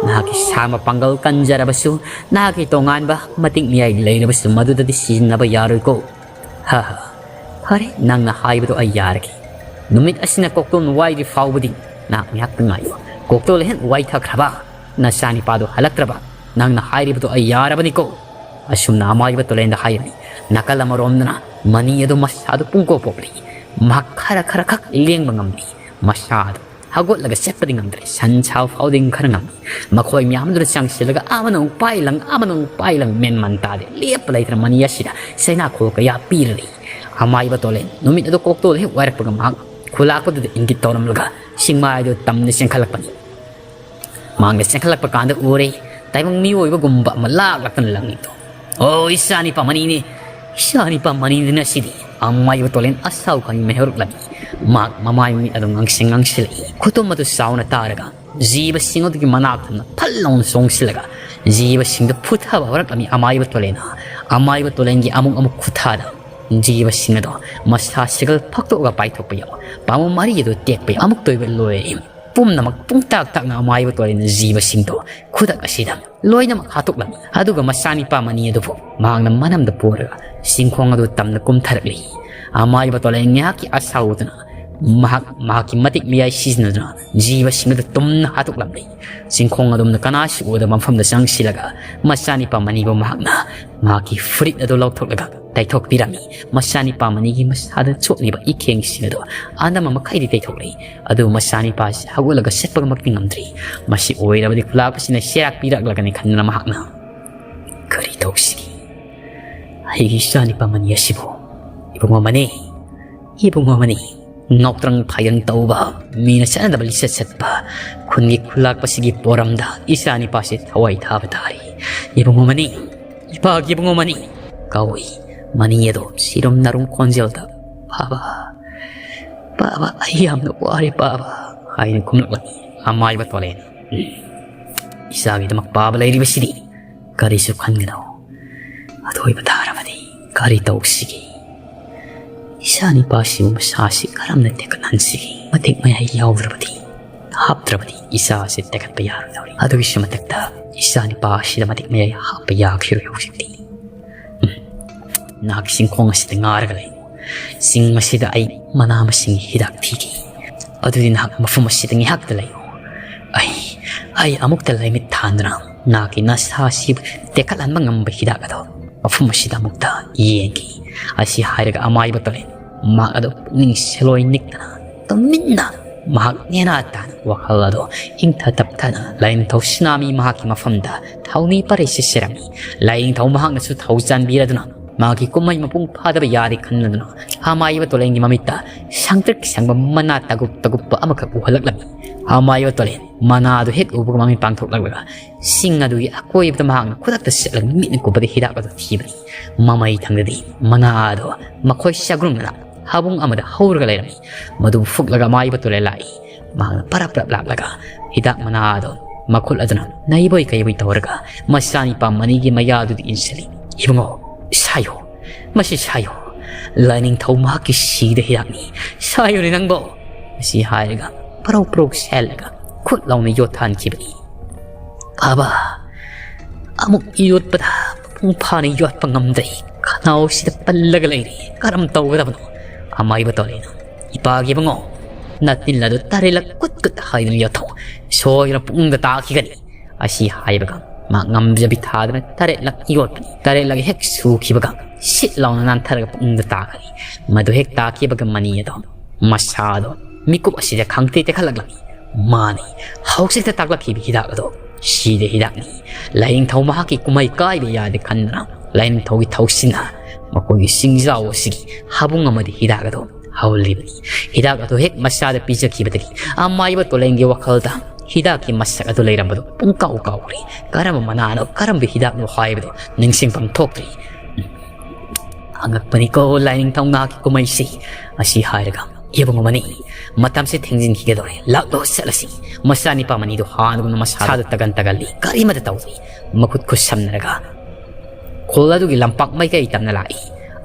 ꯅꯍꯥꯛꯀꯤ ꯁꯥꯡꯕ ꯄꯥꯡꯒꯜ ꯀꯟꯖꯔꯕꯁꯨ, ꯅꯍꯥꯛꯀꯤ ꯇꯣꯉꯥꯟꯕ ꯃꯇꯤꯛ ꯃꯌꯥꯏ ꯂꯩꯔꯕꯁꯨ ꯃꯗꯨꯗꯗꯤ ꯁꯤꯖꯤꯟꯅꯕ ꯌꯥꯔꯣꯏꯀꯣ꯫ ꯍꯥ ꯍꯥ, ꯐꯔꯦ, ꯅꯪꯅ ꯍꯥꯏꯕꯗꯣ ꯑꯩ ꯌꯥꯔꯒꯦ꯫ ꯅꯨꯃꯤꯠ ꯑꯁꯤꯅ ꯀꯣꯛꯇꯣꯟ ꯋꯥꯏꯗ꯭ꯔꯤ ꯐꯥꯎꯕꯗꯤ ꯅꯍꯥꯛ ꯉꯥꯏꯍꯥꯛꯇ ꯉꯥꯏꯌꯨ꯫ ꯀꯣꯛꯇꯣꯜ ꯍꯦꯛ ꯋꯥꯏꯊꯈ꯭ꯔꯕ, ꯅꯆꯥꯅꯤꯄꯥꯗꯨ ꯍꯜꯂꯛꯇ꯭ꯔꯕ, ꯅꯪꯅ ꯍꯥꯏꯔꯤꯕꯗꯣ ꯑꯩ ꯌꯥꯔꯕꯅꯤꯀꯣ꯫" ꯑꯁꯨꯝꯅ ꯑꯃꯥꯏꯕ ꯇꯣꯂꯦꯟꯗ ꯍꯥꯏꯔꯝꯃꯤ꯫ ꯅꯥꯀꯜ ꯑꯃꯔꯣꯝꯗꯅ ꯃꯅꯤ ꯑꯗꯨ ꯃꯁꯥꯗꯨ ꯄꯨꯡꯀꯣꯞ ꯀꯣꯞꯂꯤ꯫ ꯃꯍꯥꯛ ꯈꯔ ꯈꯔ ꯈꯛ ꯂꯦꯡꯕ ꯉꯝꯂꯤ꯫ ꯃꯁꯥꯗꯨ ꯍꯧꯒꯠꯂꯒ ꯆꯠꯄꯗꯤ ꯉꯝꯗ꯭ꯔꯦ꯫ ꯁꯟ ꯁꯥꯎ ꯐꯥꯎꯗꯤ ꯈꯔ ꯉꯝꯃꯤ꯫ ꯃꯈꯣꯏ ꯃꯌꯥꯝꯗꯨꯅ ꯆꯪꯁꯤꯜꯂꯒ ꯑꯃꯅ ꯑꯃꯨꯛ ꯄꯥꯏꯂꯪ, ꯑꯃꯅ ꯑꯃꯨꯛ ꯄꯥꯏꯂꯪ, ꯃꯦꯟ ꯃꯥꯟ ꯇꯥꯗꯦ꯫ ꯂꯦꯞꯄ ꯂꯩꯇꯅ ꯃꯅꯤ ꯑꯁꯤꯗ ꯆꯩꯅꯥꯈꯣꯜ ꯀꯌꯥ ꯄꯤꯔ ꯂꯩ꯫ ꯑꯃꯥꯏꯕ ꯇꯣꯂꯦꯟ ꯅꯨꯃꯤꯠ ꯑꯗꯨ ꯀꯣꯛꯇꯣꯜ ꯍꯦꯛ ꯋꯥꯏꯔꯛꯄꯒ ꯃꯍꯥꯛ ꯈꯨꯂꯥꯛꯄꯗꯨꯗ ꯏꯪꯒꯤꯠ ꯇꯧꯔꯝꯂꯒ ꯁꯤꯡꯃꯥꯏꯗꯨ ꯇꯝꯅ ꯆꯦꯟꯈꯠꯂꯛꯄꯅꯤ꯫ ꯃꯍꯥꯛꯅ ꯆꯦꯟꯈꯠꯂꯛꯄ ꯀꯥꯟꯗ ꯎꯔꯦ, ꯇꯥꯏꯕꯪ ꯃꯤꯑꯣꯏꯕꯒꯨꯝꯕ ꯑꯃ ꯂꯥꯛꯂꯛꯇꯅ ꯂꯪꯉꯤꯗꯣ꯫ "ꯑꯣ, ꯏꯆꯥ ꯅꯤꯄꯥ ꯃꯅꯤꯅꯦ, ꯏꯆꯥ ꯅꯤꯄꯥ ꯃꯅꯤꯗꯨꯅ ꯁꯤꯗꯤ!" ꯑꯃꯥꯏꯕ ꯇꯣꯂꯦꯟ ꯑꯁꯥꯎ ꯈꯪꯉꯤ ꯃꯩꯍꯧꯔꯛꯂꯝꯃꯤ꯫ ꯃꯍꯥꯛ ꯃꯃꯥꯏ ꯃꯃꯤꯠ ꯑꯗꯨ ꯉꯥꯡꯁꯤꯡ ꯉꯥꯡꯁꯤꯜꯂꯛꯏ꯫ ꯈꯨꯇꯨꯝ ꯑꯗꯨ ꯆꯥꯎꯅ ꯇꯥꯔꯒ ꯖꯤꯕꯁꯤꯡ ꯑꯗꯨꯒꯤ ꯃꯅꯥꯛꯇꯅ ꯐꯠ ꯂꯥꯎꯅ ꯆꯣꯡꯁꯤꯜꯂꯒ ꯖꯤꯕꯁꯤꯡꯗꯨ ꯐꯨꯊꯕ ꯍꯧꯔꯛꯂꯝꯃꯤ꯫ ꯑꯃꯥꯏꯕ ꯇꯣꯂꯦꯟꯅ, ꯑꯃꯥꯏꯕ ꯇꯣꯂꯦꯟꯒꯤ ꯑꯃꯨꯛ ꯑꯃꯨꯛ ꯈꯨꯊꯥꯗ ꯖꯤꯕꯁꯤꯡ ꯑꯗꯣ ꯃꯁꯥ ꯁꯤꯒꯜ ꯐꯛꯇꯣꯛꯑꯒ ꯄꯥꯏꯊꯣꯛꯄ ꯌꯥꯎ꯫ ꯄꯥꯝꯕꯣꯝ ꯃꯔꯤ ꯑꯗꯨ ꯇꯦꯛꯄ ꯌꯥꯎ꯫ ꯑꯃꯨꯛꯇ ꯑꯣꯏꯕ ꯂꯣꯏꯔꯦ꯫ ꯄꯨꯝꯅꯃꯛ ꯄꯨꯡꯇꯥꯛ ꯇꯥꯛꯅ ꯑꯃꯥꯏꯕ ꯇꯣꯔꯦꯟꯅ ꯖꯤꯕꯁꯤꯡꯗꯣ ꯈꯨꯗꯛ ꯑꯁꯤꯗ ꯂꯣꯏꯅꯃꯛ ꯍꯥꯠꯇꯣꯛꯂꯝꯃꯤ꯫ ꯑꯗꯨꯒ ꯃꯆꯥꯅꯤꯄꯥ ꯃꯅꯤ ꯑꯗꯨꯕꯨ ꯃꯍꯥꯛꯅ ꯃꯅꯝꯗ ꯄꯨꯔꯒ ꯆꯤꯡꯈꯣꯡ ꯑꯗꯨ ꯇꯝꯅ ꯀꯨꯝꯊꯔꯛꯂꯤ꯫ ꯑꯃꯥꯏꯕ ꯇꯣꯂꯦꯟ ꯉꯥꯏꯍꯥꯛꯀꯤ ꯑꯁꯥ ꯎꯗꯨꯅ ꯃꯍꯥꯛ ꯃꯍꯥꯛꯀꯤ ꯃꯇꯤꯛ ꯃꯌꯥꯏ ꯁꯤꯖꯤꯟꯅꯗꯨꯅ ꯖꯤꯕꯁꯤꯡ ꯑꯗꯨ ꯇꯨꯝꯅ ꯍꯥꯠꯇꯣꯛꯂꯝꯂꯤ꯫ ꯆꯤꯡꯈꯣꯡ ꯑꯗꯣꯝꯗ ꯀꯅꯥꯁꯨ ꯎꯗꯕ ꯃꯐꯝꯗ ꯆꯪꯁꯤꯜꯂꯒ ꯃꯆꯥꯅꯤꯄꯥ ꯃꯅꯤꯕꯨ ꯃꯍꯥꯛꯅ ꯃꯍꯥꯛꯀꯤ ꯐꯨꯔꯤꯠ ꯑꯗꯨ ꯂꯧꯊꯣꯛꯂꯒ ꯇꯩꯊꯣꯛꯄꯤꯔꯝꯃꯤ꯫ ꯃꯆꯥꯅꯤꯄꯥ ꯃꯅꯤꯒꯤ ꯃꯁꯥꯗ ꯁꯣꯛꯂꯤꯕ ꯏꯈꯦꯡꯁꯤꯡ ꯑꯗꯨ ꯑꯅꯝꯕ ꯃꯈꯩꯗꯤ ꯇꯩꯊꯣꯛꯂꯤ꯫ ꯑꯗꯨꯕꯨ ꯃꯆꯥꯅꯤꯄꯥꯁꯤ ꯍꯧꯒꯠꯂꯒ ꯆꯠꯄꯃꯛꯇꯤ ꯉꯝꯗ꯭ꯔꯤ꯫ ꯃꯁꯤ ꯑꯣꯏꯔꯕꯗꯤ ꯈꯨꯂꯥꯛꯄꯁꯤꯅ ꯆꯩꯔꯥꯛ ꯄꯤꯔꯛꯂꯒꯅꯤ ꯈꯟꯗꯨꯅ ꯃꯍꯥꯛꯅ, "ꯀꯔꯤ ꯇꯧꯁꯤꯒꯦ? ꯑꯩꯒꯤ ꯏꯆꯥꯅꯤꯄꯥ ꯃꯅꯤ ꯑꯁꯤꯕꯨ, ꯏꯕꯨꯡꯉꯣ ꯃꯅꯤ, ꯏꯕꯨꯡꯉꯣ ꯃꯅꯤ, ꯉꯥꯎꯇ꯭ꯔꯪ ꯐꯥꯏꯗꯪ ꯇꯧꯕ, ꯃꯤꯅ ꯆꯠꯅꯗꯕ ꯂꯤꯆꯠ ꯆꯠꯄ ꯈꯨꯟꯒꯤ ꯈꯨꯂꯥꯛꯄꯁꯤꯒꯤ ꯄꯣꯔꯝꯗ ꯏꯆꯥꯅꯤꯄꯥꯁꯤ ꯊꯋꯥꯏ ꯊꯥꯕ ꯇꯥꯔꯤ꯫ ꯏꯕꯨꯡꯉꯣ ꯃꯅꯤ, ꯏꯄꯥꯒꯤ ꯏꯕꯨꯡꯉꯣ ꯃꯅꯤ!" ꯀꯧꯏ꯫ ꯃꯅꯤ ꯑꯗꯣ ꯁꯤꯔꯨꯝ ꯅꯥꯔꯨꯝ ꯈꯣꯟꯖꯦꯜꯗ, "ꯕꯥꯕꯥ, ꯕꯥꯕꯥ, ꯑꯩ ꯌꯥꯝꯅ ꯋꯥꯔꯦ ꯕꯥꯕꯥ" ꯍꯥꯏꯅ ꯈꯨꯝꯂꯛꯂꯝꯃꯤ꯫ ꯑꯃꯥꯏꯕ ꯇꯣꯂꯦꯟ, "ꯎꯝ, ꯏꯆꯥꯒꯤꯗꯃꯛ ꯄꯥꯕ ꯂꯩꯔꯤꯕꯁꯤꯗꯤ ꯀꯔꯤꯁꯨ ꯈꯟꯒꯅꯨ꯫ ꯑꯊꯣꯏꯕ ꯇꯥꯔꯕꯗꯤ ꯀꯔꯤ ꯇꯧꯁꯤꯒꯦ? ꯏꯆꯥ ꯅꯤꯄꯥꯁꯤꯕꯨ ꯃꯁꯥꯁꯤ ꯀꯔꯝꯅ ꯇꯦꯛꯈꯠꯍꯟꯁꯤꯒꯦ? ꯃꯇꯤꯛ ꯃꯌꯥꯏ ꯌꯥꯎꯗ꯭ꯔꯕꯗꯤ, ꯍꯥꯞꯇ꯭ꯔꯕꯗꯤ ꯏꯆꯥ ꯑꯁꯤ ꯇꯦꯛꯈꯠꯄ ꯌꯥꯔꯣꯏꯗꯧꯔꯤ꯫ ꯑꯗꯨꯒꯤꯁꯨ ꯃꯊꯛꯇ ꯏꯆꯥ ꯅꯤꯄꯥ ꯑꯁꯤꯗ ꯃꯇꯤꯛ ꯃꯌꯥꯏ ꯍꯥꯞꯄ ꯌꯥꯈꯤꯔꯣꯏ ꯍꯧꯖꯤꯛꯇꯤ꯫ ꯎꯝ, ꯅꯍꯥꯛ ꯆꯤꯡꯈꯣꯡ ꯑꯁꯤꯗ ꯉꯥꯔꯒ ꯂꯩ꯫ ꯆꯤꯡ ꯑꯁꯤꯗ ꯑꯩ ꯃꯅꯥ ꯃꯁꯤꯡ ꯍꯤꯗꯥꯛ ꯊꯤꯒꯦ꯫ ꯑꯗꯨꯗꯤ ꯅꯍꯥꯛ ꯃꯐꯝ ꯑꯁꯤꯗ ꯉꯥꯏꯍꯥꯛꯇ ꯂꯩꯌꯨ꯫ ꯑꯩ, ꯑꯩ ꯑꯃꯨꯛꯇ ꯂꯥꯏꯃꯤꯠ ꯊꯥꯟꯗꯨꯅ ꯅꯍꯥꯛꯀꯤ ꯅꯁꯥ ꯑꯁꯤꯕꯨ ꯇꯦꯛꯈꯠꯍꯟꯕ ꯉꯝꯕ ꯍꯤꯗꯥꯛ ꯑꯗꯣ ꯃꯐꯝ ꯑꯁꯤꯗ ꯑꯃꯨꯛꯇ ꯌꯦꯡꯈꯤ꯫ ꯑꯁꯤ ꯍꯥꯏꯔꯒ ꯑꯃꯥꯏꯕ ꯇꯣꯂꯦꯟ ꯃꯍꯥꯛ ꯑꯗꯨ ꯄꯨꯛꯅꯤꯡ ꯁꯦꯂꯣꯏ ꯅꯤꯛꯇꯅ ꯇꯨꯃꯤꯟꯅ ꯃꯍꯥꯛ ꯅꯦꯅꯥ ꯇꯥꯅ ꯋꯥꯈꯜ ꯑꯗꯨ ꯏꯪꯊ ꯇꯞꯊꯅ ꯂꯥꯏꯅꯤꯡꯊꯧ ꯁꯤꯅꯥꯃꯤ ꯃꯍꯥꯛꯀꯤ ꯃꯐꯝꯗ ꯊꯧꯅꯤ ꯄꯔꯩ ꯁꯤꯠꯆꯔꯝꯃꯤ꯫ ꯂꯥꯏꯅꯤꯡꯊꯧ ꯃꯍꯥꯛꯅꯁꯨ ꯊꯧ ꯆꯥꯟꯕꯤꯔꯗꯨꯅ ꯃꯍꯥꯛꯀꯤ ꯀꯨꯝꯍꯩ ꯃꯄꯨꯡ ꯐꯥꯗꯕ ꯌꯥꯗꯦ ꯈꯟꯂꯗꯨꯅ ꯑꯃꯥꯏꯕ ꯇꯣꯂꯦꯟꯒꯤ ꯃꯃꯤꯠꯇ ꯁꯪꯇ꯭ꯔꯤꯛ ꯁꯪꯕ ꯃꯅꯥ ꯇꯒꯨꯞ ꯇꯒꯨꯞꯄ ꯑꯃꯈꯛ ꯎꯍꯜꯂꯛꯂꯝꯃꯤ꯫ ꯑꯃꯥꯏꯕ ꯇꯣꯂꯦꯟ ꯃꯅꯥ ꯑꯗꯨ ꯍꯦꯛ ꯎꯕꯒ ꯃꯃꯤꯠ ꯄꯥꯡꯊꯣꯛꯂꯛꯂꯒ ꯁꯤꯡ ꯑꯗꯨꯒꯤ ꯑꯀꯣꯏꯕꯗ ꯃꯍꯥꯛꯅ ꯈꯨꯗꯛꯇ ꯆꯠꯂꯒ ꯃꯤꯠꯅ ꯀꯨꯞꯄꯗ ꯍꯤꯗꯥꯛ ꯑꯗꯨ ꯊꯤꯕꯅꯤ꯫ ꯃꯃꯩ ꯊꯪꯗꯗꯤ ꯃꯅꯥ ꯑꯗꯨ ꯃꯈꯣꯏ ꯆꯒ꯭ꯔꯨꯝꯅꯅ ꯍꯥꯕꯨꯡ ꯑꯃꯗ ꯍꯧꯔꯒ ꯂꯩꯔꯝꯃꯤ꯫ ꯃꯗꯨ ꯐꯨꯛꯂꯒ ꯑꯃꯥꯏꯕ ꯇꯣꯂꯦꯟ ꯂꯥꯛꯏ꯫ ꯃꯍꯥꯛꯅ ꯄꯔꯞ ꯄꯔꯞ ꯂꯥꯛꯂꯒ ꯍꯤꯗꯥꯛ ꯃꯅꯥ ꯑꯗꯨ ꯃꯈꯨꯠ ꯑꯗꯨꯅ ꯅꯩꯕꯣꯏ ꯀꯩꯕꯣꯏ ꯇꯧꯔꯒ ꯃꯆꯥꯅꯤꯄꯥ ꯃꯅꯤꯒꯤ ꯃꯌꯥꯗꯨꯗ ꯏꯟꯁꯤꯜꯂꯤ꯫ "ꯏꯕꯨꯡꯉꯣ, ꯁꯥꯏꯌꯣ, ꯃꯁꯤ ꯁꯥꯏꯌꯣ꯫ ꯂꯥꯏꯅꯤꯡꯊꯧ ꯃꯍꯥꯛꯀꯤ ꯁꯤꯗ ꯍꯤꯗꯥꯛꯅꯤ꯫ ꯁꯥꯏꯌꯣꯅꯦ ꯅꯪꯕꯣ!" ꯑꯁꯤ ꯍꯥꯏꯔꯒ ꯄꯔꯧ ꯄꯔꯧ ꯁꯥꯏꯍꯜꯂꯒ ꯈꯨꯠ ꯂꯥꯎꯅ ꯌꯣꯠꯊꯍꯟꯈꯤꯕꯅꯤ꯫ "ꯕꯥꯕꯥ, ꯑꯃꯨꯛ ꯌꯣꯠꯄꯗ ꯃꯄꯨꯡ ꯐꯥꯅ ꯌꯣꯠꯄ ꯉꯝꯗ꯭ꯔꯦ꯫ ꯈꯅꯥꯎꯁꯤꯗ ꯄꯜꯂꯒ ꯂꯩꯔꯦ꯫ ꯀꯔꯝ ꯇꯧꯒꯗꯕꯅꯣ?" ꯑꯃꯥꯏꯕ ꯇꯣꯂꯦꯟꯅ, "ꯏꯄꯥꯒꯤ ꯏꯕꯨꯡꯉꯣ, ꯅꯇꯤꯜ ꯑꯗꯨ ꯇꯔꯦꯠꯂꯛ ꯀꯨꯠ ꯀꯨꯠ ꯍꯥꯏꯗꯨꯅ ꯌꯣꯠꯊꯣꯛ꯫ ꯁꯣꯏꯗꯅ ꯄꯨꯛꯅꯨꯡꯗ ꯇꯥꯈꯤꯒꯅꯤ꯫" ꯑꯁꯤ ꯍꯥꯏꯕꯒ ꯃꯥ ꯉꯝꯖꯕꯤ ꯊꯥꯗꯅ ꯇꯔꯦꯠꯂꯛ ꯌꯣꯠꯄꯅꯤ꯫ ꯇꯔꯦꯠꯂꯛ ꯍꯦꯛ ꯁꯨꯈꯤꯕꯒ ꯁꯤꯠ ꯂꯥꯎꯅ ꯅꯥꯟꯊꯔꯒ ꯄꯨꯛꯅꯨꯡꯗ ꯇꯥꯈ꯭ꯔꯦ꯫ ꯃꯗꯨ ꯍꯦꯛ ꯇꯥꯈꯤꯕꯒ ꯃꯅꯤ ꯑꯗꯣ, ꯃꯁꯥꯗꯣ ꯃꯤꯀꯨꯞ ꯑꯁꯤꯗ ꯈꯪꯇꯦ ꯇꯦꯛꯈꯠꯂꯛꯂꯝꯃꯤ꯫ ꯃꯥꯅꯤ, ꯍꯧꯖꯤꯛꯇ ꯇꯥꯛꯂꯛꯈꯤꯕ ꯍꯤꯗꯥꯛ ꯑꯗꯣ ꯁꯤꯗ ꯍꯤꯗꯥꯛꯅꯤ꯫ ꯂꯥꯏꯅꯤꯡꯊꯧ ꯃꯍꯥꯛꯀꯤ ꯀꯨꯝꯍꯩ ꯀꯥꯏꯕ ꯌꯥꯗꯦ ꯈꯟꯗꯅ ꯂꯥꯏꯅꯤꯡꯊꯧꯒꯤ ꯊꯧꯁꯤꯟꯅ ꯃꯈꯣꯏꯒꯤ ꯆꯤꯡꯖꯥꯎ ꯑꯁꯤꯒꯤ ꯍꯥꯕꯨꯡ ꯑꯃꯗꯤ ꯍꯤꯗꯥꯛ ꯑꯗꯣ ꯍꯧꯍꯜꯂꯤꯕꯅꯤ꯫ ꯍꯤꯗꯥꯛ ꯑꯗꯨ ꯍꯦꯛ ꯃꯁꯥꯗ ꯄꯤꯖꯈꯤꯕꯗꯒꯤ ꯑꯃꯥꯏꯕ ꯇꯣꯂꯦꯟꯒꯤ ꯋꯥꯈꯜꯗ ꯍꯤꯗꯥꯛꯀꯤ ꯃꯁꯛ ꯑꯗꯨ ꯂꯩꯔꯝꯕꯗꯨ ꯄꯨꯡꯀꯥꯎ ꯀꯥꯎꯈ꯭ꯔꯦ꯫ ꯀꯔꯝꯕ ꯃꯅꯥꯅꯣ, ꯀꯔꯝꯕ ꯍꯤꯗꯥꯛꯅꯣ ꯍꯥꯏꯕꯗꯨ ꯅꯤꯡꯁꯤꯡꯐꯝ ꯊꯣꯛꯇ꯭ꯔꯦ꯫ "ꯑꯉꯛꯄꯅꯤꯀꯣ ꯂꯥꯏꯅꯤꯡꯊꯧ ꯅꯍꯥꯛꯀꯤ ꯀꯨꯝꯍꯩꯁꯤ꯫" ꯑꯁꯤ ꯍꯥꯏꯔꯒ ꯏꯕꯨꯡꯉꯣ ꯃꯅꯤ, ꯃꯇꯝꯁꯦ ꯊꯦꯡꯖꯤꯟꯈꯤꯒꯗꯧꯔꯦ, ꯂꯥꯛꯂꯣ ꯆꯠꯂꯁꯤ꯫ ꯃꯆꯥꯅꯤꯄꯥ ꯃꯅꯤꯗꯨ ꯍꯥꯟꯅꯒꯨꯝꯅ ꯃꯁꯥꯗ ꯇꯒꯟ ꯇꯒꯜꯂꯤ, ꯀꯔꯤꯃꯇ ꯇꯧꯗ꯭ꯔꯤ꯫ ꯃꯈꯨꯠ ꯈꯨꯠ ꯁꯝꯅꯔꯒ ꯈꯨꯜ ꯑꯗꯨꯒꯤ ꯂꯝꯄꯥꯛ ꯃꯥꯏꯀꯩ ꯇꯝꯅ ꯂꯥꯛꯏ꯫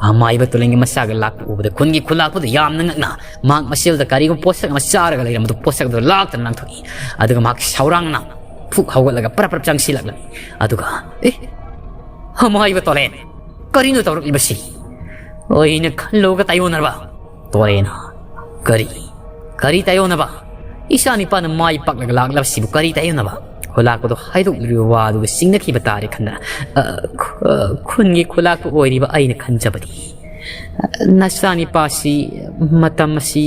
ꯑꯃꯥꯏꯕ ꯇꯣꯂꯦꯟꯒꯤ ꯃꯆꯥꯒ ꯂꯥꯛꯄ ꯎꯕꯗ ꯈꯨꯟꯒꯤ ꯈꯨꯜꯂꯥꯛꯄꯗꯨ ꯌꯥꯝꯅ ꯉꯛꯅ ꯃꯍꯥꯛ ꯃꯁꯦꯜꯗ ꯀꯔꯤꯒꯨꯝꯕ ꯄꯣꯠꯁꯛ ꯑꯃ ꯆꯥꯔꯒ ꯂꯩꯔꯝꯕꯗꯨ ꯄꯣꯠꯁꯛ ꯑꯗꯨ ꯂꯥꯛꯇꯅ ꯂꯪꯊꯣꯛꯏ꯫ ꯑꯗꯨꯒ ꯃꯍꯥꯛ ꯁꯥꯎꯔꯥꯡꯅ ꯐꯨꯛ ꯍꯧꯒꯠꯂꯒ ꯄꯔꯞ ꯄꯔꯞ ꯆꯪꯁꯤꯜꯂꯛꯂꯝꯃꯤ꯫ ꯑꯗꯨꯒ, "ꯑꯦ, ꯑꯃꯥꯏꯕ ꯇꯣꯂꯦꯟ, ꯀꯔꯤꯅꯣ ꯇꯧꯔꯛꯂꯤꯕꯁꯤ?" ꯑꯩꯅ ꯈꯜꯂꯨꯒ ꯇꯥꯏꯑꯣꯟꯅꯔꯕ ꯇꯣꯂꯦꯟ꯫ "ꯀꯔꯤ? ꯀꯔꯤ ꯇꯥꯏꯑꯣꯟꯅꯕ? ꯏꯆꯥ ꯅꯤꯄꯥꯅ ꯃꯥꯏ ꯄꯥꯛꯂꯒ ꯂꯥꯛꯂꯕꯁꯤꯕꯨ ꯀꯔꯤ ꯇꯥꯏꯑꯣꯟꯅꯕ?" ꯈꯨꯂꯥꯛꯄꯗꯣ ꯍꯥꯏꯗꯣꯛꯂꯤꯕ ꯋꯥꯗꯨꯒ ꯆꯤꯡꯅꯈꯤꯕ ꯇꯥꯔꯦ ꯈꯟꯗꯅ, ꯑ, ꯈꯨ-, ꯈꯨꯟꯒꯤ ꯈꯨꯂꯥꯛꯄ ꯑꯣꯏꯔꯤꯕ ꯑꯩꯅ ꯈꯟꯖꯕꯗꯤ, ꯑ, ꯅꯆꯥꯅꯤꯄꯥꯁꯤ ꯃꯇꯝ ꯑꯁꯤ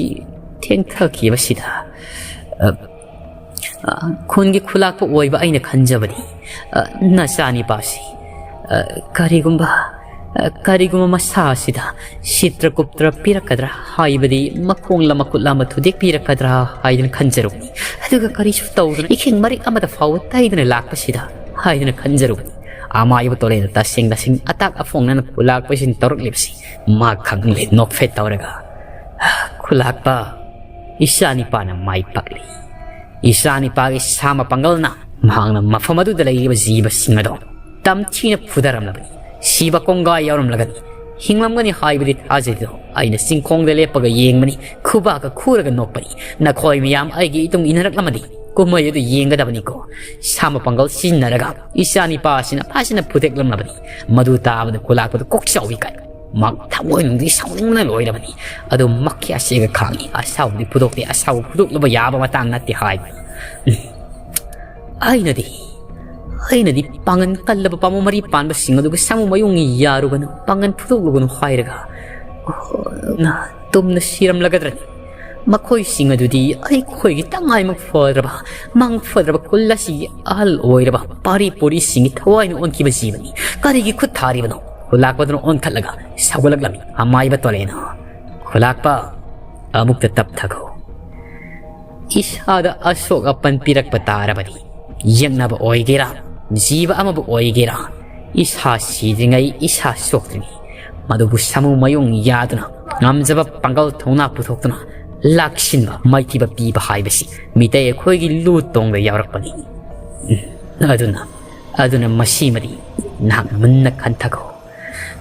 ꯊꯦꯡꯊꯈꯤꯕꯁꯤꯗ, ꯑ, ꯑ, ꯈꯨꯟꯒꯤ ꯈꯨꯂꯥꯛꯄ ꯑꯣꯏꯕ ꯑꯩꯅ ꯈꯟꯖꯕꯗꯤ, ꯑ, ꯅꯆꯥꯅꯤꯄꯥꯁꯤ, ꯑ, ꯀꯔꯤꯒꯨꯝꯕ, ꯑ, ꯀꯔꯤꯒꯨꯝꯕ ꯃꯁꯥ ꯑꯁꯤꯗ ꯁꯤꯇ꯭ꯔ ꯀꯨꯞꯇ꯭ꯔ ꯄꯤꯔꯛꯀꯗ꯭ꯔꯥ ꯍꯥꯏꯕꯗꯤ ꯃꯈꯣꯡꯂ ꯃꯈꯨꯠꯂ ꯑꯃ ꯊꯨꯗꯦꯛꯄꯤꯔꯛꯀꯗ꯭ꯔꯥ ꯍꯥꯏꯗꯨꯅ ꯈꯟꯖꯔꯨꯕꯅꯤ꯫ ꯑꯗꯨꯒ ꯀꯔꯤꯁꯨ ꯇꯧꯗꯅ ꯏꯈꯤꯡ ꯃꯔꯤꯛ ꯑꯃꯗ ꯐꯥꯎꯕ ꯇꯩꯗꯅ ꯂꯥꯛꯄꯁꯤꯗ ꯍꯥꯏꯗꯨꯅ ꯈꯟꯖꯔꯨꯕꯅꯤ꯫ ꯑꯃꯥꯏꯕ ꯇꯣꯂꯦꯅ ꯇꯁꯦꯡ ꯇꯁꯦꯡ ꯑꯇꯥꯛ ꯑꯐꯣꯡꯅꯅ ꯈꯨꯂꯥꯛꯄꯁꯤꯡ ꯇꯧꯔꯛꯂꯤꯕꯁꯤ ꯃꯥ ꯈꯪꯂꯦ ꯅꯣꯛꯐꯦꯠ ꯇꯧꯔꯒ, "ꯈꯨꯂꯥꯛꯄ, ꯏꯆꯥ ꯅꯤꯄꯥꯅ ꯃꯥꯏ ꯄꯥꯛꯂꯤ꯫ ꯏꯆꯥ ꯅꯤꯄꯥꯒꯤ ꯁꯥ ꯃꯄꯥꯡꯒꯜꯅ ꯃꯍꯥꯛꯅ ꯃꯐꯝ ꯑꯗꯨꯗ ꯂꯩꯔꯤꯕ ꯖꯤꯕꯁꯤꯡ ꯑꯗꯣ ꯇꯝꯊꯤꯅ ꯐꯨꯊꯔꯝꯂꯕꯅꯤ꯫ ꯁꯤꯕ ꯀꯣꯡꯒꯥꯏ ꯌꯥꯎꯔꯝꯂꯒꯅꯤ꯫ ꯍꯤꯡꯂꯝꯒꯅꯤ ꯍꯥꯏꯕꯗꯤ ꯊꯥꯖꯗꯦꯗꯣ꯫ ꯑꯩꯅ ꯆꯤꯡꯈꯣꯡꯗ ꯂꯦꯞꯄꯒ ꯌꯦꯡꯕꯅꯤ, ꯈꯨꯕꯥꯛꯀ ꯈꯨꯔꯒ ꯅꯣꯛꯄꯅꯤ꯫ ꯅꯈꯣꯏ ꯃꯌꯥꯝ ꯑꯩꯒꯤ ꯏꯇꯨꯡ ꯏꯟꯅꯔꯛꯂꯝꯃꯗꯤ ꯀꯨꯝꯍꯩ ꯑꯗꯨ ꯌꯦꯡꯒꯗꯕꯅꯤꯀꯣ꯫ ꯁꯥ ꯃꯄꯥꯡꯒꯜ ꯁꯤꯖꯤꯟꯅꯔꯒ ꯏꯆꯥ ꯅꯤꯄꯥ ꯑꯁꯤꯅ ꯐꯖꯅ ꯐꯨꯗꯦꯛꯂꯝꯂꯕꯅꯤ꯫ ꯃꯗꯨ ꯇꯥꯕꯗ ꯈꯨꯂꯥꯛꯄꯗ ꯀꯣꯛ ꯆꯥꯎꯏ ꯀꯥꯏ꯫ ꯃꯍꯥꯛ ꯊꯃꯣꯏꯅꯨꯡꯗꯤ ꯁꯥꯎꯅꯤꯡꯕꯅ ꯂꯣꯏꯔꯕꯅꯤ꯫ ꯑꯗꯨ ꯃꯛꯈꯤ ꯑꯁꯦꯒ ꯈꯥꯡꯉꯤ꯫ ꯑꯁꯥꯎꯕꯗꯤ ꯐꯨꯗꯣꯛꯇꯦ, ꯑꯁꯥꯎꯕ ꯐꯨꯗꯣꯛꯂꯕ ꯌꯥꯕ ꯃꯇꯥꯡ ꯅꯠꯇꯦ ꯍꯥꯏꯕ꯫ ꯑꯩꯅꯗꯤ, ꯑꯩꯅꯗꯤ ꯄꯥꯡꯒꯟ ꯀꯜꯂꯕ ꯄꯥꯝꯕꯣꯝ ꯃꯔꯤ ꯄꯥꯟꯕꯁꯤꯡ ꯑꯗꯨꯒ ꯁꯥꯃꯨ ꯃꯌꯨꯡ ꯌꯥꯔꯨꯒꯅꯨ, ꯄꯥꯡꯒꯟ ꯐꯨꯗꯣꯛꯂꯨꯒꯅꯨ ꯍꯥꯏꯔꯒ, ꯑꯣ, ꯇꯨꯝꯅ ꯁꯤꯔꯝꯂꯒꯗ꯭ꯔꯅꯤ? ꯃꯈꯣꯏꯁꯤꯡ ꯑꯗꯨꯗꯤ ꯑꯩꯈꯣꯏꯒꯤ ꯇꯉꯥꯏꯃꯛ ꯐꯗ꯭ꯔꯕ, ꯃꯪ ꯐꯗ꯭ꯔꯕ ꯈꯨꯜ ꯑꯁꯤꯒꯤ ꯑꯍꯜ ꯑꯣꯏꯔꯕ ꯄꯥꯔꯤ ꯄꯨꯔꯤꯁꯤꯡꯒꯤ ꯊꯋꯥꯏꯅ ꯑꯣꯟꯈꯤꯕ ꯖꯤꯕꯅꯤ꯫ ꯀꯔꯤꯒꯤ ꯈꯨꯠ ꯊꯥꯔꯤꯕꯅꯣ? ꯈꯨꯂꯥꯛꯄꯗꯨꯅ ꯑꯣꯟꯈꯠꯂꯒ ꯁꯧꯒꯠꯂꯛꯂꯝꯃꯤ꯫ ꯑꯃꯥꯏꯕ ꯇꯣꯂꯦꯅ, "ꯈꯨꯂꯥꯛꯄ, ꯑꯃꯨꯛꯇ ꯇꯞꯊꯈꯣ꯫ ꯏꯁꯥꯗ ꯑꯁꯣꯛ ꯑꯄꯟ ꯄꯤꯔꯛꯄ ꯇꯥꯔꯕꯗꯤ, ꯌꯦꯛꯅꯕ ꯑꯣꯏꯒꯦꯔꯥ, ꯖꯤꯕ ꯑꯃꯕꯨ ꯑꯣꯏꯒꯦꯔꯥ, ꯏꯁꯥ ꯁꯤꯗ꯭ꯔꯤꯉꯩ ꯏꯁꯥ ꯁꯣꯛꯇ꯭ꯔꯤꯉꯩ ꯃꯗꯨꯕꯨ ꯁꯥꯃꯨ ꯃꯌꯣꯡ ꯌꯥꯗꯨꯅ, ꯉꯝꯖꯕ ꯄꯥꯡꯒꯜ ꯊꯧꯅꯥ ꯄꯨꯊꯣꯛꯇꯨꯅ ꯂꯥꯛꯁꯤꯟꯕ, ꯃꯥꯏꯊꯤꯕ ꯄꯤꯕ ꯍꯥꯏꯕꯁꯤ ꯃꯤꯇꯩ ꯑꯩꯈꯣꯏꯒꯤ ꯂꯨ ꯇꯣꯡꯗ ꯌꯥꯎꯔꯛꯄꯅꯤ꯫ ꯑꯗꯨꯅ, ꯑꯗꯨꯅ ꯃꯁꯤꯃꯗꯤ ꯅꯍꯥꯛ ꯃꯨꯟꯅ ꯈꯟꯊꯈꯣ꯫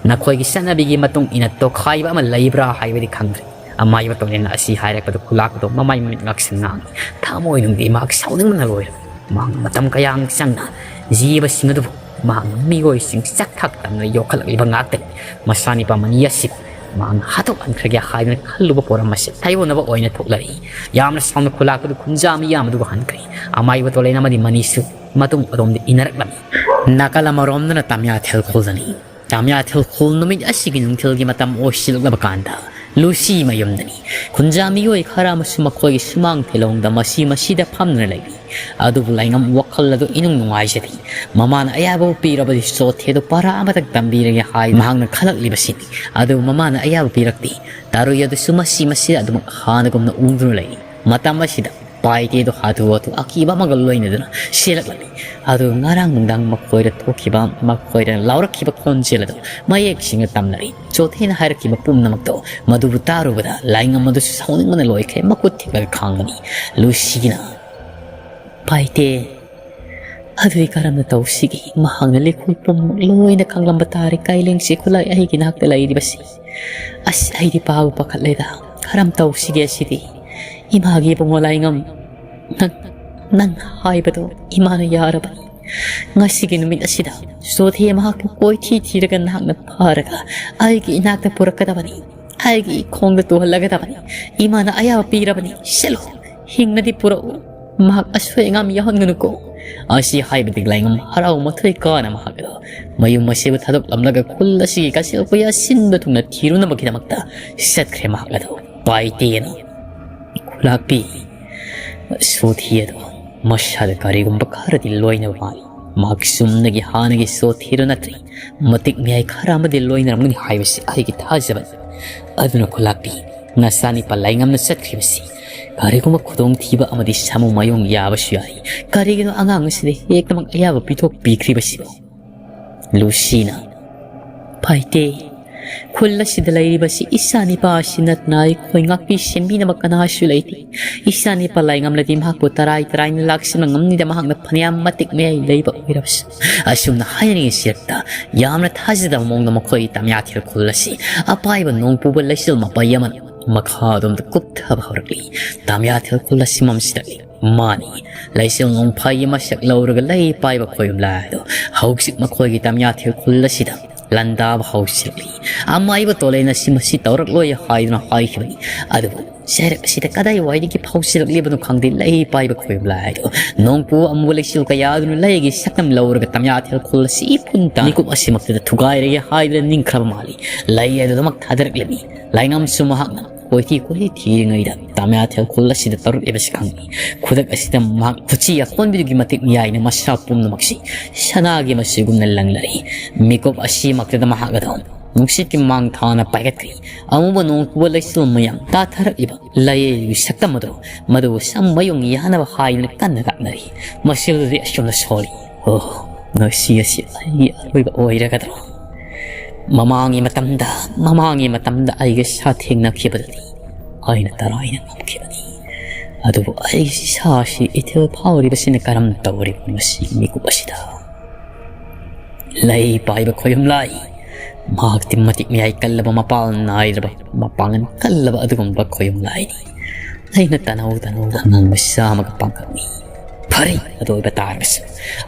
ꯅꯈꯣꯏꯒꯤ ꯆꯠꯅꯕꯤꯒꯤ ꯃꯇꯨꯡ ꯏꯟꯅ ꯇꯣꯈꯥꯏꯕ ꯑꯃ ꯂꯩꯕ꯭ꯔꯥ ꯍꯥꯏꯕꯗꯤ ꯈꯪꯗ꯭ꯔꯦ꯫" ꯑꯃꯥꯏꯕ ꯇꯣꯂꯦꯟꯅ ꯑꯁꯤ ꯍꯥꯏꯔꯛꯄꯗ ꯈꯨꯂꯥꯛꯄꯗꯣ ꯃꯃꯥꯏ ꯃꯃꯤꯠ ꯉꯥꯛꯁꯪ ꯉꯥꯡꯏ꯫ ꯊꯃꯣꯏꯅꯨꯡꯗꯤ ꯃꯍꯥꯛ ꯁꯥꯎꯅꯤꯡꯕꯅ ꯂꯣꯏꯔꯦ꯫ ꯃꯍꯥꯛꯅ ꯃꯇꯝ ꯀꯌꯥ ꯆꯪꯅ ꯖꯤꯕꯁꯤꯡ ꯑꯗꯨꯕꯨ ꯃꯍꯥꯛꯅ ꯃꯤꯑꯣꯏꯁꯤꯡ ꯆꯥꯛ ꯊꯛꯇꯅ ꯌꯣꯛꯈꯠꯂꯛꯂꯤꯕ ꯉꯥꯛꯇꯅꯤ꯫ ꯃꯆꯥꯅꯤꯄꯥ ꯃꯅꯤ ꯑꯁꯤ ꯃꯍꯥꯛꯅ ꯍꯥꯠꯇꯣꯛꯍꯟꯈ꯭ꯔꯒꯦ ꯍꯥꯏꯗꯨꯅ ꯈꯜꯂꯨꯕ ꯄꯣꯔꯝ ꯑꯁꯤ ꯊꯩꯕꯣꯟꯅꯕ ꯑꯣꯏꯅ ꯊꯣꯛꯂꯛꯏ꯫ ꯌꯥꯝꯅ ꯁꯥꯎꯅ ꯈꯨꯂꯥꯛꯄꯗꯨ ꯈꯨꯟꯖꯥꯃꯤ ꯌꯥꯝꯕꯗꯨꯒ ꯍꯟꯈ꯭ꯔꯦ꯫ ꯑꯃꯥꯏꯕ ꯇꯣꯂꯦꯟ ꯑꯃꯗꯤ ꯃꯅꯤꯁꯨ ꯃꯇꯨꯡ ꯑꯗꯣꯝꯗ ꯏꯟꯅꯔꯛꯂꯝꯃꯤ꯫ ꯅꯥꯀꯜ ꯑꯃꯔꯣꯝꯗꯅ ꯇꯥꯃꯤꯌꯥ ꯊꯦꯜꯈꯣꯜꯗꯅꯤ꯫ ꯇꯥꯃꯤꯌꯥ ꯊꯦꯜꯈꯣꯜ ꯅꯨꯃꯤꯠ ꯑꯁꯤꯒꯤ ꯅꯨꯡꯊꯤꯜꯒꯤ ꯃꯇꯝ ꯑꯣꯏꯁꯤꯜꯂꯛꯂꯕ ꯀꯥꯟꯗ ꯂꯨꯁꯤ ꯃꯌꯨꯝꯗꯅꯤ꯫ ꯈꯨꯟꯖꯥ ꯃꯤꯑꯣꯏ ꯈꯔ ꯑꯃꯁꯨ ꯃꯈꯣꯏꯒꯤ ꯁꯨꯃꯥꯡ ꯊꯦꯂꯣꯡꯗ ꯃꯁꯤ ꯃꯁꯤꯗ ꯐꯝꯗꯨꯅ ꯂꯩꯔꯤ꯫ ꯑꯗꯨꯕꯨ ꯂꯥꯏꯉꯝ ꯋꯥꯈꯜ ꯑꯗꯨ ꯏꯅꯨꯡ ꯅꯨꯡꯉꯥꯏꯖꯗꯦ꯫ ꯃꯃꯥꯅ ꯑꯌꯥꯕꯕꯨ ꯄꯤꯔꯕꯗꯤ ꯆꯣꯊꯦꯗꯨ ꯄꯔꯥ ꯑꯃꯇꯪ ꯇꯝꯕꯤꯔꯒꯦ ꯍꯥꯏ ꯃꯍꯥꯛꯅ ꯈꯜꯂꯛꯂꯤꯕꯁꯤꯅꯤ꯫ ꯑꯗꯨꯕꯨ ꯃꯃꯥꯅ ꯑꯌꯥꯕ ꯄꯤꯔꯛꯇꯦ꯫ ꯇꯥꯔꯨꯏ ꯑꯗꯨꯁꯨ ꯃꯁꯤ ꯃꯁꯤꯗ ꯑꯗꯨꯃꯛ ꯍꯥꯟꯅꯒꯨꯝꯅ ꯎꯗꯨꯅ ꯂꯩꯔꯤ꯫ ꯃꯇꯝ ꯑꯁꯤꯗ ꯄꯥꯏꯇꯦꯗꯨ ꯍꯥꯊꯨ ꯍꯥꯊꯨ ꯑꯀꯤꯕ ꯑꯃꯒ ꯂꯣꯏꯅꯗꯨꯅ ꯆꯦꯜꯂꯛꯂꯝꯃꯤ꯫ ꯑꯗꯨ ꯉꯔꯥꯡ ꯅꯨꯡꯗꯥꯡ ꯃꯈꯣꯏꯗ ꯊꯣꯛꯈꯤꯕ, ꯃꯈꯣꯏꯗ ꯂꯥꯎꯔꯛꯈꯤꯕ ꯈꯣꯟꯖꯦꯜ ꯑꯗꯨ ꯃꯌꯦꯛ ꯁꯦꯡꯅ ꯇꯝꯂꯛꯏ꯫ ꯆꯣꯊꯦꯅ ꯍꯥꯏꯔꯛꯈꯤꯕ ꯄꯨꯝꯅꯃꯛꯇꯣ ꯃꯗꯨꯕꯨ ꯇꯥꯔꯨꯕꯗ ꯂꯥꯏꯉꯝ ꯑꯗꯨꯁꯨ ꯁꯥꯎꯅꯤꯡꯕꯅ ꯂꯣꯏꯈ꯭ꯔꯦ꯫ ꯃꯈꯨꯠ ꯊꯦꯛꯂꯒ ꯈꯥꯡꯕꯅꯤ꯫ ꯂꯨꯁꯤꯅ, "ꯄꯥꯏꯇꯦ, ꯑꯗꯨꯗꯤ ꯀꯔꯝꯅ ꯇꯧꯁꯤꯒꯦ? ꯃꯍꯥꯛꯅ ꯂꯤꯈꯨꯜ ꯄꯨꯝꯅꯃꯛ ꯂꯣꯏꯅ ꯈꯪꯂꯝꯕ ꯇꯥꯔꯦ꯫ ꯀꯥꯏꯂꯦꯡꯁꯤ ꯈꯨꯠꯂꯥꯏ ꯑꯩꯒꯤ ꯅꯥꯛꯇ ꯂꯩꯔꯤꯕꯁꯤ꯫ ꯑꯁ, ꯑꯩꯗꯤ ꯄꯥꯕꯨ ꯄꯥꯈꯠꯂꯦꯗ꯫ ꯀꯔꯝ ꯇꯧꯁꯤꯒꯦ ꯑꯁꯤꯗꯤ? ꯏꯃꯥꯒꯤ ꯏꯕꯨꯡꯉꯣ ꯂꯥꯏꯉꯝ, ꯅꯪ, ꯅꯪ ꯍꯥꯏꯕꯗꯣ ꯏꯃꯥꯅ ꯌꯥꯔꯕꯅꯤ꯫ ꯉꯁꯤꯒꯤ ꯅꯨꯃꯤꯠ ꯑꯁꯤꯗ ꯆꯣꯊꯦ ꯃꯍꯥꯛꯄꯨ ꯀꯣꯏꯊꯤ ꯊꯤꯔꯒ ꯅꯍꯥꯛꯅ ꯐꯥꯔꯒ ꯑꯩꯒꯤ ꯏꯅꯥꯛꯇ ꯄꯨꯔꯛꯀꯗꯕꯅꯤ꯫ ꯑꯩꯒꯤ ꯏꯈꯣꯡꯗ ꯇꯨꯍꯜꯂꯒꯗꯕꯅꯤ꯫ ꯏꯃꯥꯅ ꯑꯌꯥꯕ ꯄꯤꯔꯕꯅꯤ꯫ ꯆꯠꯂꯣ, ꯍꯤꯡꯅꯗꯤ ꯄꯨꯔꯛꯎ꯫ ꯃꯍꯥꯛ ꯑꯁꯣꯏ ꯑꯉꯥꯝ ꯌꯥꯎꯍꯟꯒꯅꯨꯀꯣ"꯫ ꯑꯁꯤ ꯍꯥꯏꯕꯗꯒꯤ ꯂꯥꯏꯉꯝ ꯍꯔꯥꯎ ꯃꯊꯣꯏ ꯀꯥꯅ ꯃꯍꯥꯛ ꯑꯗꯨ ꯃꯌꯨꯝ ꯑꯁꯤꯕꯨ ꯊꯥꯗꯣꯛꯂꯝꯂꯒ ꯈꯨꯜ ꯑꯁꯤꯒꯤ ꯀꯥꯁꯤꯜ ꯀꯣꯏꯌꯥ ꯁꯤꯟꯕ ꯊꯨꯡꯅ ꯊꯤꯔꯨꯅꯕꯒꯤꯗꯃꯛꯇ ꯆꯠꯈ꯭ꯔꯦ꯫ ꯃꯍꯥꯛ ꯑꯗꯨ ꯄꯥꯏꯇꯦꯅ ꯈꯨꯂꯥꯛꯄꯤ꯫ ꯆꯣꯊꯦ ꯑꯗꯨ ꯃꯁꯥꯗ ꯀꯔꯤꯒꯨꯝꯕ ꯈꯔꯗꯤ ꯂꯣꯏꯅꯕ ꯃꯥꯜꯂꯤ꯫ ꯃꯍꯥꯛ ꯆꯨꯝꯅꯒꯤ ꯍꯥꯟꯅꯒꯤ ꯆꯣꯊꯦꯗꯨ ꯅꯠꯇ꯭ꯔꯦ꯫ ꯃꯇꯤꯛ ꯃꯌꯥꯏ ꯈꯔ ꯑꯃꯗꯤ ꯂꯣꯏꯅꯔꯝꯒꯅꯤ ꯍꯥꯏꯕꯁꯤ ꯑꯩꯒꯤ ꯊꯥꯖꯕꯅꯤ꯫ ꯑꯗꯨꯅ ꯈꯨꯂꯥꯛꯄꯤ, ꯅꯆꯥꯅꯤꯄꯥ ꯂꯥꯏꯉꯝꯅ ꯆꯠꯈ꯭ꯔꯤꯕꯁꯤ ꯀꯔꯤꯒꯨꯝꯕ ꯈꯨꯗꯣꯡꯊꯤꯕ ꯑꯃꯗꯤ ꯁꯥꯃꯨ ꯃꯥꯌꯣꯡ ꯌꯥꯕꯁꯨ ꯌꯥꯏ꯫ ꯀꯔꯤꯒꯤꯅꯣ ꯑꯉꯥꯡ ꯑꯁꯤꯗ ꯍꯦꯛꯇꯃꯛ ꯑꯌꯥꯕ ꯄꯤꯊꯣꯛꯄꯤꯈ꯭ꯔꯤꯕꯁꯤꯕꯨ? ꯂꯨꯁꯤꯅ, ꯐꯩꯇꯦ, ꯈꯨꯜ ꯑꯁꯤꯗ ꯂꯩꯔꯤꯕꯁꯤ ꯏꯆꯥ ꯅꯤꯄꯥ ꯑꯁꯤ ꯅꯠꯇꯅ ꯑꯩꯈꯣꯏ ꯉꯥꯛꯄꯤ ꯁꯦꯟꯕꯤꯅꯕ ꯀꯅꯥꯁꯨ ꯂꯩꯇꯦ꯫ ꯏꯆꯥ ꯅꯤꯄꯥ ꯂꯥꯏꯉꯝꯂꯗꯤ ꯃꯍꯥꯛꯄꯨ ꯇꯔꯥꯏ ꯇꯔꯥꯏꯅ ꯂꯥꯛꯁꯤꯟꯕ ꯉꯝꯅꯤꯗ, ꯃꯍꯥꯛꯅ ꯐꯅꯌꯥꯝ ꯃꯇꯤꯛ ꯃꯌꯥꯏ ꯂꯩꯕ ꯑꯣꯏꯔꯕꯁꯨ꯫ ꯑꯁꯨꯝꯅ ꯍꯥꯏꯅꯔꯤꯉꯩ ꯁꯤꯔꯛꯇ ꯌꯥꯝꯅ ꯊꯥꯖꯗꯕ ꯃꯑꯣꯡꯗ ꯃꯈꯣꯏ ꯇꯥꯃꯤꯌꯥꯊꯦꯜ ꯈꯨꯜ ꯑꯁꯤ ꯑꯄꯥꯏꯕ ꯅꯣꯡ ꯄꯨꯕ ꯂꯩꯆꯤꯜ ꯃꯄꯩ ꯑꯃꯅ ꯃꯈꯥꯔꯣꯝꯗ ꯀꯨꯞꯊꯕ ꯍꯧꯔꯛꯂꯤ꯫ ꯇꯥꯃꯤꯌꯥꯊꯦꯜ ꯈꯨꯜ ꯑꯁꯤ ꯃꯝꯁꯤꯜꯂꯛꯂꯤ꯫ ꯃꯥꯅꯤ, ꯂꯩꯆꯤꯜ ꯅꯣꯡꯐꯥꯏꯒꯤ ꯃꯁꯛ ꯂꯧꯔꯒ ꯂꯩ ꯄꯥꯏꯕ ꯈꯣꯏꯕꯨꯝ ꯂꯥꯏ ꯑꯗꯣ ꯍꯧꯖꯤꯛ ꯃꯈꯣꯏꯒꯤ ꯇꯥꯃꯤꯌꯥꯊꯦꯜ ꯈꯨꯜ ꯑꯁꯤꯗ ꯂꯥꯟꯗꯥꯕ ꯍꯧꯁꯤꯜꯂꯛꯂꯤ꯫ ꯑꯃꯥꯏꯕ ꯇꯣꯂꯩꯅ ꯁꯤ ꯃꯁꯤ ꯇꯧꯔꯛꯂꯣꯏ ꯍꯥꯏꯗꯨꯅ ꯍꯥꯏꯈꯤꯕꯅꯤ꯫ ꯑꯗꯨꯕꯨ ꯆꯩꯔꯛ ꯑꯁꯤꯗ ꯀꯗꯥꯏꯋꯥꯏꯗꯒꯤ ꯐꯥꯎꯁꯤꯜꯂꯛꯂꯤꯕꯅꯣ ꯈꯪꯗꯦ, ꯂꯩ ꯄꯥꯏꯕ ꯈꯣꯌꯨꯝ ꯂꯥꯏ ꯑꯗꯣ ꯅꯣꯡꯄꯨ ꯑꯃꯨꯕ ꯂꯩꯆꯤꯜ ꯀꯌꯥꯗꯨꯅ ꯂꯩꯒꯤ ꯁꯛꯇꯝ ꯂꯧꯔꯒ ꯇꯝꯌꯥꯊꯦꯜ ꯈꯨꯜ ꯑꯁꯤ ꯏꯄꯨꯟ ꯇꯥ ꯃꯤꯀꯨꯞ ꯑꯁꯤꯃꯛꯇꯗ ꯊꯨꯒꯥꯏꯔꯒꯦ ꯍꯥꯏꯗꯨꯅ ꯅꯤꯡꯈ꯭ꯔꯕ ꯃꯥꯜꯂꯤ꯫ ꯂꯩ ꯑꯗꯨꯗꯃꯛ ꯊꯥꯗꯔꯛꯂꯝꯃꯤ꯫ ꯂꯥꯏꯉꯝꯁꯨ ꯃꯍꯥꯛꯅ ꯀꯣꯏꯊꯤ ꯀꯣꯏꯊꯤ ꯊꯤꯔꯤꯉꯩꯗ ꯇꯥꯃꯤꯌꯥꯊꯦꯜ ꯈꯨꯜ ꯑꯁꯤꯗ ꯇꯧꯔꯛꯂꯤꯕꯁꯤ ꯈꯪꯏ꯫ ꯈꯨꯗꯛ ꯑꯁꯤꯗ ꯃꯍꯥꯛ ꯈꯨꯠꯆꯤ ꯑꯀꯣꯟꯕꯤꯗꯨꯒꯤ ꯃꯇꯤꯛ ꯃꯌꯥꯏꯅ ꯃꯁꯥ ꯄꯨꯝꯅꯃꯛꯁꯤ ꯁꯅꯥꯒꯤ ꯃꯆꯨꯒꯨꯝꯅ ꯂꯪꯂꯔꯤ꯫ ꯃꯤꯀꯨꯞ ꯑꯁꯤꯃꯛꯇꯗ ꯃꯍꯥꯛ ꯑꯗꯨ ꯅꯨꯡꯁꯤꯠꯀꯤ ꯃꯥꯡ ꯊꯥꯅ ꯄꯥꯏꯒꯠꯈ꯭ꯔꯤ꯫ ꯑꯃꯨꯕ ꯅꯣꯡꯄꯨꯕ ꯂꯩꯆꯤꯜ ꯃꯌꯥꯝ ꯇꯥꯊꯔꯛꯂꯤꯕ ꯂꯩꯒꯤ ꯁꯛꯇꯝ ꯑꯗꯨ ꯃꯗꯨ ꯁꯝ ꯃꯌꯨꯡ ꯌꯥꯅꯕ ꯍꯥꯏꯗꯨꯅ ꯀꯟꯅ ꯂꯥꯛꯅꯔꯤ꯫ ꯃꯁꯤꯗꯗꯤ ꯑꯁꯨꯝꯅ ꯁꯣꯜꯂꯤ꯫ ꯑꯣ, ꯉꯁꯤ ꯑꯁꯤ ꯑꯩꯒꯤ ꯑꯔꯣꯏꯕ ꯑꯣꯏꯔꯒꯗ꯭ꯔꯣ? ꯃꯃꯥꯡꯒꯤ ꯃꯇꯝꯗ, ꯃꯃꯥꯡꯒꯤ ꯃꯇꯝꯗ ꯑꯩꯒ ꯁꯥ ꯊꯦꯡꯅꯈꯤꯕꯗꯨꯗꯤ ꯑꯩꯅ ꯇꯔꯥꯏꯅ ꯉꯝꯈꯤꯕꯅꯤ꯫ ꯑꯗꯨꯕꯨ ꯑꯩꯒꯤ ꯏꯁꯥꯁꯤ ꯏꯊꯤꯜ ꯐꯥꯎꯔꯤꯕꯁꯤꯅ ꯀꯔꯝ ꯇꯧꯔꯤꯕꯅꯣ ꯉꯁꯤ ꯃꯤꯀꯨꯞ ꯑꯁꯤꯗ? ꯂꯩ ꯄꯥꯏꯕ ꯈꯣꯌꯨꯝ ꯂꯥꯏ, ꯃꯍꯥꯛꯇꯤ ꯃꯇꯤꯛ ꯃꯌꯥꯏ ꯀꯜꯂꯕ, ꯃꯄꯥꯜ ꯅꯥꯏꯗ꯭ꯔꯕ, ꯃꯄꯥꯡꯒꯜ ꯀꯜꯂꯕ ꯑꯗꯨꯒꯨꯝꯕ ꯈꯣꯌꯨꯝ ꯂꯥꯏꯅꯤ꯫ ꯑꯩꯅ ꯇꯅꯧ ꯇꯅꯧꯗ ꯑꯉꯥꯡꯕ ꯆꯥꯝꯃꯒ ꯄꯥꯡꯈꯛꯅꯤ꯫ ꯐꯔꯦ, ꯑꯗꯨ ꯑꯣꯏꯕ ꯇꯥꯔꯒꯁꯨ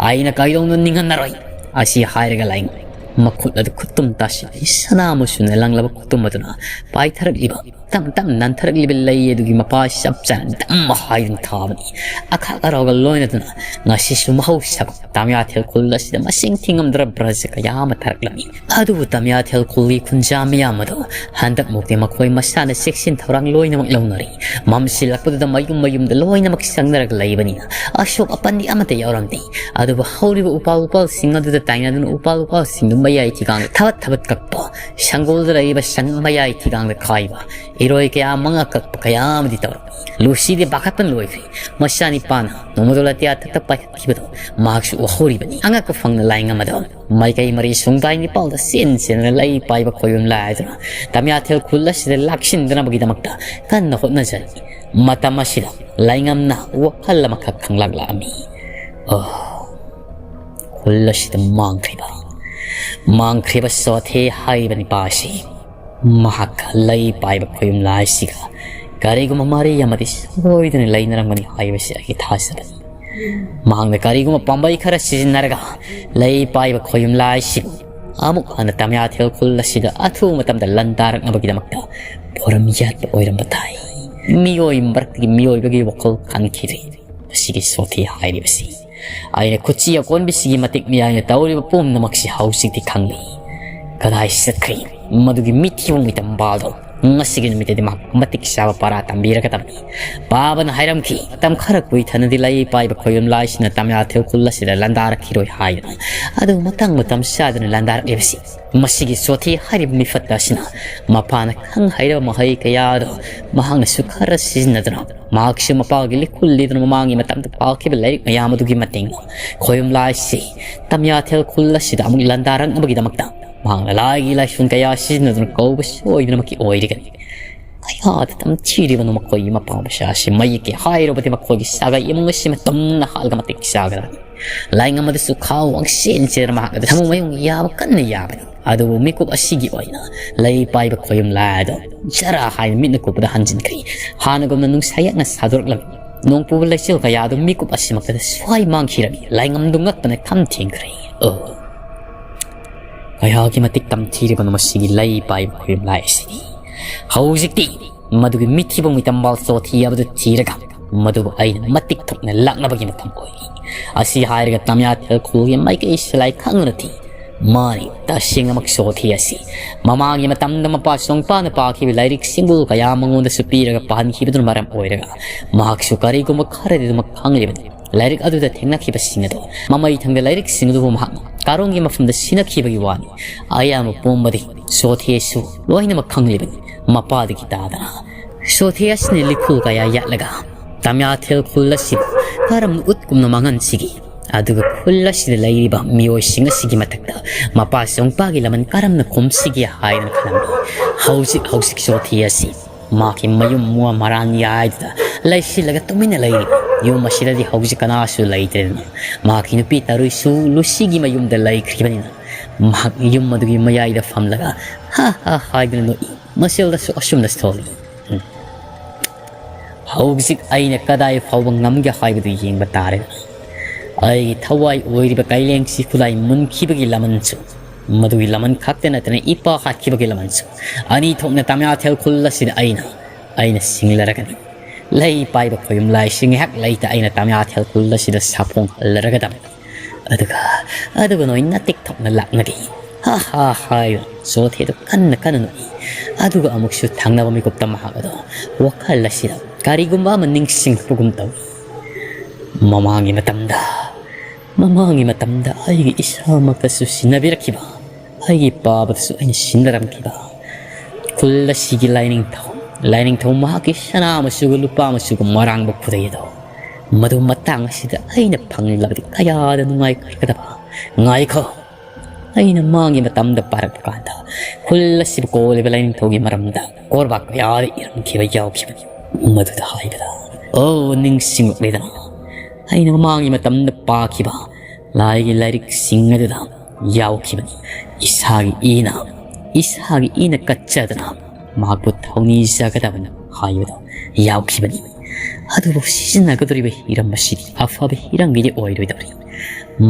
ꯑꯩꯅ ꯀꯩꯗꯧꯅ ꯅꯤꯡꯍꯟꯅꯔꯣꯏ꯫ ꯑꯁꯤ ꯍꯥꯏꯔꯒ ꯂꯥꯏꯉꯝ ꯃꯈꯨꯠ ꯑꯗꯨ ꯈꯨꯠꯇꯨꯝ ꯇꯥꯁꯤꯜꯂꯤ꯫ ꯁꯅꯥ ꯃꯆꯨꯅ ꯂꯪꯂꯕ ꯈꯨꯠꯇꯨꯝ ꯑꯗꯨꯅ ꯄꯥꯏꯊꯔꯛꯂꯤꯕ, ꯇꯞ ꯇꯞꯅ ꯅꯥꯟꯊꯔꯛꯂꯤꯕ ꯂꯩ ꯑꯗꯨꯒꯤ ꯃꯄꯥ ꯆꯞ ꯆꯥꯅ ꯗꯝ ꯍꯥꯏꯗꯨꯅ ꯊꯥꯕꯅꯤ꯫ ꯑꯈꯥꯛ ꯑꯔꯥꯎꯒ ꯂꯣꯏꯅꯗꯨꯅ ꯉꯁꯤꯁꯨ ꯃꯍꯧꯁꯥꯒꯨꯝ ꯇꯥꯃꯤꯌꯥꯊꯦꯜ ꯈꯨꯜ ꯑꯁꯤꯗ ꯃꯁꯤꯡ ꯊꯤꯉꯝꯗ꯭ꯔꯕ ꯕ꯭ꯔꯖ ꯀꯌꯥ ꯑꯃ ꯊꯥꯔꯛꯂꯝꯃꯤ꯫ ꯑꯗꯨꯕꯨ ꯇꯥꯃꯤꯌꯥꯊꯦꯜ ꯈꯨꯜꯒꯤ ꯈꯨꯟꯖꯥ ꯃꯤꯌꯥꯝ ꯑꯗꯨ ꯍꯟꯗꯛꯃꯨꯛꯇꯤ ꯃꯈꯣꯏ ꯃꯁꯥꯅ ꯆꯦꯛꯁꯤꯟ ꯊꯧꯔꯥꯡ ꯂꯣꯏꯅꯃꯛ ꯂꯧꯅꯔꯤ꯫ ꯃꯝꯁꯤꯜꯂꯛꯄꯗꯨꯗ ꯃꯌꯨꯝ ꯃꯌꯨꯝꯗ ꯂꯣꯏꯅꯃꯛ ꯆꯪꯅꯔꯒ ꯂꯩꯕꯅꯤꯅ ꯑꯁꯣꯛ ꯑꯄꯟꯗꯤ ꯑꯃꯠꯇ ꯌꯥꯎꯔꯝꯗꯦ꯫ ꯑꯗꯨꯕꯨ ꯍꯧꯔꯤꯕ ꯎꯄꯥꯜ ꯎꯄꯥꯜꯁꯤꯡ ꯑꯗꯨꯗ ꯇꯥꯏꯅꯗꯨꯅ ꯎꯄꯥꯜ ꯎꯄꯥꯜꯁꯤꯡꯗꯨ ꯃꯌꯥꯏ ꯊꯤꯒꯥꯡꯗ ꯊꯕꯠ ꯊꯕꯠ ꯀꯛꯄ, ꯁꯪꯒꯣꯜꯗ ꯂꯩꯔꯤꯕ ꯁꯟ ꯃꯌꯥꯏ ꯊꯤꯒꯥꯡꯗ ꯈꯥꯏꯕ, ꯏꯔꯣꯏ ꯀꯌꯥ ꯃꯉꯥ ꯀꯛꯄ ꯀꯌꯥ ꯑꯃꯗꯤ ꯇꯧꯔꯝꯃꯤ꯫ ꯂꯨꯁꯤꯗꯤ ꯄꯥꯈꯠꯄꯅ ꯂꯣꯏꯈ꯭ꯔꯦ꯫ ꯃꯆꯥꯅꯤꯄꯥꯅ ꯅꯣꯡꯃꯗꯣ ꯂꯥꯇꯤꯌꯥ ꯊꯛꯇ ꯄꯥꯏꯈꯠꯈꯤꯕꯗꯣ ꯃꯍꯥꯛꯁꯨ ꯎꯍꯧꯔꯤꯕꯅꯤ꯫ ꯑꯉꯛꯄ ꯐꯪꯅ ꯂꯥꯏꯉꯝ ꯑꯗꯣ ꯃꯥꯏꯀꯩ ꯃꯔꯤ ꯁꯨꯡꯗꯥꯏ ꯅꯤꯄꯥꯜꯗ ꯆꯦꯟ ꯆꯦꯟꯗꯨꯅ ꯂꯩ ꯄꯥꯏꯕ ꯈꯣꯌꯨꯝ ꯂꯥꯏꯗꯨꯅ ꯇꯥꯃꯤꯌꯥꯊꯦꯜ ꯈꯨꯜ ꯑꯁꯤꯗ ꯂꯥꯛꯁꯤꯟꯗꯅꯕꯒꯤꯗꯃꯛꯇ ꯀꯟꯅ ꯍꯣꯠꯅꯖꯔꯤ꯫ ꯃꯇꯝ ꯑꯁꯤꯗ ꯂꯥꯏꯉꯝꯅ ꯋꯥꯈꯜ ꯑꯃꯈꯛ ꯈꯪꯂꯛꯂꯛꯑꯝꯃꯤ꯫ ꯑꯣ, ꯈꯨꯜ ꯑꯁꯤꯗ ꯃꯥꯡꯈ꯭ꯔꯤꯕ, ꯃꯥꯡꯈ꯭ꯔꯤꯕ ꯆꯣꯊꯦ ꯍꯥꯏꯔꯤꯕ ꯅꯤꯄꯥ ꯑꯁꯤ ꯃꯍꯥꯛꯀ ꯂꯩ ꯄꯥꯏꯕ ꯈꯣꯌꯨꯝ ꯂꯥꯏꯁꯤꯒ ꯀꯔꯤꯒꯨꯝꯕ ꯃꯔꯤ ꯑꯃꯗꯤ ꯁꯣꯏꯗꯅ ꯂꯩꯅꯔꯝꯒꯅꯤ ꯍꯥꯏꯕꯁꯤ ꯑꯩꯒꯤ ꯊꯥꯖꯕꯅꯤ꯫ ꯃꯍꯥꯛꯅ ꯀꯔꯤꯒꯨꯝꯕ ꯄꯥꯝꯕꯩ ꯈꯔ ꯁꯤꯖꯤꯟꯅꯔꯒ ꯂꯩ ꯄꯥꯏꯕ ꯈꯣꯌꯨꯝ ꯂꯥꯏꯁꯤꯕꯨ ꯑꯃꯨꯛ ꯍꯟꯅ ꯇꯃꯤꯌꯥꯊꯦꯜ ꯈꯨꯜ ꯑꯁꯤꯗ ꯑꯊꯨꯕ ꯃꯇꯝꯗ ꯂꯥꯟꯗꯥꯔꯛꯅꯕꯒꯤꯗꯃꯛꯇ ꯄꯣꯔꯝ ꯌꯥꯠꯄ ꯑꯣꯏꯔꯝꯕ ꯇꯥꯏ꯫ ꯃꯤꯑꯣꯏ ꯃꯔꯛꯇꯒꯤ ꯃꯤꯑꯣꯏꯕꯒꯤ ꯋꯥꯈꯜ ꯈꯟꯈꯤꯗ꯭ꯔꯤ꯫ ꯃꯁꯤꯒꯤ ꯁꯣꯊꯤ ꯍꯥꯏꯔꯤꯕꯁꯤ ꯑꯩꯅ ꯈꯨꯠꯁꯤ ꯑꯀꯣꯟꯕꯤꯁꯤꯒꯤ ꯃꯇꯤꯛ ꯃꯤꯌꯥꯏꯅ ꯇꯧꯔꯤꯕ ꯄꯨꯝꯅꯃꯛꯁꯤ ꯍꯧꯖꯤꯛꯇꯤ ꯈꯪꯂꯤ꯫ ꯀꯗꯥꯏ ꯆꯠꯈ꯭ꯔꯤ ꯃꯗꯨꯒꯤ ꯃꯤꯊꯤꯕꯣꯡ ꯃꯤꯇꯝꯕꯥꯜꯗꯣ? ꯉꯁꯤꯒꯤ ꯅꯨꯃꯤꯠꯇꯗꯤ ꯃꯍꯥꯛ ꯃꯇꯤꯛ ꯆꯥꯕ ꯄꯔꯥ ꯇꯝꯕꯤꯔꯒꯗꯕꯅꯤ꯫ ꯄꯥꯕꯅ ꯍꯥꯏꯔꯝꯈꯤ, ꯃꯇꯝ ꯈꯔ ꯀꯨꯏꯊꯅꯗꯤ ꯂꯩ ꯄꯥꯏꯕ ꯈꯣꯌꯨꯝ ꯂꯥꯏꯁꯤꯅ ꯇꯃꯤꯌꯥꯊꯦꯜ ꯈꯨꯜ ꯑꯁꯤꯗ ꯂꯥꯟꯗꯥꯔꯛꯈꯤꯔꯣꯏ ꯍꯥꯏꯗꯅ꯫ ꯑꯗꯨꯕꯨ ꯃꯇꯥꯡ ꯃꯇꯝ ꯆꯥꯗꯅ ꯂꯥꯟꯗꯥꯔꯛꯂꯤꯕꯁꯤ ꯃꯁꯤꯒꯤ ꯁꯣꯊꯤ ꯍꯥꯏꯔꯤꯕ ꯃꯤꯐꯠꯇ ꯑꯁꯤꯅ꯫ ꯃꯄꯥꯅ ꯈꯪ ꯍꯩꯔꯕ ꯃꯍꯩ ꯀꯌꯥ ꯑꯗꯨ ꯃꯍꯥꯛꯅꯁꯨ ꯈꯔ ꯁꯤꯖꯤꯟꯅꯗꯨꯅ, ꯃꯍꯥꯛꯁꯨ ꯃꯄꯥꯒꯤ ꯂꯤꯈꯨꯜ ꯂꯤꯗꯨꯅ ꯃꯃꯥꯡꯒꯤ ꯃꯇꯝꯗ ꯄꯥꯈꯤꯕ ꯂꯥꯏꯔꯤꯛ ꯃꯌꯥꯝ ꯑꯗꯨꯒꯤ ꯃꯇꯦꯡꯅ ꯈꯣꯌꯨꯝ ꯂꯥꯏꯁꯤ ꯇꯃꯤꯌꯥꯊꯦꯜ ꯈꯨꯜ ꯑꯁꯤꯗ ꯑꯃꯨꯛ ꯂꯥꯟꯗꯥꯔꯛꯅꯕꯒꯤꯗꯃꯛꯇ ꯃꯍꯥꯛꯅ ꯂꯥꯏꯒꯤ ꯂꯥꯏꯁꯣꯟ ꯀꯌꯥ ꯁꯤꯖꯤꯟꯅꯗꯨꯅ ꯀꯧꯕ ꯁꯣꯏꯗꯅꯃꯛꯀꯤ ꯑꯣꯏꯔꯒꯅꯤ꯫ ꯀꯌꯥꯗ ꯇꯝꯊꯤꯔꯤꯕꯅꯣ ꯃꯈꯣꯏꯒꯤ ꯃꯄꯥ ꯃꯆꯥꯁꯤ? ꯃꯌꯦꯛꯀꯤ ꯍꯥꯏꯔꯕꯗꯤ ꯃꯈꯣꯏꯒꯤ ꯁꯥꯒꯩ ꯏꯃꯨꯡ ꯑꯁꯤꯃ ꯇꯨꯝꯅ ꯍꯥꯠꯂꯒ ꯃꯇꯤꯛ ꯆꯥꯒꯗꯕꯅꯤ꯫ ꯂꯥꯏꯉꯝ ꯑꯗꯨꯁꯨ ꯈꯥꯎ ꯋꯥꯡꯁꯦꯟ ꯆꯦꯗꯅ ꯃꯍꯥꯛ ꯑꯗꯨ ꯊꯃꯣꯏ ꯃꯌꯨꯡ ꯌꯥꯕ ꯀꯟꯅ ꯌꯥꯕꯅꯤ꯫ ꯑꯗꯨꯕꯨ ꯃꯤꯀꯨꯞ ꯑꯁꯤꯒꯤ ꯑꯣꯏꯅ ꯂꯩ ꯄꯥꯏꯕ ꯈꯣꯌꯨꯝ ꯂꯥꯏ ꯑꯗꯨ ꯖꯔꯥ ꯍꯥꯏꯅ ꯃꯤꯠꯅ ꯀꯨꯞꯄꯗ ꯍꯟꯖꯤꯟꯈ꯭ꯔꯦ꯫ ꯍꯥꯟꯅꯒꯨꯝꯅ ꯅꯨꯡꯁꯥ ꯌꯥꯛꯅ ꯁꯥꯗꯣꯔꯛꯂꯝꯃꯤ꯫ ꯅꯣꯡ ꯄꯨꯕ ꯂꯩꯆꯤꯜ ꯀꯌꯥ ꯑꯗꯨ ꯃꯤꯀꯨꯞ ꯑꯁꯤꯃꯛꯇꯗ ꯁ꯭ꯋꯥꯏ ꯃꯥꯡꯈꯤꯔꯝꯃꯤ꯫ ꯂꯥꯏꯉꯝꯗꯨ ꯉꯛꯄꯅ ꯈꯝ ꯊꯦꯡꯈ꯭ꯔꯦ꯫ ꯑꯣ, ꯀꯌꯥꯒꯤ ꯃꯇꯤꯛ ꯇꯝꯊꯤꯔꯤꯕꯅꯣ ꯃꯁꯤꯒꯤ ꯂꯩ ꯄꯥꯏꯕ ꯈꯣꯌꯨꯝ ꯂꯥꯏ ꯑꯁꯤꯗꯤ! ꯍꯧꯖꯤꯛꯇꯤ ꯃꯗꯨꯒꯤ ꯃꯤꯊꯤꯕ ꯃꯤꯇꯝꯕꯥꯜ ꯆꯣꯊꯤ ꯍꯥꯏꯕꯗꯨ ꯊꯤꯔꯒ ꯃꯗꯨꯕꯨ ꯑꯩꯅ ꯃꯇꯤꯛ ꯊꯣꯛꯅ ꯂꯥꯛꯅꯕꯒꯤ ꯃꯇꯝ ꯑꯣꯏꯔꯤ꯫ ꯑꯁꯤ ꯍꯥꯏꯔꯒ ꯇꯃꯤꯌꯥꯊꯦꯜ ꯈꯨꯜꯒꯤ ꯃꯥꯏꯀꯩ ꯁꯤꯂꯥꯏ ꯈꯪꯗꯨꯅ ꯊꯤ꯫ ꯃꯥꯅꯤ, ꯇꯁꯦꯡꯅꯃꯛ ꯆꯣꯊꯤ ꯑꯁꯤ ꯃꯃꯥꯡꯒꯤ ꯃꯇꯝꯗ ꯃꯄꯥ ꯆꯣꯡꯄꯥꯅ ꯄꯥꯈꯤꯕ ꯂꯥꯏꯔꯤꯛ ꯁꯤꯡꯕꯨ ꯀꯌꯥ ꯃꯉꯣꯟꯗꯁꯨ ꯄꯤꯔꯒ ꯄꯥꯍꯟꯈꯤꯕꯗꯨꯅ ꯃꯔꯝ ꯑꯣꯏꯔꯒ ꯃꯍꯥꯛꯁꯨ ꯀꯔꯤꯒꯨꯝꯕ ꯈꯔꯗꯤ ꯑꯗꯨꯃꯛ ꯈꯪꯂꯤꯕꯅꯤ꯫ ꯂꯥꯏꯔꯤꯛ ꯑꯗꯨꯗ ꯊꯦꯡꯅꯈꯤꯕꯁꯤꯡ ꯑꯗꯨ ꯃꯃꯩ ꯊꯪꯗ ꯂꯥꯏꯔꯤꯛꯁꯤꯡ ꯑꯗꯨꯕꯨ ꯃꯍꯥꯛꯅ ꯀꯥꯔꯣꯡꯒꯤ ꯃꯐꯝꯗ ꯁꯤꯟꯅꯈꯤꯕꯒꯤ ꯋꯥꯅꯤ꯫ ꯑꯌꯥꯝꯕ ꯄꯨꯝꯕꯗꯤ ꯆꯣꯊꯤꯁꯨ ꯂꯣꯏꯅꯃꯛ ꯈꯪꯂꯤꯕꯅꯤ꯫ ꯃꯄꯥꯗꯒꯤ ꯇꯥꯗꯅ ꯆꯣꯊꯤ ꯑꯁꯤꯅ ꯂꯤꯈꯨꯜ ꯀꯌꯥ ꯌꯥꯠꯂꯒ ꯇꯃꯤꯌꯥꯊꯦꯜ ꯈꯨꯜ ꯑꯁꯤꯕꯨ ꯀꯔꯝꯅ ꯎꯠꯀꯨꯝꯅ ꯃꯥꯡꯍꯟꯁꯤꯒꯦ? ꯑꯗꯨꯒ ꯈꯨꯜ ꯑꯁꯤꯗ ꯂꯩꯔꯤꯕ ꯃꯤꯑꯣꯏꯁꯤꯡ ꯑꯁꯤꯒꯤ ꯃꯊꯛꯇ ꯃꯄꯥ ꯆꯣꯡꯄꯥꯒꯤ ꯂꯃꯟ ꯀꯔꯝꯅ ꯈꯨꯝꯁꯤꯒꯦ ꯍꯥꯏꯗꯅ ꯈꯜꯂꯝꯃꯤ꯫ ꯍꯧꯖꯤꯛ ꯍꯧꯖꯤꯛ ꯆꯣꯊꯤ ꯑꯁꯤ ꯃꯍꯥꯛꯀꯤ ꯃꯌꯨꯝ ꯃꯨꯋꯥ ꯃꯔꯥꯟ ꯌꯥꯏꯗꯨꯗ ꯂꯩꯁꯤꯜꯂꯒ ꯇꯨꯃꯤꯟꯅ ꯂꯩꯔꯤꯕ ꯌꯨꯝ ꯑꯁꯤꯗꯗꯤ ꯍꯧꯖꯤꯛ ꯀꯅꯥꯁꯨ ꯂꯩꯇ꯭ꯔꯦꯗꯅ, ꯃꯍꯥꯛꯀꯤ ꯅꯨꯄꯤ ꯇꯔꯨꯏꯁꯨ ꯂꯨꯁꯤꯒꯤ ꯃꯌꯨꯝꯗ ꯂꯩꯈ꯭ꯔꯤꯕꯅꯤꯅ, ꯃꯍꯥꯛ ꯌꯨꯝ ꯑꯗꯨꯒꯤ ꯃꯌꯥꯏꯗ ꯐꯝꯂꯒ ꯍꯥ ꯍꯥ ꯍꯥꯏꯗꯨꯅ ꯅꯣꯛꯏ꯫ ꯃꯆꯤꯜꯗꯁꯨ ꯑꯁꯨꯝꯅ ꯊꯣꯛꯏ꯫ ꯎꯝ꯫ ꯍꯧꯖꯤꯛ ꯑꯩꯅ ꯀꯗꯥꯏ ꯐꯥꯎꯕ ꯉꯝꯒꯦ ꯍꯥꯏꯕꯗꯨ ꯌꯦꯡꯕ ꯇꯥꯔꯦ꯫ ꯑꯩꯒꯤ ꯊꯋꯥꯏ ꯑꯣꯏꯔꯤꯕ ꯀꯩꯂꯦꯡꯁꯤ ꯈꯨꯂꯥꯏ ꯃꯨꯟꯈꯤꯕꯒꯤ ꯂꯃꯟꯁꯨ ꯃꯗꯨꯒꯤ ꯂꯃꯟ ꯈꯛꯇ ꯅꯠꯇꯅ ꯏꯄꯥ ꯍꯥꯠꯈꯤꯕꯒꯤ ꯂꯃꯟꯁꯨ ꯑꯅꯤ ꯊꯣꯛꯅ ꯇꯥꯃꯤꯌꯥꯊꯦꯜ ꯈꯨꯜ ꯑꯁꯤꯗ ꯑꯩꯅ, ꯑꯩꯅ ꯁꯤꯡꯂꯔꯒꯅꯤ꯫ ꯂꯩ ꯄꯥꯏꯕ ꯈꯣꯌꯨꯝ ꯂꯥꯏꯁꯤ ꯉꯥꯏꯍꯥꯛ ꯂꯩꯇ ꯑꯩꯅ ꯇꯥꯃꯤꯌꯥꯊꯦꯜ ꯈꯨꯜ ꯑꯁꯤꯗ ꯁꯥꯐꯣꯡꯍꯜꯂꯔꯒꯗꯕꯅꯤ꯫ ꯑꯗꯨꯒ, ꯑꯗꯨꯒ ꯅꯣꯏ ꯅꯇꯤꯛ ꯊꯣꯛꯅ ꯂꯥꯛꯅꯒꯦ꯫ "ꯍꯥ ꯍꯥ" ꯍꯥꯏꯗꯨꯅ ꯆꯣꯊꯦꯗꯨ ꯀꯟꯅ ꯀꯟꯅ ꯅꯣꯛꯏ꯫ ꯑꯗꯨꯒ ꯑꯃꯨꯛꯁꯨ ꯊꯪꯅꯕ ꯃꯤꯀꯨꯞꯇ ꯃꯍꯥꯛ ꯑꯗꯣ ꯋꯥꯈꯜ ꯑꯁꯤꯗ ꯀꯔꯤꯒꯨꯝꯕ ꯑꯃ ꯅꯤꯡꯁꯤꯡꯂꯛꯄꯒꯨꯝ ꯇꯧꯏ꯫ ꯃꯃꯥꯡꯒꯤ ꯃꯇꯝꯗ, ꯃꯃꯥꯡꯒꯤ ꯃꯇꯝꯗ ꯑꯩꯒꯤ ꯏꯁꯥꯃꯛꯇꯁꯨ ꯁꯤꯟꯅꯕꯤꯔꯛꯈꯤꯕ, ꯑꯩꯒꯤ ꯄꯥꯕꯗꯁꯨ ꯑꯩꯅ ꯁꯤꯟꯅꯔꯝꯈꯤꯕ ꯈꯨꯜ ꯑꯁꯤꯒꯤ ꯂꯥꯏꯅꯤꯡꯊꯧ, ꯂꯥꯏꯅꯤꯡꯊꯧ ꯃꯍꯥꯛꯀꯤ ꯁꯅꯥ ꯃꯆꯨꯒ ꯂꯨꯄꯥ ꯃꯆꯨꯒ ꯃꯔꯥꯡꯕ ꯈꯨꯗꯩ ꯑꯗꯣ, ꯃꯗꯨ ꯃꯇꯥꯡ ꯑꯁꯤꯗ ꯑꯩꯅ ꯐꯪꯂꯕꯗꯤ ꯀꯌꯥꯗ ꯅꯨꯡꯉꯥꯏꯒꯗꯕ꯫ ꯉꯥꯏꯈꯣ, ꯑꯩꯅ ꯃꯥꯡꯒꯤ ꯃꯇꯝꯗ ꯄꯥꯔꯛꯄ ꯀꯥꯟꯗ ꯈꯨꯜ ꯑꯁꯤꯕꯨ ꯀꯣꯜꯂꯤꯕ ꯂꯥꯏꯅꯤꯡꯊꯧꯒꯤ ꯃꯔꯝꯗ ꯀꯣꯔꯕꯥꯛ ꯀꯌꯥꯗ ꯏꯔꯝꯈꯤꯕ ꯌꯥꯎꯈꯤꯕꯅꯤ꯫ ꯃꯗꯨꯗ ꯍꯥꯏꯕꯗ, ꯑꯣ, ꯅꯤꯡꯁꯤꯡꯂꯛꯂꯦꯗꯅ, ꯑꯩꯅ ꯃꯃꯥꯡꯒꯤ ꯃꯇꯝꯗ ꯄꯥꯈꯤꯕ ꯂꯥꯏꯒꯤ ꯂꯥꯏꯔꯤꯛꯁꯤꯡ ꯑꯗꯨꯗ ꯌꯥꯎꯈꯤꯕꯅꯤ꯫ ꯏꯁꯥꯒꯤ ꯏꯅ, ꯏꯁꯥꯒꯤ ꯏꯅ ꯀꯠꯆꯗꯅ ꯃꯍꯥꯛꯄꯨ ꯊꯧꯅꯤꯖꯒꯗꯕꯅꯤ ꯍꯥꯏꯕꯗ ꯌꯥꯎꯈꯤꯕꯅꯤ꯫ ꯑꯗꯨꯕꯨ ꯁꯤꯖꯤꯟꯅꯒꯗꯧꯔꯤꯕ ꯍꯤꯔꯝ ꯑꯁꯤꯗꯤ ꯑꯐꯕ ꯍꯤꯔꯝꯒꯤꯗꯤ ꯑꯣꯏꯔꯣꯏꯗꯧꯔꯤ꯫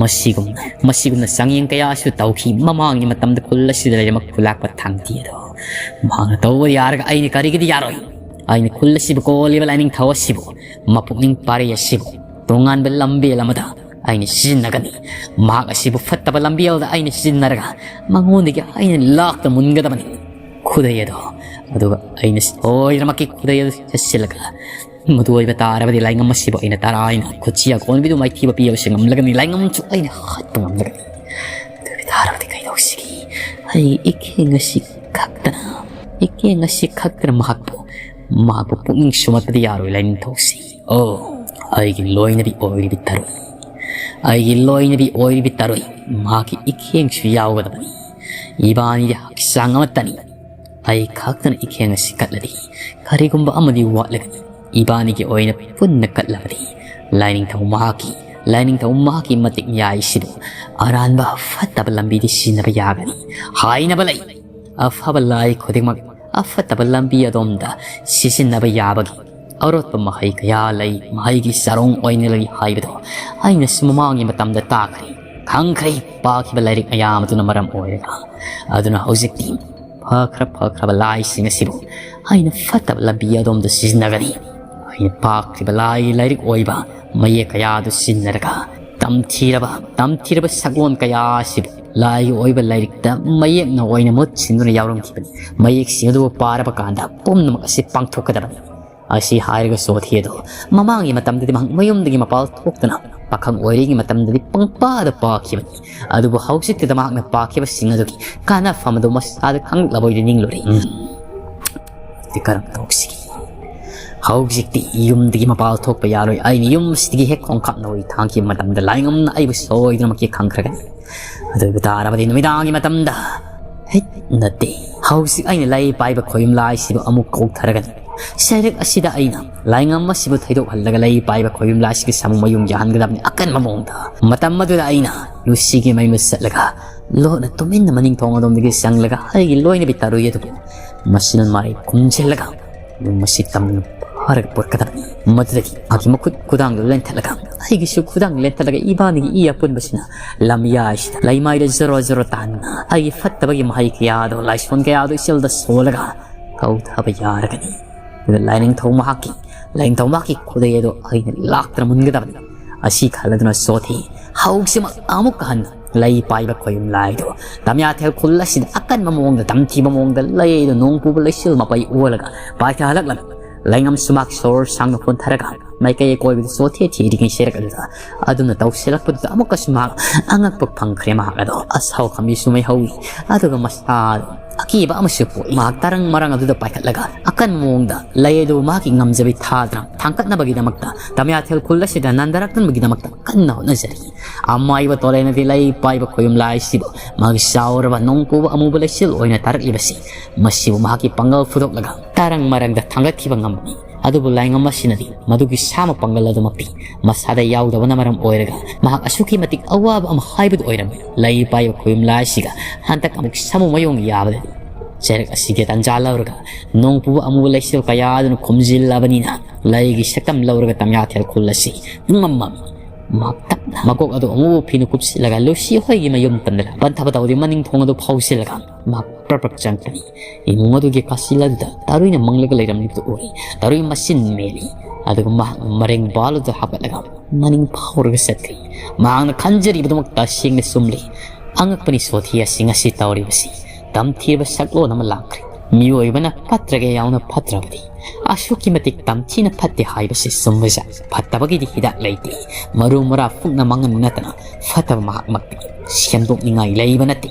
ꯃꯁꯤꯒꯨꯝꯅ, ꯃꯁꯤꯒꯨꯝꯅ ꯆꯥꯡꯌꯦꯡ ꯀꯌꯥꯁꯨ ꯇꯧꯈꯤ꯫ ꯃꯃꯥꯡꯒꯤ ꯃꯇꯝꯗ ꯈꯨꯜ ꯑꯁꯤꯗ ꯂꯩꯔꯝꯕ ꯈꯨꯂꯥꯛꯄ ꯊꯥꯡꯇꯤ ꯑꯗꯣ ꯃꯍꯥꯛꯅ ꯇꯧꯕ ꯌꯥꯔꯒ ꯑꯩꯅ ꯀꯔꯤꯒꯤꯗꯤ ꯌꯥꯔꯣꯏ? ꯑꯩꯅ ꯈꯨꯜ ꯑꯁꯤꯕꯨ ꯀꯣꯜꯂꯤꯕ ꯂꯥꯏꯅꯤꯡꯊꯧ ꯑꯁꯤꯕꯨ, ꯃꯄꯨꯛꯅꯤꯡ ꯄꯥꯔꯤ ꯑꯁꯤꯕꯨ ꯇꯣꯉꯥꯟꯕ ꯂꯝꯕꯦꯜ ꯑꯃꯗ ꯑꯩꯅ ꯁꯤꯖꯤꯟꯅꯒꯅꯤ꯫ ꯃꯍꯥꯛ ꯑꯁꯤꯕꯨ ꯐꯠꯇꯕ ꯂꯝꯕꯦꯜꯗ ꯑꯩꯅ ꯁꯤꯖꯤꯟꯅꯔꯒ ꯃꯉꯣꯟꯗꯒꯤ ꯑꯩꯅ ꯂꯥꯛꯇ ꯃꯨꯟꯒꯗꯕꯅꯤ꯫ ꯈꯨꯗꯩ ꯑꯗꯣ, ꯑꯗꯨꯒ ꯑꯩꯅ ꯁꯣꯏꯗꯅꯃꯛꯀꯤ ꯈꯨꯗꯩ ꯑꯗꯨ ꯆꯠꯁꯤꯜꯂꯒ ꯃꯗꯨ ꯑꯣꯏꯕ ꯇꯥꯔꯕꯗꯤ ꯂꯥꯏꯉꯝ ꯑꯁꯤꯕꯨ ꯑꯩꯅ ꯇꯔꯥꯏꯅ ꯈꯨꯠꯁꯤ ꯑꯀꯣꯟꯕꯤꯗꯨ ꯃꯥꯏꯊꯤꯕ ꯄꯤꯕꯁꯨ ꯉꯝꯂꯒꯅꯤ, ꯂꯥꯏꯉꯝꯁꯨ ꯑꯩꯅ ꯍꯥꯠꯄ ꯉꯝꯂꯒꯅꯤ꯫ ꯑꯗꯨ ꯑꯣꯏꯕ ꯇꯥꯔꯕꯗꯤ ꯀꯩꯗꯧꯁꯤꯒꯦ? ꯑꯩ ꯏꯈꯦꯡ ꯑꯁꯤ ꯈꯛꯇꯅ, ꯏꯈꯦꯡ ꯑꯁꯤ ꯈꯛꯇꯅ ꯃꯍꯥꯛꯄꯨ, ꯃꯍꯥꯛꯄꯨ ꯄꯨꯛꯅꯤꯡ ꯁꯨꯝꯍꯠꯄꯗꯤ ꯌꯥꯔꯣꯏ, ꯂꯥꯏꯅꯤꯡꯊꯧꯁꯤ꯫ ꯑꯣ, ꯑꯩꯒꯤ ꯂꯣꯏꯅꯕꯤ ꯑꯣꯏꯔꯤꯕꯤ ꯇꯔꯣꯏ, ꯑꯩꯒꯤ ꯂꯣꯏꯅꯕꯤ ꯑꯣꯏꯔꯤꯕꯤ ꯇꯔꯣꯏ, ꯃꯍꯥꯛꯀꯤ ꯏꯈꯦꯡꯁꯨ ꯌꯥꯎꯒꯗꯕꯅꯤ꯫ ꯏꯕꯥꯅꯤꯗꯤ ꯍꯛꯆꯥꯡ ꯑꯃꯠꯇꯅꯤ꯫ ꯑꯩ ꯈꯛꯇꯅ ꯏꯈꯦꯡ ꯑꯁꯤ ꯀꯠꯂꯗꯤ ꯀꯔꯤꯒꯨꯝꯕ ꯑꯃꯗꯤ ꯋꯥꯠꯂꯒꯅꯤ꯫ ꯏꯕꯥꯅꯤꯒꯤ ꯑꯣꯏꯅ ꯄꯨꯟꯅ ꯀꯠꯂꯕꯗꯤ ꯂꯥꯏꯅꯤꯡꯊꯧ ꯃꯍꯥꯛꯀꯤ, ꯂꯥꯏꯅꯤꯡꯊꯧ ꯃꯍꯥꯛꯀꯤ ꯃꯇꯤꯛ ꯃꯌꯥꯏꯁꯤꯕꯨ ꯑꯔꯥꯟꯕ ꯐꯠꯇꯕ ꯂꯝꯕꯤꯗꯤ ꯁꯤꯖꯤꯟꯅꯕ ꯌꯥꯒꯅꯤ꯫ ꯍꯥꯏꯅꯕ ꯂꯩ, ꯑꯐꯕ ꯂꯥꯏ ꯈꯨꯗꯤꯡꯃꯛ ꯑꯐꯠꯇꯕ ꯂꯝꯕꯤ ꯑꯗꯣꯝꯗ ꯁꯤꯖꯤꯟꯅꯕ ꯌꯥꯕꯒꯤ ꯑꯔꯣꯠꯄ ꯃꯍꯩ ꯀꯌꯥ ꯂꯩ, ꯃꯍꯩꯒꯤ ꯆꯔꯣꯡ ꯑꯣꯏꯅ ꯂꯩ ꯍꯥꯏꯕꯗꯣ ꯑꯩꯅꯁꯨ ꯃꯃꯥꯡꯒꯤ ꯃꯇꯝꯗ ꯇꯥꯈ꯭ꯔꯦ꯫ ꯈꯪꯈ꯭ꯔꯦ, ꯄꯥꯈꯤꯕ ꯂꯥꯏꯔꯤꯛ ꯃꯌꯥꯝ ꯑꯗꯨꯅ ꯃꯔꯝ ꯑꯣꯏꯔꯒ꯫ ꯑꯗꯨꯅ ꯍꯧꯖꯤꯛꯇꯤ ꯐꯈ꯭ꯔ ꯐꯈ꯭ꯔꯕ ꯂꯥꯏꯁꯤꯡ ꯑꯁꯤꯕꯨ ꯑꯩꯅ ꯐꯠꯇꯕ ꯂꯝꯕꯤ ꯑꯗꯣꯝꯗ ꯁꯤꯖꯤꯟꯅꯒꯅꯤ꯫ ꯑꯩꯅ ꯄꯥꯈ꯭ꯔꯤꯕ ꯂꯥꯏꯒꯤ ꯂꯥꯏꯔꯤꯛ ꯑꯣꯏꯕ ꯃꯌꯦꯛ ꯀꯌꯥ ꯑꯗꯨ ꯁꯤꯖꯤꯟꯅꯔꯒ ꯇꯝꯊꯤꯔꯕ, ꯇꯝꯊꯤꯔꯕ ꯁꯛꯂꯣꯟ ꯀꯌꯥ ꯑꯁꯤꯕꯨ ꯂꯥꯏꯒꯤ ꯑꯣꯏꯕ ꯂꯥꯏꯔꯤꯛꯇ ꯃꯌꯦꯛꯅ ꯑꯣꯏꯅ ꯃꯍꯨꯠ ꯁꯤꯟꯗꯨꯅ ꯌꯥꯎꯔꯝꯈꯤꯕꯅꯤ꯫ ꯃꯌꯦꯛꯁꯤꯡ ꯑꯗꯨꯕꯨ ꯄꯥꯔꯕ ꯀꯥꯟꯗ ꯄꯨꯝꯅꯃꯛ ꯑꯁꯤ ꯄꯥꯡꯊꯣꯛꯀꯗꯕꯅꯤ꯫ ꯑꯁꯤ ꯍꯥꯏꯔꯒ ꯁꯣꯊꯤ ꯑꯗꯣ ꯃꯃꯥꯡꯒꯤ ꯃꯇꯝꯗꯗꯤ ꯃꯍꯥꯛ ꯃꯌꯨꯝꯗꯒꯤ ꯃꯄꯥꯜ ꯊꯣꯛꯇꯅ ꯄꯥꯈꯪ ꯑꯣꯏꯔꯤꯉꯩ ꯃꯇꯝꯗꯗꯤ ꯄꯪꯄꯥꯗ ꯄꯥꯈꯤꯕꯅꯤ꯫ ꯑꯗꯨꯕꯨ ꯍꯧꯖꯤꯛꯇꯤꯗ ꯃꯍꯥꯛꯅ ꯄꯥꯈꯤꯕꯁꯤꯡ ꯑꯗꯨꯒꯤ ꯀꯥꯟꯅꯐꯝ ꯑꯗꯨ ꯃꯁꯥꯗ ꯈꯪꯂꯛꯂꯕꯣꯏꯗ ꯅꯤꯡꯂꯨꯔꯦ꯫ ꯎꯝ꯫ ꯑꯗꯨꯗꯤ ꯀꯔꯝ ꯇꯧꯁꯤꯒꯦ? ꯍꯧꯖꯤꯛꯇꯤ ꯌꯨꯝꯗꯒꯤ ꯃꯄꯥꯜ ꯊꯣꯛꯄ ꯌꯥꯔꯣꯏ꯫ ꯑꯩꯅ ꯌꯨꯝꯁꯤꯗꯒꯤ ꯍꯦꯛ ꯈꯣꯡꯀꯥꯞ ꯅꯧꯔꯤ ꯊꯥꯡꯈꯤꯕ ꯃꯇꯝꯗ ꯂꯥꯏꯉꯝꯅ ꯑꯩꯕꯨ ꯁꯣꯏꯗꯅꯃꯛꯀꯤ ꯈꯪꯈ꯭ꯔꯒꯅꯤ꯫ ꯑꯗꯨ ꯑꯣꯏꯕ ꯇꯥꯔꯕꯗꯤ ꯅꯨꯃꯤꯗꯥꯡꯒꯤ ꯃꯇꯝꯗ, ꯍꯦꯛ ꯅꯠꯇꯦ, ꯍꯧꯖꯤꯛ ꯑꯩꯅ ꯂꯩ ꯄꯥꯏꯕ ꯈꯣꯌꯨꯝ ꯂꯥꯏꯁꯤꯕꯨ ꯑꯃꯨꯛ ꯀꯧꯊꯔꯒꯅꯤ꯫ ꯁꯩꯔꯦꯛ ꯑꯁꯤꯗ ꯑꯩꯅ ꯂꯥꯏꯉꯝ ꯑꯁꯤꯕꯨ ꯊꯩꯗꯣꯛꯍꯜꯂꯒ ꯂꯩ ꯄꯥꯏꯕ ꯈꯣꯌꯨꯝ ꯂꯥꯏꯁꯤꯒꯤ ꯁꯥꯃꯨ ꯃꯌꯨꯡ ꯌꯥꯍꯟꯒꯗꯕꯅꯤ ꯑꯀꯟꯕ ꯃꯑꯣꯡꯗ꯫ ꯃꯇꯝ ꯑꯗꯨꯗ ꯑꯩꯅ ꯂꯨꯁꯤꯒꯤ ꯃꯌꯨꯝꯗ ꯆꯠꯂꯒ ꯂꯣꯠꯅ ꯇꯨꯃꯤꯟꯅ ꯃꯅꯤꯡ ꯊꯣꯡ ꯑꯗꯣꯝꯗꯒꯤ ꯆꯪꯂꯒ ꯑꯩꯒꯤ ꯂꯣꯏꯅꯕꯤ ꯇꯔꯨꯏ ꯑꯗꯨꯕꯨ ꯃꯁꯤꯅ ꯃꯥꯏ ꯈꯨꯝꯖꯤꯜꯂꯒ ꯃꯁꯤ ꯇꯝꯅ ꯐꯥꯔꯒ ꯄꯨꯔꯛꯀꯗꯕꯅꯤ꯫ ꯃꯗꯨꯗꯒꯤ ꯃꯍꯥꯛꯀꯤ ꯃꯈꯨꯠ ꯈꯨꯗꯥꯡꯗꯨ ꯂꯦꯟꯊꯠꯂꯒ ꯑꯩꯒꯤꯁꯨ ꯈꯨꯗꯥꯡ ꯂꯦꯟꯊꯠꯂꯒ ꯏꯕꯥꯅꯤꯒꯤ ꯏ ꯑꯄꯨꯟꯕꯁꯤꯅ ꯂꯝꯌꯥꯏꯁꯤꯗ ꯂꯩꯃꯥꯏꯗ ꯖꯔꯣ ꯖꯔꯣ ꯇꯥꯍꯟꯅ ꯑꯩꯒꯤ ꯐꯠꯇꯕꯒꯤ ꯃꯍꯩ ꯀꯌꯥꯗꯣ, ꯂꯥꯏꯁꯣꯟ ꯀꯌꯥꯗꯣ ꯏꯆꯦꯜꯗ ꯁꯣꯜꯂꯒ ꯀꯧꯊꯕ ꯌꯥꯔꯒꯅꯤ꯫ ꯑꯗꯨꯗ ꯂꯥꯏꯅꯤꯡꯊꯧ ꯃꯍꯥꯛꯀꯤ, ꯂꯥꯏꯅꯤꯡꯊꯧ ꯃꯍꯥꯛꯀꯤ ꯈꯨꯗꯩ ꯑꯗꯨ ꯑꯩꯅ ꯂꯥꯛꯇꯅ ꯃꯨꯟꯒꯗꯕꯅꯤ꯫ ꯑꯁꯤ ꯈꯜꯂꯗꯨꯅ ꯁꯣꯊꯤ ꯍꯧꯖꯤꯛꯃꯛ ꯑꯃꯨꯛꯀ ꯍꯟꯅ ꯂꯩ ꯄꯥꯏꯕ ꯈꯣꯌꯨꯝ ꯂꯥꯏꯗꯨ ꯇꯝꯌꯥꯊꯦꯜ ꯈꯨꯜ ꯑꯁꯤꯗ ꯑꯀꯟꯕ ꯃꯑꯣꯡꯗ, ꯇꯝꯊꯤꯕ ꯃꯑꯣꯡꯗ ꯂꯩꯗꯨ ꯅꯣꯡ ꯄꯨꯕ ꯂꯩꯆꯤꯜ ꯃꯄꯩ ꯑꯣꯜꯂꯒ ꯄꯥꯏꯊꯍꯜꯂꯛꯂꯝꯃꯤ꯫ ꯂꯩꯉꯝꯁꯨ ꯃꯍꯥꯛ ꯁꯣꯔ ꯁꯥꯡꯅ ꯐꯣꯟꯊꯔꯒ ꯃꯥꯏꯀꯩ ꯑꯀꯣꯏꯕꯗ ꯆꯣꯊꯦ ꯊꯤꯔꯤꯉꯩ ꯁꯦꯔꯛ ꯑꯗꯨꯗ ꯑꯗꯨꯝꯅ ꯇꯧꯁꯤꯜꯂꯛꯄꯗꯨꯗ ꯑꯃꯨꯛꯀꯁꯨ ꯃꯍꯥꯛ ꯑꯉꯛꯄ ꯐꯪꯈ꯭ꯔꯦ꯫ ꯃꯍꯥꯛ ꯑꯗꯣ ꯑꯁꯥꯎ ꯈꯝꯕꯤꯁꯨ ꯃꯩꯍꯧꯏ, ꯑꯗꯨꯒ ꯃꯁꯥꯗ ꯑꯀꯤꯕ ꯑꯃꯁꯨ ꯄꯣꯛꯏ꯫ ꯃꯍꯥꯛ ꯇꯔꯪ ꯃꯔꯪ ꯑꯗꯨꯗ ꯄꯥꯏꯈꯠꯂꯒ ꯑꯀꯟꯕ ꯃꯑꯣꯡꯗ ꯂꯩ ꯑꯗꯨ ꯃꯍꯥꯛꯀꯤ ꯉꯝꯖꯕꯤ ꯊꯥꯗꯅ ꯊꯥꯡꯒꯠꯅꯕꯒꯤꯗꯃꯛꯇ, ꯇꯝꯌꯥꯊꯦꯜ ꯈꯨꯜ ꯑꯁꯤꯗ ꯅꯟꯊꯔꯛꯅꯕꯒꯤꯗꯃꯛꯇ ꯀꯟꯅ ꯍꯣꯠꯅꯖꯔꯤ꯫ ꯑꯃꯥꯏꯕ ꯇꯣꯂꯦꯅꯗꯤ ꯂꯩ ꯄꯥꯏꯕ ꯈꯣꯌꯨꯝ ꯂꯥꯏꯁꯤꯕꯨ ꯃꯍꯥꯛꯀꯤ ꯆꯥꯎꯔꯕ ꯅꯣꯡ ꯄꯨꯕ ꯑꯃꯨꯕ ꯂꯩꯆꯤꯜ ꯑꯣꯏꯅ ꯇꯥꯔꯛꯂꯤꯕꯁꯤ, ꯃꯁꯤꯕꯨ ꯃꯍꯥꯛꯀꯤ ꯄꯥꯡꯒꯜ ꯐꯨꯗꯣꯛꯂꯒ ꯇꯔꯪ ꯃꯔꯪꯗ ꯊꯥꯡꯒꯠꯈꯤꯕ ꯉꯝꯕꯅꯤ꯫ ꯑꯗꯨꯕꯨ ꯂꯥꯏꯉꯝ ꯑꯁꯤꯅꯗꯤ ꯃꯗꯨꯒꯤ ꯁꯥꯃ ꯄꯥꯡꯒꯜ ꯑꯗꯨꯃꯛꯇꯤ ꯃꯁꯥꯗ ꯌꯥꯎꯗꯕꯅ ꯃꯔꯝ ꯑꯣꯏꯔꯒ ꯃꯍꯥꯛ ꯑꯁꯨꯛꯀꯤ ꯃꯇꯤꯛ ꯑꯋꯥꯕ ꯑꯃ ꯍꯥꯏꯕꯗꯨ ꯑꯣꯏꯔꯝꯃꯤ꯫ ꯂꯩ ꯄꯥꯏꯕ ꯈꯣꯌꯨꯝ ꯂꯥꯏꯁꯤꯒ ꯍꯟꯗꯛ ꯑꯃꯨꯛ ꯁꯥꯃꯨ ꯃꯌꯣꯡ ꯌꯥꯕꯗꯗꯤ ꯆꯩꯔꯛ ꯑꯁꯤꯒꯤ ꯇꯟꯖꯥ ꯂꯧꯔꯒ ꯅꯣꯡ ꯄꯨꯕ ꯑꯃꯨꯕ ꯂꯩꯆꯤꯜ ꯀꯌꯥ ꯑꯗꯨꯅ ꯈꯨꯝꯖꯤꯜꯂꯕꯅꯤꯅ ꯂꯩꯒꯤ ꯁꯛꯇꯝ ꯂꯧꯔꯒ ꯇꯝꯌꯥꯊꯦꯜ ꯈꯨꯜ ꯑꯁꯤ ꯉꯝꯃꯝꯃꯤ꯫ ꯃꯍꯥꯛ ꯇꯞ ꯃꯀꯣꯛ ꯑꯗꯨ ꯑꯃꯨꯕ ꯐꯤꯅ ꯀꯨꯞꯁꯤꯜꯂꯒ ꯂꯨꯁꯤ ꯍꯣꯏꯒꯤ ꯃꯌꯨꯝ ꯇꯝꯗ ꯄꯟꯊꯕ ꯇꯧꯗꯦ ꯃꯅꯤꯡ ꯊꯣꯡ ꯑꯗꯨ ꯐꯥꯎꯁꯤꯜꯂꯒ ꯃꯍꯥꯛ ꯄ꯭ꯔꯞ ꯄ꯭ꯔꯞ ꯆꯪꯈ꯭ꯔꯦ꯫ ꯏꯃꯨꯡ ꯑꯗꯨꯒꯤ ꯀꯥꯁꯤꯜ ꯑꯗꯨꯗ ꯇꯥꯔꯨꯏꯅ ꯃꯪꯂꯒ ꯂꯩꯔꯝꯂꯤꯕꯗꯨ ꯎꯔꯦ꯫ ꯇꯥꯔꯨꯏ ꯃꯆꯤꯟ ꯃꯦꯜꯂꯤ꯫ ꯑꯗꯨꯒ ꯃꯍꯥꯛꯅ ꯃꯔꯦꯡ ꯕꯥꯜ ꯑꯗꯨ ꯍꯥꯞꯀꯠꯂꯒ ꯃꯅꯤꯡ ꯐꯥꯎꯔꯒ ꯆꯠꯈ꯭ꯔꯦ꯫ ꯃꯍꯥꯛꯅ ꯈꯟꯖꯔꯤꯕꯗꯨꯃꯛ ꯇꯁꯦꯡꯅ ꯆꯨꯝꯂꯤ꯫ ꯑꯉꯛꯄꯅꯤ ꯁꯣꯊꯤ ꯑꯁꯤ ꯉꯁꯤ ꯇꯧꯔꯤꯕꯁꯤ꯫ ꯇꯝꯊꯤꯔꯕ ꯁꯛꯂꯣꯟ ꯑꯃ ꯂꯥꯛꯈ꯭ꯔꯦ꯫ ꯃꯤꯑꯣꯏꯕꯅ ꯐꯠꯇ꯭ꯔꯒ ꯌꯥꯎꯅ ꯐꯠꯇ꯭ꯔꯕꯗꯤ ꯑꯁꯨꯛꯀꯤ ꯃꯇꯤꯛ ꯇꯝꯊꯤꯅ ꯐꯠꯇꯦ ꯍꯥꯏꯕꯁꯤ ꯆꯨꯝꯕꯖꯥꯠ꯫ ꯐꯠꯇꯕꯒꯤꯗꯤ ꯍꯤꯗꯥꯛ ꯂꯩꯇꯦ꯫ ꯃꯔꯨ ꯃꯔꯥ ꯐꯨꯛꯅ ꯃꯥꯡꯍꯟꯕ ꯅꯠꯇꯅ ꯐꯠꯇꯕ ꯃꯍꯥꯛꯃꯛꯇꯤ ꯁꯦꯝꯗꯣꯛꯅꯤꯡꯉꯥꯏ ꯂꯩꯕ ꯅꯠꯇꯦ꯫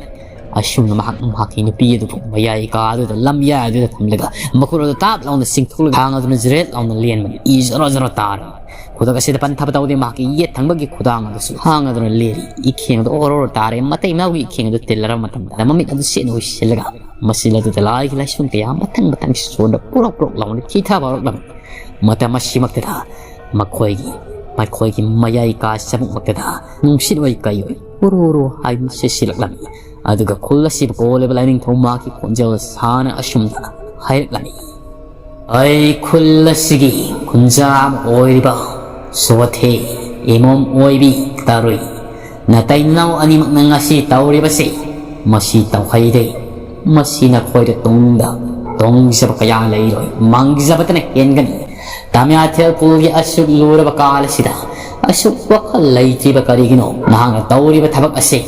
ꯑꯁꯨꯝꯅ ꯃꯍꯥꯛ ꯃꯍꯥꯛꯀꯤ ꯅꯨꯄꯤ ꯑꯗꯨꯕꯨ ꯃꯌꯥꯏ ꯀꯥ ꯑꯗꯨꯗ ꯂꯝꯌꯥꯏ ꯑꯗꯨꯗ ꯊꯝꯂꯒ ꯃꯈꯨꯠ ꯑꯗꯨ ꯇꯥꯞ ꯂꯥꯎꯅ ꯆꯤꯡꯊꯣꯛꯂꯒ ꯊꯥꯡ ꯑꯗꯨꯅ ꯖ꯭ꯔꯦꯠ ꯂꯥꯎꯅ ꯂꯦꯟꯕꯅꯤ꯫ ꯏ ꯖꯔꯣ ꯖꯔꯣ ꯇꯥꯔꯦ꯫ ꯈꯨꯗꯛ ꯑꯁꯤꯗ ꯄꯟꯊꯕ ꯇꯧꯗꯦ ꯃꯍꯥꯛꯀꯤ ꯌꯦꯠ ꯊꯪꯕꯒꯤ ꯈꯨꯗꯥꯡ ꯑꯗꯨꯁꯨ ꯊꯥꯡ ꯑꯗꯨꯅ ꯂꯦꯜꯂꯤ꯫ ꯏꯈꯦꯡ ꯑꯗꯨ ꯑꯣꯔꯣ ꯑꯣꯔꯣ ꯇꯥꯔꯦ꯫ ꯃꯇꯩ ꯃꯅꯥꯎꯒꯤ ꯏꯈꯦꯡ ꯑꯗꯨ ꯇꯤꯜꯂꯔꯕ ꯃꯇꯝꯗ ꯃꯃꯤꯠ ꯑꯗꯨ ꯁꯦꯠꯅ ꯎꯏꯁꯤꯜꯂꯒ ꯃꯆꯤꯜ ꯑꯗꯨꯗ ꯂꯥꯏꯒꯤ ꯂꯥꯏꯁꯣꯟ ꯀꯌꯥ ꯃꯊꯪ ꯃꯊꯪ ꯁꯣꯟꯗ ꯄꯨꯔꯛ ꯄꯨꯔꯛ ꯂꯥꯎꯅ ꯈꯤꯊꯕ ꯍꯧꯔꯛꯂꯝꯃꯤ꯫ ꯃꯇꯝ ꯑꯁꯤꯃꯛꯇꯗ ꯃꯈꯣꯏꯒꯤ ꯃꯈꯣꯏꯒꯤ ꯃꯌꯥꯏ ꯀꯥ ꯆꯕꯨꯛꯃꯛꯇꯗ ꯅꯨꯡꯁꯤꯠ ꯑꯣꯏ ꯀꯩ ꯑꯣꯏ ꯎꯔꯨ ꯎꯔꯨ ꯍꯥꯏꯗꯨꯅ ꯁꯤꯠꯁꯤꯜꯂꯛꯂꯝꯃꯤ꯫ ꯑꯗꯨꯒ ꯈꯨꯜ ꯑꯁꯤꯕꯨ ꯀꯣꯜꯂꯤꯕ ꯂꯥꯏꯅꯤꯡꯊꯧ ꯃꯍꯥꯛꯀꯤ ꯈꯣꯟꯖꯦꯜ ꯁꯥꯅ ꯑꯁꯨꯝꯅ ꯍꯥꯏꯔꯛꯂꯝꯃꯤ꯫ ꯑꯩ ꯈꯨꯜ ꯑꯁꯤꯒꯤ ꯈꯨꯟꯖꯥ ꯑꯃ ꯑꯣꯏꯔꯤꯕ ꯁꯣꯊꯦ, ꯏꯃꯣꯝ ꯑꯣꯏꯕꯤ ꯇꯥꯔꯨꯏ, ꯅꯇꯩ ꯅꯅꯥꯎ ꯑꯅꯤꯃꯛꯅ ꯉꯁꯤ ꯇꯧꯔꯤꯕꯁꯤ, ꯃꯁꯤ ꯇꯧꯍꯩꯗꯦ꯫ ꯃꯁꯤ ꯅꯈꯣꯏꯗ ꯇꯨꯡꯗ ꯇꯣꯡꯖꯕ ꯀꯌꯥ ꯂꯩꯔꯣꯏ, ꯃꯥꯡꯖꯕꯇꯅ ꯍꯦꯟꯒꯅꯤ꯫ ꯇꯥꯃꯤꯌꯥꯊꯦꯜ ꯈꯨꯜꯒꯤ ꯑꯁꯨꯛ ꯂꯨꯔꯕ ꯀꯥꯜ ꯑꯁꯤꯗ ꯑꯁꯨꯛ ꯋꯥꯈꯜ ꯂꯩꯇ꯭ꯔꯤꯕ ꯀꯔꯤꯒꯤꯅꯣ? ꯅꯍꯥꯛꯅ ꯇꯧꯔꯤꯕ ꯊꯕꯛ ꯑꯁꯤ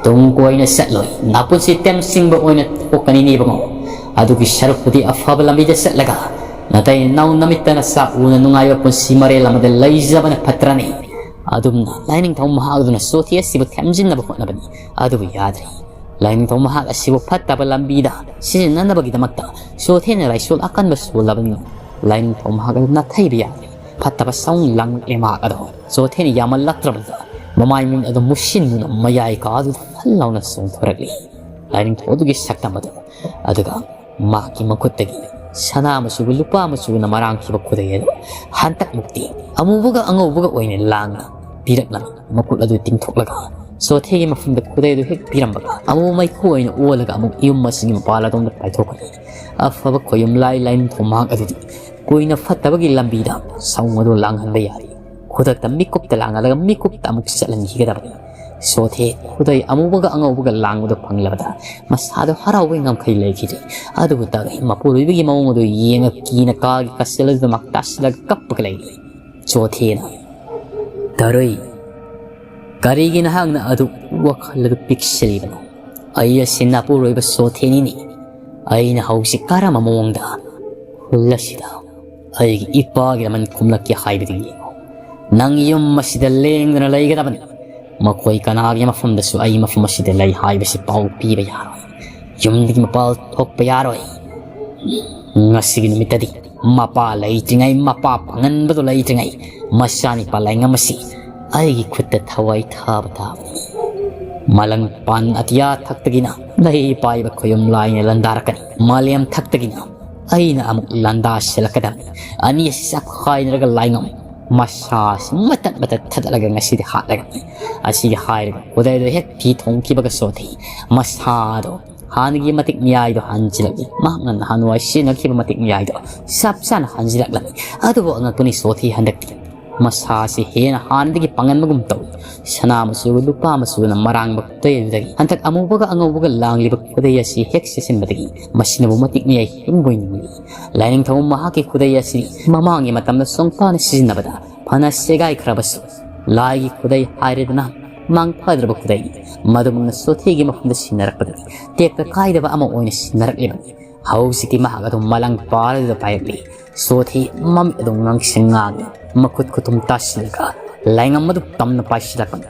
ꯇꯨꯡ ꯀꯣꯏꯅ ꯆꯠꯂꯣꯏ꯫ ꯅꯄꯨꯟꯁꯤ ꯇꯦꯝꯁꯤꯡꯕ ꯑꯣꯏꯅ ꯊꯣꯛꯀꯅꯤ ꯏꯕꯨꯡꯉꯣ꯫ ꯑꯗꯨꯒꯤ ꯁꯔꯨꯛꯄꯨꯗꯤ ꯑꯐꯕ ꯂꯝꯕꯤꯗ ꯆꯠꯂꯒ ꯅꯇꯩ ꯅꯅꯥꯎ ꯅꯃꯤꯠꯇ ꯅꯆꯥ ꯎꯅ ꯅꯨꯡꯉꯥꯏꯕ ꯄꯨꯟꯁꯤ ꯃꯔꯦꯜ ꯑꯃꯗ ꯂꯩꯖꯕꯅ ꯐꯠꯇ꯭ꯔꯅꯤ꯫ ꯑꯗꯨꯝꯅ ꯂꯥꯏꯅꯤꯡꯊꯧ ꯃꯍꯥꯛ ꯑꯗꯨꯅ ꯁꯣꯊꯤ ꯑꯁꯤꯕꯨ ꯊꯦꯝꯖꯤꯟꯅꯕ ꯍꯣꯠꯅꯕꯅꯤ꯫ ꯑꯗꯨꯕꯨ ꯌꯥꯗ꯭ꯔꯦ꯫ ꯂꯥꯏꯅꯤꯡꯊꯧ ꯃꯍꯥꯛ ꯑꯁꯤꯕꯨ ꯐꯠꯇꯕ ꯂꯝꯕꯤꯗ ꯁꯤꯖꯤꯟꯅꯅꯕꯒꯤꯗꯃꯛꯇ ꯁꯣꯊꯦꯅ ꯂꯥꯏꯁꯣꯜ ꯑꯀꯟꯕ ꯁꯣꯜꯂꯕꯅꯤꯅ ꯂꯥꯏꯅꯤꯡꯊꯧ ꯃꯍꯥꯛ ꯑꯗꯨ ꯅꯥꯊꯩꯕ ꯌꯥꯗ꯭ꯔꯦ꯫ ꯐꯠꯇꯕ ꯁꯥꯎꯟ ꯂꯥꯡꯂꯛꯂꯦ ꯃꯍꯥꯛ ꯑꯗꯣ꯫ ꯁꯣꯊꯦꯅ ꯌꯥꯝꯃꯜꯂꯛꯇ꯭ꯔꯕꯗ ꯃꯃꯥꯏ ꯃꯃꯤꯠ ꯑꯗꯨ ꯃꯨꯁꯤꯟꯗꯨꯅ ꯃꯌꯥꯏ ꯀꯥꯗꯨꯗ ꯐꯜ ꯂꯥꯎꯅ ꯆꯣꯡꯊꯣꯔꯛꯂꯤ꯫ ꯂꯥꯏꯅꯤꯡꯊꯧ ꯑꯗꯨꯒꯤ ꯁꯛꯇꯝ ꯑꯗꯨ ꯑꯗꯨꯒ ꯃꯍꯥꯛꯀꯤ ꯃꯈꯨꯠꯇꯒꯤ ꯁꯅꯥ ꯃꯆꯨꯒ ꯂꯨꯄꯥ ꯃꯆꯨꯅ ꯃꯔꯥꯡꯈꯤꯕ ꯈꯨꯗꯩ ꯑꯗꯨ ꯍꯟꯇꯛꯃꯨꯛꯇꯤ ꯑꯃꯨꯕꯒ ꯑꯉꯧꯕꯒ ꯑꯣꯏꯅ ꯂꯥꯡꯅ ꯄꯤꯔꯛꯂꯝꯃꯤ꯫ ꯃꯈꯨꯠ ꯑꯗꯨ ꯇꯤꯡꯊꯣꯛꯂꯒ ꯁꯣꯊꯦꯒꯤ ꯃꯐꯝꯗ ꯈꯨꯗꯩ ꯑꯗꯨ ꯍꯦꯛ ꯄꯤꯔꯝꯕꯒ ꯑꯃꯨꯕ ꯃꯩꯈꯨ ꯑꯣꯏꯅ ꯑꯣꯜꯂꯒ ꯑꯃꯨꯛ ꯌꯨꯝ ꯑꯁꯤꯒꯤ ꯃꯄꯥꯜ ꯑꯗꯣꯝꯗ ꯄꯥꯏꯊꯣꯛꯈ꯭ꯔꯦ꯫ ꯑꯐꯕ ꯈꯣꯌꯨꯝ ꯂꯥꯏ ꯂꯥꯏꯅꯤꯡꯊꯧ ꯃꯍꯥꯛ ꯑꯗꯨꯗꯤ ꯀꯨꯏꯅ ꯐꯠꯇꯕꯒꯤ ꯂꯝꯕꯤꯗ ꯁꯥꯎꯟ ꯑꯗꯨ ꯂꯥꯡꯍꯟꯕ ꯌꯥꯔꯤ꯫ ꯈꯨꯗꯛꯇ ꯃꯤꯀꯨꯞꯇ ꯂꯥꯡꯍꯜꯂꯒ ꯃꯤꯀꯨꯞꯇ ꯑꯃꯨꯛ ꯆꯠꯍꯟꯈꯤꯒꯗꯕꯅꯤ꯫ ꯁꯣꯊꯦ ꯈꯨꯗꯩ ꯑꯃꯨꯕꯒ ꯑꯉꯧꯕꯒ ꯂꯥꯡꯕꯗꯨ ꯐꯪꯂꯕꯗ ꯃꯁꯥꯗꯣ ꯍꯔꯥꯎꯕꯩ ꯉꯝꯈꯩ ꯂꯩꯈꯤꯗꯦ꯫ ꯑꯗꯨꯕꯨ ꯇꯥꯔꯩ ꯃꯄꯨꯔꯣꯏꯕꯒꯤ ꯃꯑꯣꯡ ꯑꯗꯨ ꯌꯦꯡꯉ ꯀꯤꯅ ꯀꯥꯒꯤ ꯀꯥꯆꯤꯜ ꯑꯗꯨꯗ ꯃꯥꯛ ꯇꯥꯁꯤꯜꯂꯒ ꯀꯞꯄꯒ ꯂꯩꯔꯤ꯫ ꯁꯣꯊꯦꯅ, "ꯇꯥꯔꯩ, ꯀꯔꯤꯒꯤ ꯅꯍꯥꯛꯅ ꯑꯗꯨ ꯋꯥꯈꯜ ꯑꯗꯨ ꯄꯤꯛꯁꯤꯜꯂꯤꯕꯅꯣ? ꯑꯩ ꯑꯁꯤ ꯅꯄꯨꯔꯣꯏꯕ ꯁꯣꯊꯦꯅꯤꯅꯤ꯫ ꯑꯩꯅ ꯍꯧꯖꯤꯛ ꯀꯔꯝꯕ ꯃꯑꯣꯡꯗ ꯈꯨꯜ ꯑꯁꯤꯗ ꯑꯩꯒꯤ ꯏꯄꯥꯒꯤ ꯂꯃꯟ ꯈꯨꯝꯂꯛꯀꯦ ꯍꯥꯏꯕꯗꯨ ꯌꯦꯡꯉꯨ꯫ ꯅꯪ ꯌꯨꯝ ꯑꯁꯤꯗ ꯂꯦꯡꯗꯅ ꯂꯩꯒꯗꯕꯅꯤ꯫ ꯃꯈꯣꯏ ꯀꯅꯥꯒꯤ ꯃꯐꯝꯗꯁꯨ ꯑꯩ ꯃꯐꯝ ꯑꯁꯤꯗ ꯂꯩ ꯍꯥꯏꯕꯁꯤ ꯄꯥꯎ ꯄꯤꯕ ꯌꯥꯔꯣꯏ꯫ ꯌꯨꯝꯗꯒꯤ ꯃꯄꯥꯜ ꯊꯣꯛꯄ ꯌꯥꯔꯣꯏ꯫ ꯉꯁꯤꯒꯤ ꯅꯨꯃꯤꯠꯇꯗꯤ ꯃꯄꯥ ꯂꯩꯇ꯭ꯔꯤꯉꯩ, ꯃꯄꯥ ꯄꯥꯡꯒꯟꯕꯗꯨ ꯂꯩꯇ꯭ꯔꯤꯉꯩ, ꯃꯆꯥꯅꯤꯄꯥ ꯂꯥꯏꯉꯝ ꯑꯁꯤ ꯑꯩꯒꯤ ꯈꯨꯠꯇ ꯊꯋꯥꯏ ꯊꯥꯕ ꯇꯥꯕꯅꯤ꯫ ꯃꯥꯂꯪ ꯄꯥꯟ ꯑꯇꯤꯌꯥ ꯊꯛꯇꯒꯤꯅ ꯂꯩ ꯄꯥꯏꯕ ꯈꯣꯌꯨꯝ ꯂꯥꯏꯅ ꯂꯥꯟꯗꯥꯔꯛꯀꯅꯤ꯫ ꯃꯥꯂꯦꯝ ꯊꯛꯇꯒꯤꯅ ꯑꯩꯅ ꯑꯃꯨꯛ ꯂꯥꯟꯗꯥ ꯁꯤꯜꯂꯛꯀꯗꯕꯅꯤ꯫ ꯑꯅꯤ ꯑꯁꯤ ꯆꯞꯈꯥꯏꯅꯔꯒ ꯂꯥꯏꯉꯝ ꯃꯁꯥꯁꯤ ꯃꯇꯠ ꯃꯇꯠ ꯊꯗꯠꯂꯒ ꯉꯁꯤꯗꯤ ꯍꯥꯠꯂꯒꯅꯤ"꯫ ꯑꯁꯤꯒꯤ ꯍꯥꯏꯔꯒ ꯈꯨꯗꯩꯗꯨ ꯍꯦꯛ ꯐꯤ ꯊꯣꯡꯈꯤꯕꯒ ꯁꯣꯊꯤ ꯃꯁꯥꯗꯣ ꯍꯥꯟꯅꯒꯤ ꯃꯇꯤꯛ ꯃꯌꯥꯏꯗꯣ ꯍꯟꯖꯤꯜꯂꯛꯏ꯫ ꯃꯍꯥꯛꯅ ꯅꯍꯥꯟꯋꯥꯏ ꯁꯤꯖꯤꯟꯅꯈꯤꯕ ꯃꯇꯤꯛ ꯃꯌꯥꯏꯗꯣ ꯆꯞ ꯆꯥꯅ ꯍꯟꯖꯤꯜꯂꯛꯂꯝꯃꯤ꯫ ꯑꯗꯨꯕꯨ ꯑꯉꯛꯄꯅꯤ, ꯁꯣꯊꯤ ꯍꯟꯗꯛꯇꯤ ꯃꯁꯥꯁꯤ ꯍꯦꯟꯅ ꯍꯥꯟꯅꯗꯒꯤ ꯄꯥꯡꯒꯟꯕꯒꯨꯝ ꯇꯧꯏ꯫ ꯁꯅꯥ ꯃꯆꯨꯒ ꯂꯨꯄꯥ ꯃꯆꯨꯅ ꯃꯔꯥꯡꯕ ꯈꯨꯗꯩ ꯑꯗꯨꯗꯒꯤ ꯍꯟꯗꯛ ꯑꯃꯨꯕꯒ ꯑꯉꯧꯕꯒ ꯂꯥꯡꯂꯤꯕ ꯈꯨꯗꯩ ꯑꯁꯤ ꯍꯦꯛ ꯁꯦꯠꯆꯤꯟꯕꯗꯒꯤ ꯃꯁꯤꯅꯕꯨ ꯃꯇꯤꯛ ꯃꯌꯥꯏ ꯍꯦꯟꯕꯣꯏ ꯅꯤꯡꯂꯤ꯫ ꯂꯥꯏꯅꯤꯡꯊꯧ ꯃꯍꯥꯛꯀꯤ ꯈꯨꯗꯩ ꯑꯁꯤ ꯃꯃꯥꯡꯒꯤ ꯃꯇꯝꯗ ꯁꯣꯡꯄꯥꯅ ꯁꯤꯖꯤꯟꯅꯕꯗ ꯐꯅ ꯁꯦꯒꯥꯏꯈ꯭ꯔꯕꯁꯨ, ꯂꯥꯏꯒꯤ ꯈꯨꯗꯩ ꯍꯥꯏꯔꯦꯗꯅ, ꯃꯥꯡ ꯐꯗ꯭ꯔꯕ ꯈꯨꯗꯩ, ꯃꯗꯨꯃꯛꯅ ꯁꯣꯊꯤꯒꯤ ꯃꯐꯝꯗ ꯁꯤꯟꯅꯔꯛꯄꯗꯒꯤ ꯇꯦꯛꯇ ꯀꯥꯏꯗꯕ ꯑꯃ ꯑꯣꯏꯅ ꯁꯤꯟꯅꯔꯛꯂꯤꯕꯅꯤ꯫ ꯍꯧꯖꯤꯛꯇꯤ ꯃꯍꯥꯛ ꯑꯗꯨꯝ ꯃꯂꯪ ꯄꯥꯔꯗꯨꯗ ꯄꯥꯏꯔꯛꯂꯤ꯫ ꯁꯣꯊꯤ ꯃꯃꯤꯠ ꯑꯗꯨꯝ ꯉꯥꯡꯁꯪ ꯉꯥꯡꯏ꯫ ꯃꯈꯨꯠ ꯈꯨꯇꯨꯝ ꯇꯥꯁꯤꯜꯂꯒ ꯂꯥꯏꯉꯝ ꯑꯗꯨ ꯇꯝꯅ ꯄꯥꯏꯁꯤꯜꯂꯛꯄꯅꯤ꯫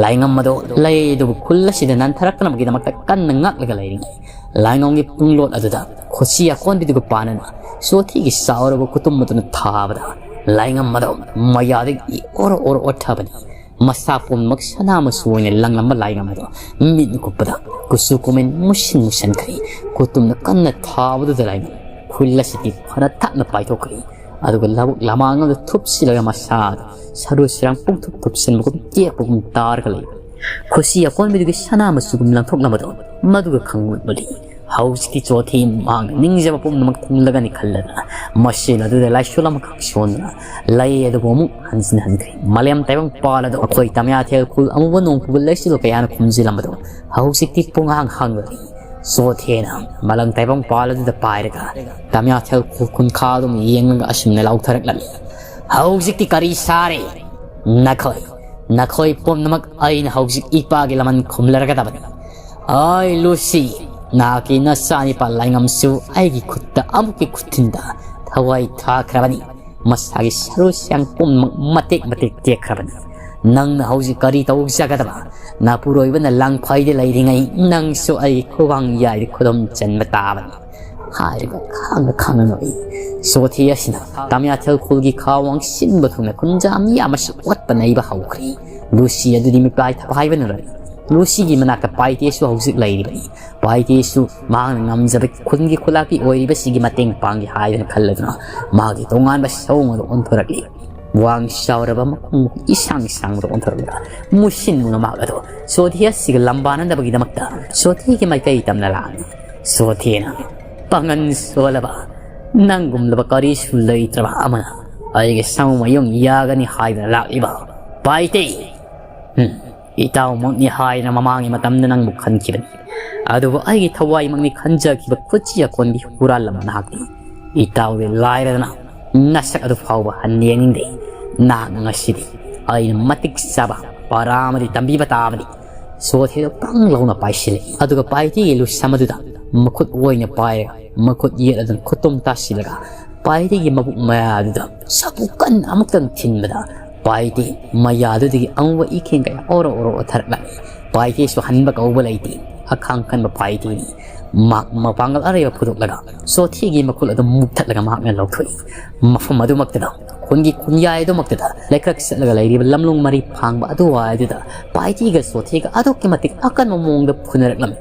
ꯂꯥꯏꯉꯝ ꯑꯗꯨ ꯂꯩ ꯑꯗꯨꯕꯨ ꯈꯨꯜ ꯑꯁꯤꯗ ꯅꯟꯊꯔꯛꯇꯅꯕꯒꯤꯗꯃꯛꯇ ꯀꯟꯅ ꯉꯥꯛꯂꯒ ꯂꯩꯔꯤꯉꯩ, ꯂꯥꯏꯉꯝꯒꯤ ꯄꯨꯡꯂꯣꯠ ꯑꯗꯨꯗ ꯈꯨꯠꯁꯤ ꯑꯀꯣꯟꯕꯤꯗꯨꯒ ꯄꯥꯟꯅꯅ ꯁꯣꯊꯤꯒꯤ ꯆꯥꯎꯔꯕ ꯈꯨꯇꯨꯝ ꯑꯗꯨꯅ ꯊꯥꯕꯗ ꯂꯥꯏꯉꯝ ꯑꯗꯨ ꯃꯌꯥꯗꯒꯤ ꯑꯣꯔꯣ ꯑꯣꯔꯣ ꯑꯣꯠꯊꯕꯅꯤ꯫ ꯃꯁꯥ ꯄꯨꯝꯅꯃꯛ ꯁꯅꯥ ꯃꯆꯨ ꯑꯣꯏꯅ ꯂꯪꯂꯝꯕ ꯂꯥꯏꯉꯝ ꯑꯗꯣ ꯃꯤꯠ ꯀꯨꯞꯄꯗ ꯀꯨꯆꯨ ꯀꯨꯃꯦꯟ ꯃꯨꯁꯤꯟ ꯃꯨꯁꯟꯈ꯭ꯔꯦ꯫ ꯈꯨꯇꯨꯝꯅ ꯀꯟꯅ ꯊꯥꯕꯗꯨꯗ ꯂꯥꯏꯉꯝ ꯈꯨꯜ ꯑꯁꯤꯗꯤ ꯐꯅ ꯊꯥꯞꯅ ꯄꯥꯏꯊꯣꯛꯈ꯭ꯔꯦ꯫ ꯑꯗꯨꯒ ꯂꯧꯕꯨꯛ ꯂꯃꯥꯡ ꯑꯃꯗ ꯊꯨꯞꯁꯤꯜꯂꯒ ꯃꯁꯥꯗ ꯁꯔꯨ ꯁꯤꯔꯥꯡ ꯄꯨꯡꯊꯨꯞ ꯊꯨꯞꯁꯤꯟꯕꯒꯨꯝ ꯇꯦꯛꯄꯒꯨꯝ ꯇꯥꯔꯒ ꯂꯩ꯫ ꯈꯨꯠꯁꯤ ꯑꯀꯣꯟꯕꯤꯗꯨꯒꯤ ꯁꯅꯥ ꯃꯆꯨꯒꯨꯝ ꯂꯪꯊꯣꯛꯂꯝꯕꯗꯣ ꯃꯗꯨꯒ ꯈꯪꯃꯨꯠ ꯃꯨꯠꯂꯤ꯫ ꯍꯧꯖꯤꯛꯇꯤ ꯆꯣꯊꯦ ꯃꯍꯥꯛꯅ ꯅꯤꯡꯖꯕ ꯄꯨꯝꯅꯃꯛ ꯊꯨꯡꯂꯒꯅꯤ ꯈꯜꯂꯗꯅ ꯃꯁꯦꯜ ꯑꯗꯨꯗ ꯂꯥꯏꯁꯣꯟ ꯑꯃꯈꯛ ꯁꯣꯟꯗꯨꯅ ꯂꯩ ꯑꯗꯨꯕꯨ ꯑꯃꯨꯛ ꯍꯟꯖꯤꯟ ꯍꯟꯈ꯭ꯔꯦ꯫ ꯃꯥꯂꯦꯝ ꯇꯥꯏꯕꯪ ꯄꯥꯜ ꯑꯗꯨ ꯑꯩꯈꯣꯏ ꯇꯃꯤꯌꯥꯊꯦꯜ ꯈꯨꯜ ꯑꯃꯨꯕ ꯅꯣꯡꯄꯣꯛꯄ ꯂꯩꯆꯤꯜ ꯀꯌꯥꯅ ꯈꯨꯝꯖꯤꯜꯂꯝꯕꯗꯣ ꯍꯧꯖꯤꯛꯇꯤ ꯄꯨꯡꯍꯥꯡ ꯍꯥꯡꯂꯔꯦ꯫ ꯆꯣꯊꯦꯅ ꯃꯥꯂꯪ ꯇꯥꯏꯕꯪ ꯄꯥꯜ ꯑꯗꯨꯗ ꯄꯥꯏꯔꯒ ꯇꯃꯤꯌꯥꯊꯦꯜ ꯈꯨꯜ ꯈꯨꯟꯈꯥ ꯑꯗꯨꯝ ꯌꯦꯡꯂꯒ ꯑꯁꯨꯝꯅ ꯂꯥꯎꯊꯔꯛꯂꯝꯃꯤ, "ꯍꯧꯖꯤꯛꯇꯤ ꯀꯔꯤ ꯁꯥꯔꯦ? ꯅꯈꯣꯏ, ꯅꯈꯣꯏ ꯄꯨꯝꯅꯃꯛ ꯑꯩꯅ ꯍꯧꯖꯤꯛ ꯏꯄꯥꯒꯤ ꯂꯃꯟ ꯈꯨꯝꯂꯔꯒꯗꯕꯅꯤ꯫ ꯑꯩ ꯂꯨꯁꯤ, ꯅꯍꯥꯛꯀꯤ ꯅꯆꯥꯅꯤꯄꯥ ꯂꯥꯏꯉꯝꯁꯨ ꯑꯩꯒꯤ ꯈꯨꯠꯇ ꯑꯃꯨꯛꯀꯤ ꯈꯨꯠꯊꯤꯟꯗ ꯊꯋꯥꯏ ꯊꯥꯈ꯭ꯔꯕꯅꯤ꯫ ꯃꯁꯥꯒꯤ ꯁꯔꯨ ꯁꯌꯥꯡ ꯄꯨꯝꯅꯃꯛ ꯃꯇꯦꯛ ꯃꯇꯦꯛ ꯇꯦꯛꯈ꯭ꯔꯕꯅꯤ꯫ ꯅꯪꯅ ꯍꯧꯖꯤꯛ ꯀꯔꯤ ꯇꯧꯖꯒꯗꯕ? ꯅꯄꯨꯔꯣꯏꯕꯅ ꯂꯥꯡꯐꯩꯗ ꯂꯩꯔꯤꯉꯩ ꯅꯪꯁꯨ ꯑꯩꯒꯤ ꯈꯨꯕꯥꯡ ꯌꯥꯏꯗ ꯈꯨꯗꯨꯝ ꯆꯟꯕ ꯇꯥꯕꯅꯤ" ꯍꯥꯏꯔꯒ ꯈꯥꯡꯅ ꯈꯥꯡꯅ ꯅꯣꯛꯏ꯫ ꯆꯣꯊꯦ ꯑꯁꯤꯅ ꯇꯃꯤꯌꯥꯊꯦꯜ ꯈꯨꯜꯒꯤ ꯈꯥ ꯋꯥꯡ ꯁꯤꯟꯕ ꯊꯨꯡꯅ ꯈꯨꯟꯖꯥ ꯃꯤꯌꯥꯝ ꯑꯁꯤ ꯑꯣꯠꯄ ꯅꯩꯕ ꯍꯧꯈ꯭ꯔꯦ꯫ ꯂꯨꯁꯤ ꯑꯗꯨꯗꯤ ꯃꯤꯄꯥꯏ ꯊꯄꯥꯏꯕꯅ ꯂꯩ꯫ ꯂꯨꯁꯤꯒꯤ ꯃꯅꯥꯛꯇ ꯄꯥꯏꯇꯦꯁꯨ ꯍꯧꯖꯤꯛ ꯂꯩꯔꯤꯕꯅꯤ꯫ ꯄꯥꯏꯇꯦꯁꯨ ꯃꯍꯥꯛꯅ ꯉꯝꯖꯕ ꯈꯨꯟꯒꯤ ꯈꯨꯂꯥꯛꯄꯤ ꯑꯣꯏꯔꯤꯕꯁꯤꯒꯤ ꯃꯇꯦꯡ ꯄꯥꯡꯒꯦ ꯍꯥꯏꯗꯨꯅ ꯈꯜꯂꯗꯨꯅ ꯃꯥꯒꯤ ꯇꯣꯉꯥꯟꯕ ꯁꯑꯣꯡ ꯑꯗꯨ ꯑꯣꯟꯊꯣꯔꯛꯂꯤ꯫ ꯋꯥꯡ ꯆꯥꯎꯔꯕ ꯃꯈꯣꯡ ꯏꯁꯥꯡ ꯁꯥꯡꯕꯗ ꯑꯣꯟꯊꯣꯔꯛꯂꯒ ꯃꯨꯁꯤꯟ ꯃꯨꯅ ꯃꯍꯥꯛ ꯑꯗꯨ ꯆꯣꯊꯦ ꯑꯁꯤꯒ ꯂꯝꯕꯥꯅꯅꯕꯒꯤꯗꯃꯛꯇ ꯆꯣꯊꯦꯒꯤ ꯃꯥꯏꯀꯩ ꯇꯝꯅ ꯂꯥꯛꯂꯤ꯫ ꯆꯣꯊꯦꯅ, "ꯄꯥꯡꯒꯟ ꯁꯣꯜꯂꯕ, ꯅꯪꯒꯨꯝꯂꯕ ꯀꯔꯤꯁꯨ ꯂꯩꯇ꯭ꯔꯕ ꯑꯃꯅ ꯑꯩꯒꯤ ꯁꯥꯃꯨ ꯃꯌꯨꯡ ꯌꯥꯒꯅꯤ ꯍꯥꯏꯗꯨꯅ ꯂꯥꯛꯂꯤꯕ ꯄꯥꯏꯇꯦ? ꯍꯨꯝ, ꯏꯇꯥꯎꯃꯛꯅꯤ ꯍꯥꯏꯅ ꯃꯃꯥꯡꯒꯤ ꯃꯇꯝꯗ ꯅꯪꯕꯨ ꯈꯟꯈꯤꯕꯅꯤ꯫ ꯑꯗꯨꯕꯨ ꯑꯩꯒꯤ ꯊꯋꯥꯏꯃꯛꯅꯤ ꯈꯟꯖꯈꯤꯕ ꯈꯨꯠꯁꯤ ꯑꯀꯣꯟꯒꯤ ꯍꯨꯔꯥꯜꯂꯝꯕ ꯅꯍꯥꯛꯇꯤ꯫ ꯏꯇꯥꯎꯗꯤ ꯂꯥꯏꯔꯗꯅ ꯅꯁꯛ ꯑꯗꯨ ꯐꯥꯎꯕ ꯍꯟꯅ ꯌꯦꯡꯅꯤꯡꯗꯦ꯫ ꯅꯍꯥꯛ ꯉꯁꯤꯗꯤ ꯑꯩꯅ ꯃꯇꯤꯛ ꯆꯥꯕ ꯄꯔꯥ ꯑꯃꯗꯤ ꯇꯝꯕꯤꯕ ꯇꯥꯕꯅꯤ"꯫ ꯆꯣꯊꯦꯗꯨ ꯄꯪ ꯂꯥꯎꯅ ꯄꯥꯏꯁꯤꯜꯂꯛꯏ꯫ ꯑꯗꯨꯒ ꯄꯥꯏꯇꯦꯒꯤ ꯂꯨꯁꯝ ꯑꯗꯨꯗ ꯃꯈꯨꯠ ꯑꯣꯏꯅ ꯄꯥꯏꯔꯒ ꯃꯈꯨꯠ ꯌꯦꯠ ꯑꯗꯨꯅ ꯈꯨꯠꯇꯨꯝ ꯇꯥꯁꯤꯜꯂꯒ ꯄꯥꯏꯇꯦꯒꯤ ꯃꯕꯨꯛ ꯃꯌꯥꯗꯨꯗ ꯁꯥꯐꯨ ꯀꯟꯅ ꯑꯃꯨꯛꯇꯪ ꯊꯤꯟꯕꯗ ꯄꯥꯏꯇꯦ ꯃꯌꯥꯗꯨꯗꯒꯤ ꯑꯃꯨꯕ ꯏꯈꯦꯡ ꯀꯌꯥ ꯑꯣꯔꯣ ꯑꯣꯔꯣ ꯑꯣꯊꯔꯛꯂꯝꯃꯤ꯫ ꯄꯥꯏꯇꯦꯁꯨ ꯍꯟꯕ ꯀꯧꯕ ꯂꯩꯇꯦ꯫ ꯑꯈꯥꯡ ꯀꯟꯕ ꯄꯥꯏꯇꯦꯅꯤ꯫ ꯃꯍꯥꯛ ꯃꯄꯥꯡꯒꯜ ꯑꯔꯩꯕ ꯐꯨꯗꯣꯛꯂꯒ ꯆꯣꯊꯦꯒꯤ ꯃꯈꯨꯜ ꯑꯗꯨ ꯃꯨꯛꯊꯠꯂꯒ ꯃꯍꯥꯛꯅ ꯂꯧꯊꯣꯛꯏ꯫ ꯃꯐꯝ ꯑꯗꯨꯃꯛꯇꯗ, ꯈꯨꯟꯒꯤ ꯈꯨꯟꯌꯥꯏ ꯑꯗꯨꯃꯛꯇꯗ ꯂꯩꯀ꯭ꯔꯛ ꯆꯠꯂꯒ ꯂꯩꯔꯤꯕ ꯂꯝꯂꯣꯡ ꯃꯔꯤ ꯐꯥꯡꯕ ꯑꯗꯨꯋꯥꯏꯗꯨꯗ ꯄꯥꯏꯇꯦꯒ ꯆꯣꯊꯦꯒ ꯑꯗꯨꯛꯀꯤ ꯃꯇꯤꯛ ꯑꯀꯟꯕ ꯃꯑꯣꯡꯗ ꯐꯨꯅꯔꯛꯂꯝꯃꯤ꯫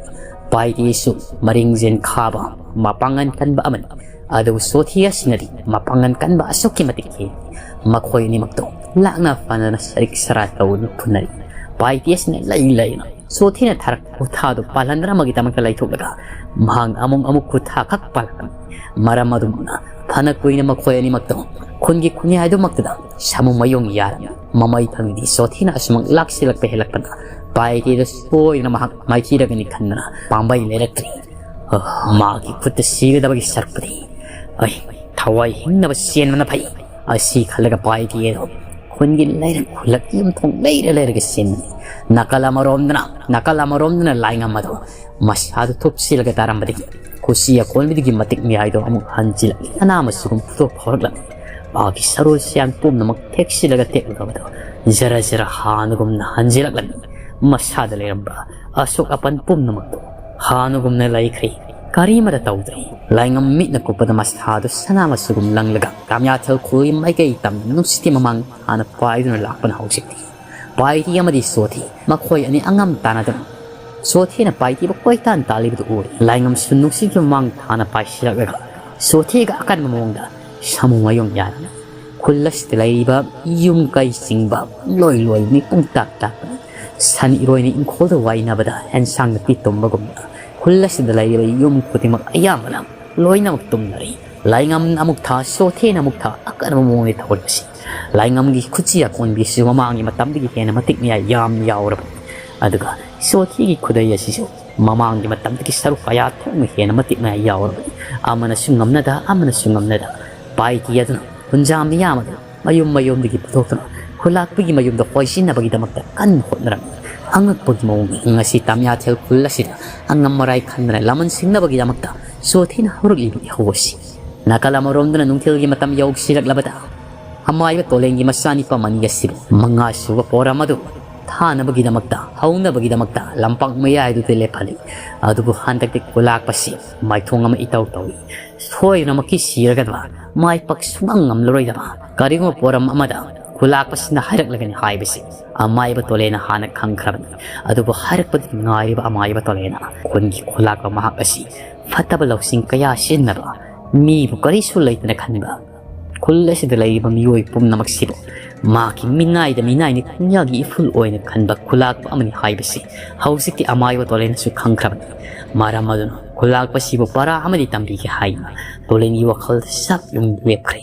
ꯄꯥꯏꯇꯦꯁꯨ ꯃꯔꯤꯡꯖꯦꯟ ꯈꯥꯕ, ꯃꯄꯥꯡꯒꯜ ꯀꯟꯕ ꯑꯃꯅꯤ꯫ ꯑꯗꯨꯕꯨ ꯆꯣꯊꯦ ꯑꯁꯤꯅꯗꯤ ꯃꯄꯥꯡꯒꯜ ꯀꯟꯕ ꯑꯁꯨꯛꯀꯤ ꯃꯇꯤꯛ ꯍꯦꯜꯂꯤ꯫ ꯃꯈꯣꯏ ꯑꯅꯤꯃꯛꯇꯣ ꯂꯥꯛꯅ ꯐꯥꯅꯅ ꯁꯔꯤꯛ ꯁꯔꯥ ꯇꯧꯗꯨꯅ ꯐꯨꯅꯔꯤ꯫ ꯄꯥꯏꯇꯦ ꯑꯁꯤꯅ ꯂꯩ ꯂꯩꯅ ꯁꯣꯊꯤꯅ ꯊꯥꯔꯛꯄ ꯈꯨꯠꯊꯥꯗꯨ ꯄꯥꯜꯍꯟꯗꯅꯕꯒꯤꯗꯃꯛꯇ ꯂꯩꯊꯣꯛꯂꯒ ꯃꯍꯥꯛꯅ ꯑꯃꯨꯛ ꯑꯃꯨꯛ ꯈꯨꯠꯊꯥ ꯈꯛ ꯄꯥꯜꯂꯛꯄꯅꯤ꯫ ꯃꯔꯝ ꯑꯗꯨꯃꯛꯅ ꯐꯅ ꯀꯨꯏꯅ ꯃꯈꯣꯏ ꯑꯅꯤꯃꯛꯇꯣ ꯈꯨꯟꯒꯤ ꯈꯨꯟꯌꯥꯏꯗꯨꯃꯛꯇꯗ ꯁꯥꯃꯨ ꯃꯌꯣꯡ ꯌꯥꯔꯝꯃꯤ꯫ ꯃꯃꯩ ꯊꯪꯗꯤ ꯁꯣꯊꯤꯅ ꯑꯁꯨꯃꯛ ꯂꯥꯛꯁꯤꯜꯂꯛꯄ ꯍꯦꯜꯂꯛꯄꯗ ꯄꯥꯏꯇꯤꯗ ꯁꯣꯏꯗꯅ ꯃꯍꯥꯛ ꯃꯥꯏꯊꯤꯔꯒꯅꯤ ꯈꯟꯗꯅ ꯄꯥꯝꯕꯩ ꯂꯩꯔꯛꯇ꯭ꯔꯤ꯫ ꯑ, ꯃꯥꯒꯤ ꯈꯨꯠꯇ ꯁꯤꯒꯗꯕꯒꯤ ꯁꯔꯨꯛꯄꯨꯗꯤ ꯑꯩ ꯊꯋꯥꯏ ꯍꯤꯡꯅꯕ ꯆꯦꯟꯕꯅ ꯐꯩ꯫ ꯑꯁꯤ ꯈꯜꯂꯒ ꯄꯥꯏꯇꯤ ꯑꯗꯣ ꯈꯨꯟꯒꯤ ꯂꯩꯔꯛ ꯈꯨꯜꯂꯛ ꯌꯨꯝꯊꯣꯡ ꯂꯩꯔ ꯂꯩꯔꯒ ꯆꯦꯟꯕꯅꯤ꯫ ꯅꯥꯀꯜ ꯑꯃꯔꯣꯝꯗꯅ, ꯅꯥꯀꯜ ꯑꯃꯔꯣꯝꯗꯅ ꯂꯥꯏꯉꯝ ꯑꯗꯣ ꯃꯁꯥꯗꯨ ꯊꯨꯞꯁꯤꯜꯂꯒ ꯇꯥꯔꯝꯕꯗꯒꯤ ꯈꯨꯁꯤ ꯑꯀꯣꯟꯕꯤꯗꯨꯒꯤ ꯃꯇꯤꯛ ꯃꯌꯥꯏꯗꯣ ꯑꯃꯨꯛ ꯍꯟꯖꯤꯜꯂꯛꯏ꯫ ꯑꯅꯥ ꯑꯃꯁꯨꯒꯨꯝ ꯄꯨꯊꯣꯛ ꯍꯧꯔꯛꯂꯝꯃꯤ꯫ ꯃꯥꯒꯤ ꯁꯔꯨ ꯁꯌꯥꯡ ꯄꯨꯝꯅꯃꯛ ꯊꯦꯛꯁꯤꯜꯂꯒ ꯇꯦꯛꯂꯨꯔꯕꯗꯣ ꯖꯔ ꯖꯔ ꯍꯥꯟꯅꯒꯨꯝꯅ ꯍꯟꯖꯤꯜꯂꯛꯂꯝꯃꯤ꯫ ꯃꯁꯥꯗ ꯂꯩꯔꯝꯕ ꯑꯁꯣꯛ ꯑꯄꯟ ꯄꯨꯝꯅꯃꯛꯇꯣ ꯍꯥꯟꯅꯒꯨꯝꯅ ꯂꯩꯈ꯭ꯔꯦ꯫ ꯀꯔꯤꯃꯠꯇ ꯇꯧꯗ꯭ꯔꯦ꯫ ꯂꯥꯏꯉꯝ ꯃꯤꯠꯅ ꯀꯨꯞꯄꯗ ꯃꯁꯥꯗꯨ ꯁꯅꯥ ꯃꯆꯨꯒꯨꯝ ꯂꯪꯂꯒ ꯀꯥꯃꯤꯌꯥꯊꯦꯜ ꯈꯨꯜꯒꯤ ꯃꯥꯏꯀꯩ ꯇꯝꯅ ꯅꯨꯡꯁꯤꯠꯀꯤ ꯃꯃꯥꯡ ꯍꯥꯟꯅ ꯄꯥꯏꯗꯨꯅ ꯂꯥꯛꯄꯅ ꯍꯧꯖꯤꯛꯇꯤ ꯄꯥꯏꯇꯤ ꯑꯃꯗꯤ ꯁꯣꯊꯤ ꯃꯈꯣꯏ ꯑꯅꯤ ꯑꯉꯝ ꯇꯥꯟꯅꯗꯨꯅ ꯁꯣꯊꯤꯅ ꯄꯥꯏꯇꯤꯕꯨ ꯀꯣꯏꯇꯥꯟ ꯇꯥꯜꯂꯤꯕꯗꯨ ꯎꯔꯦ꯫ ꯂꯥꯏꯉꯝꯁꯨ ꯅꯨꯡꯁꯤꯠꯀꯤ ꯃꯃꯥꯡ ꯊꯥꯅ ꯄꯥꯏꯁꯤꯜꯂꯛꯂꯒ ꯁꯣꯊꯤꯒ ꯑꯀꯟꯕ ꯃꯑꯣꯡꯗ ꯁꯥꯃꯨ ꯃꯌꯣꯡ ꯌꯥꯔꯝꯃꯤ꯫ ꯈꯨꯜ ꯑꯁꯤꯗ ꯂꯩꯔꯤꯕ ꯌꯨꯝ ꯀꯩ ꯆꯤꯡꯕ ꯂꯣꯏ ꯂꯣꯏ ꯃꯤꯄꯨꯝ ꯇꯥꯛ ꯇꯥꯛꯄꯅꯤ꯫ ꯁꯟ ꯏꯔꯣꯏꯅ ꯏꯪꯈꯣꯜꯗ ꯋꯥꯏꯅꯕꯗ ꯑꯦꯟꯁꯥꯡ ꯅꯥꯄꯤ ꯇꯨꯝꯕꯒꯨꯝꯅ ꯈꯨꯜ ꯑꯁꯤꯗ ꯂꯩꯔꯤꯕ ꯌꯨꯝ ꯈꯨꯗꯤꯡꯃꯛ ꯑꯌꯥꯝꯕꯅ ꯂꯣꯏꯅꯃꯛ ꯇꯨꯝꯅꯔꯤ꯫ ꯂꯥꯏꯉꯝꯅ ꯑꯃꯨꯛ ꯊꯥ, ꯁꯣꯊꯦꯅ ꯑꯃꯨꯛ ꯊꯥ, ꯑꯀꯟꯕ ꯃꯑꯣꯡꯗ ꯊꯧꯔꯤꯕꯁꯤ꯫ ꯂꯥꯏꯉꯝꯒꯤ ꯈꯨꯠꯁꯤ ꯑꯀꯣꯟꯕꯤꯁꯨ ꯃꯃꯥꯡꯒꯤ ꯃꯇꯝꯗꯒꯤ ꯍꯦꯟꯅ ꯃꯇꯤꯛ ꯃꯌꯥꯏ ꯌꯥꯝ ꯌꯥꯎꯔꯕꯅꯤ꯫ ꯑꯗꯨꯒ ꯁꯣꯊꯦꯒꯤ ꯈꯨꯗꯩ ꯑꯁꯤꯁꯨ ꯃꯃꯥꯡꯒꯤ ꯃꯇꯝꯗꯒꯤ ꯁꯔꯨꯛ ꯀꯌꯥ ꯊꯣꯛꯅ ꯍꯦꯟꯅ ꯃꯇꯤꯛ ꯃꯌꯥꯏ ꯌꯥꯎꯔꯕꯅꯤ꯫ ꯑꯃꯅꯁꯨ ꯉꯝꯅꯗ, ꯑꯃꯅꯁꯨ ꯉꯝꯅꯗ ꯄꯥꯏꯇꯤ ꯑꯗꯨꯅ ꯍꯨꯟꯖꯥ ꯃꯤꯌꯥꯝ ꯑꯗꯨ ꯃꯌꯨꯝ ꯃꯌꯨꯝꯗꯒꯤ ꯄꯨꯊꯣꯛꯇꯨꯅ ꯈꯨꯂꯥꯛꯄꯒꯤ ꯃꯌꯨꯝꯗ ꯍꯣꯏꯁꯤꯟꯅꯕꯒꯤꯗꯃꯛꯇ ꯀꯟꯅ ꯍꯣꯠꯅꯔꯝꯃꯤ꯫ ꯑꯉꯛꯄꯒꯤ ꯃꯑꯣꯡꯅꯤ꯫ ꯉꯁꯤ ꯇꯥꯃꯤꯌꯥꯊꯦꯜ ꯈꯨꯜ ꯑꯁꯤꯗ ꯑꯉꯝ ꯃꯔꯥꯏ ꯈꯪꯗꯅ ꯂꯃꯟ ꯁꯤꯡꯅꯕꯒꯤꯗꯃꯛꯇ ꯁꯣꯊꯦꯅ ꯍꯧꯔꯛꯂꯤꯕ ꯏꯍꯧ ꯑꯁꯤ꯫ ꯅꯥꯀꯜ ꯑꯃꯔꯣꯝꯗꯅ ꯅꯨꯡꯊꯤꯜꯒꯤ ꯃꯇꯝ ꯌꯧꯁꯤꯜꯂꯛꯂꯕꯗ ꯑꯃꯥꯏꯕ ꯇꯣꯂꯦꯟꯒꯤ ꯃꯆꯥꯅꯤꯄꯥ ꯑꯅꯤ ꯑꯁꯤꯕꯨ ꯃꯉꯥ ꯁꯨꯕ ꯄꯣꯔꯝ ꯑꯗꯨ ꯊꯥꯅꯕꯒꯤꯗꯃꯛꯇ, ꯍꯧꯅꯕꯒꯤꯗꯃꯛꯇ ꯂꯝꯄꯥꯛ ꯃꯌꯥꯏꯗꯨꯗ ꯂꯦꯞꯍꯜꯂꯤ꯫ ꯑꯗꯨꯕꯨ ꯍꯟꯗꯛꯇꯤ ꯈꯨꯂꯥꯛꯄꯁꯤ ꯃꯥꯏꯊꯣꯡ ꯑꯃ ꯏꯇꯧ ꯇꯧꯏ꯫ ꯁꯣꯏꯗꯅꯃꯛꯀꯤ ꯁꯤꯔꯒꯗꯕ, ꯃꯥꯏ ꯄꯥꯛ ꯁꯨꯡꯉꯝ ꯉꯝꯂꯔꯣꯏꯗꯕ ꯀꯔꯤꯒꯨꯝꯕ ꯄꯣꯔꯝ ꯑꯃꯗ ꯈꯨꯂꯥꯛꯄꯁꯤꯅ ꯍꯥꯏꯔꯛꯂꯒꯅꯤ ꯍꯥꯏꯕꯁꯤ ꯑꯃꯥꯏꯕ ꯇꯣꯂꯦꯅ ꯍꯥꯟꯅ ꯈꯪꯈ꯭ꯔꯕꯅꯤ꯫ ꯑꯗꯨꯕꯨ ꯍꯥꯏꯔꯛꯄꯗꯒꯤ ꯉꯥꯏꯔꯤꯕ ꯑꯃꯥꯏꯕ ꯇꯣꯂꯦꯅ ꯈꯨꯟꯒꯤ ꯈꯨꯂꯥꯛꯄ ꯃꯍꯥꯛ ꯑꯁꯤ ꯐꯠꯇꯕ ꯂꯧꯁꯤꯡ ꯀꯌꯥ ꯁꯤꯖꯤꯟꯅꯕ, ꯃꯤꯕꯨ ꯀꯔꯤꯁꯨ ꯂꯩꯇꯅ ꯈꯟꯕ, ꯈꯨꯜ ꯑꯁꯤꯗ ꯂꯩꯔꯤꯕ ꯃꯤꯑꯣꯏ ꯄꯨꯝꯅꯃꯛꯁꯤꯕꯨ ꯃꯍꯥꯛꯀꯤ ꯃꯤꯅꯥꯏꯗ ꯃꯤꯅꯥꯏꯅꯤ ꯈꯣꯡꯌꯥꯒꯤ ꯏꯐꯨꯜ ꯑꯣꯏꯅ ꯈꯟꯕ ꯈꯨꯂꯥꯛꯄ ꯑꯃꯅꯤ ꯍꯥꯏꯕꯁꯤ ꯍꯧꯖꯤꯛꯇꯤ ꯑꯃꯥꯏꯕ ꯇꯣꯂꯦꯟꯅꯁꯨ ꯈꯪꯈ꯭ꯔꯕꯅꯤ꯫ ꯃꯔꯝ ꯑꯗꯨꯅ ꯈꯨꯂꯥꯛꯄꯁꯤꯕꯨ ꯄꯔꯥ ꯑꯃꯗꯤ ꯇꯝꯕꯤꯒꯦ ꯍꯥꯏꯅ ꯇꯣꯂꯦꯟꯒꯤ ꯋꯥꯈꯜꯗ ꯁꯛ ꯌꯨꯡ ꯂꯦꯞꯈ꯭ꯔꯦ꯫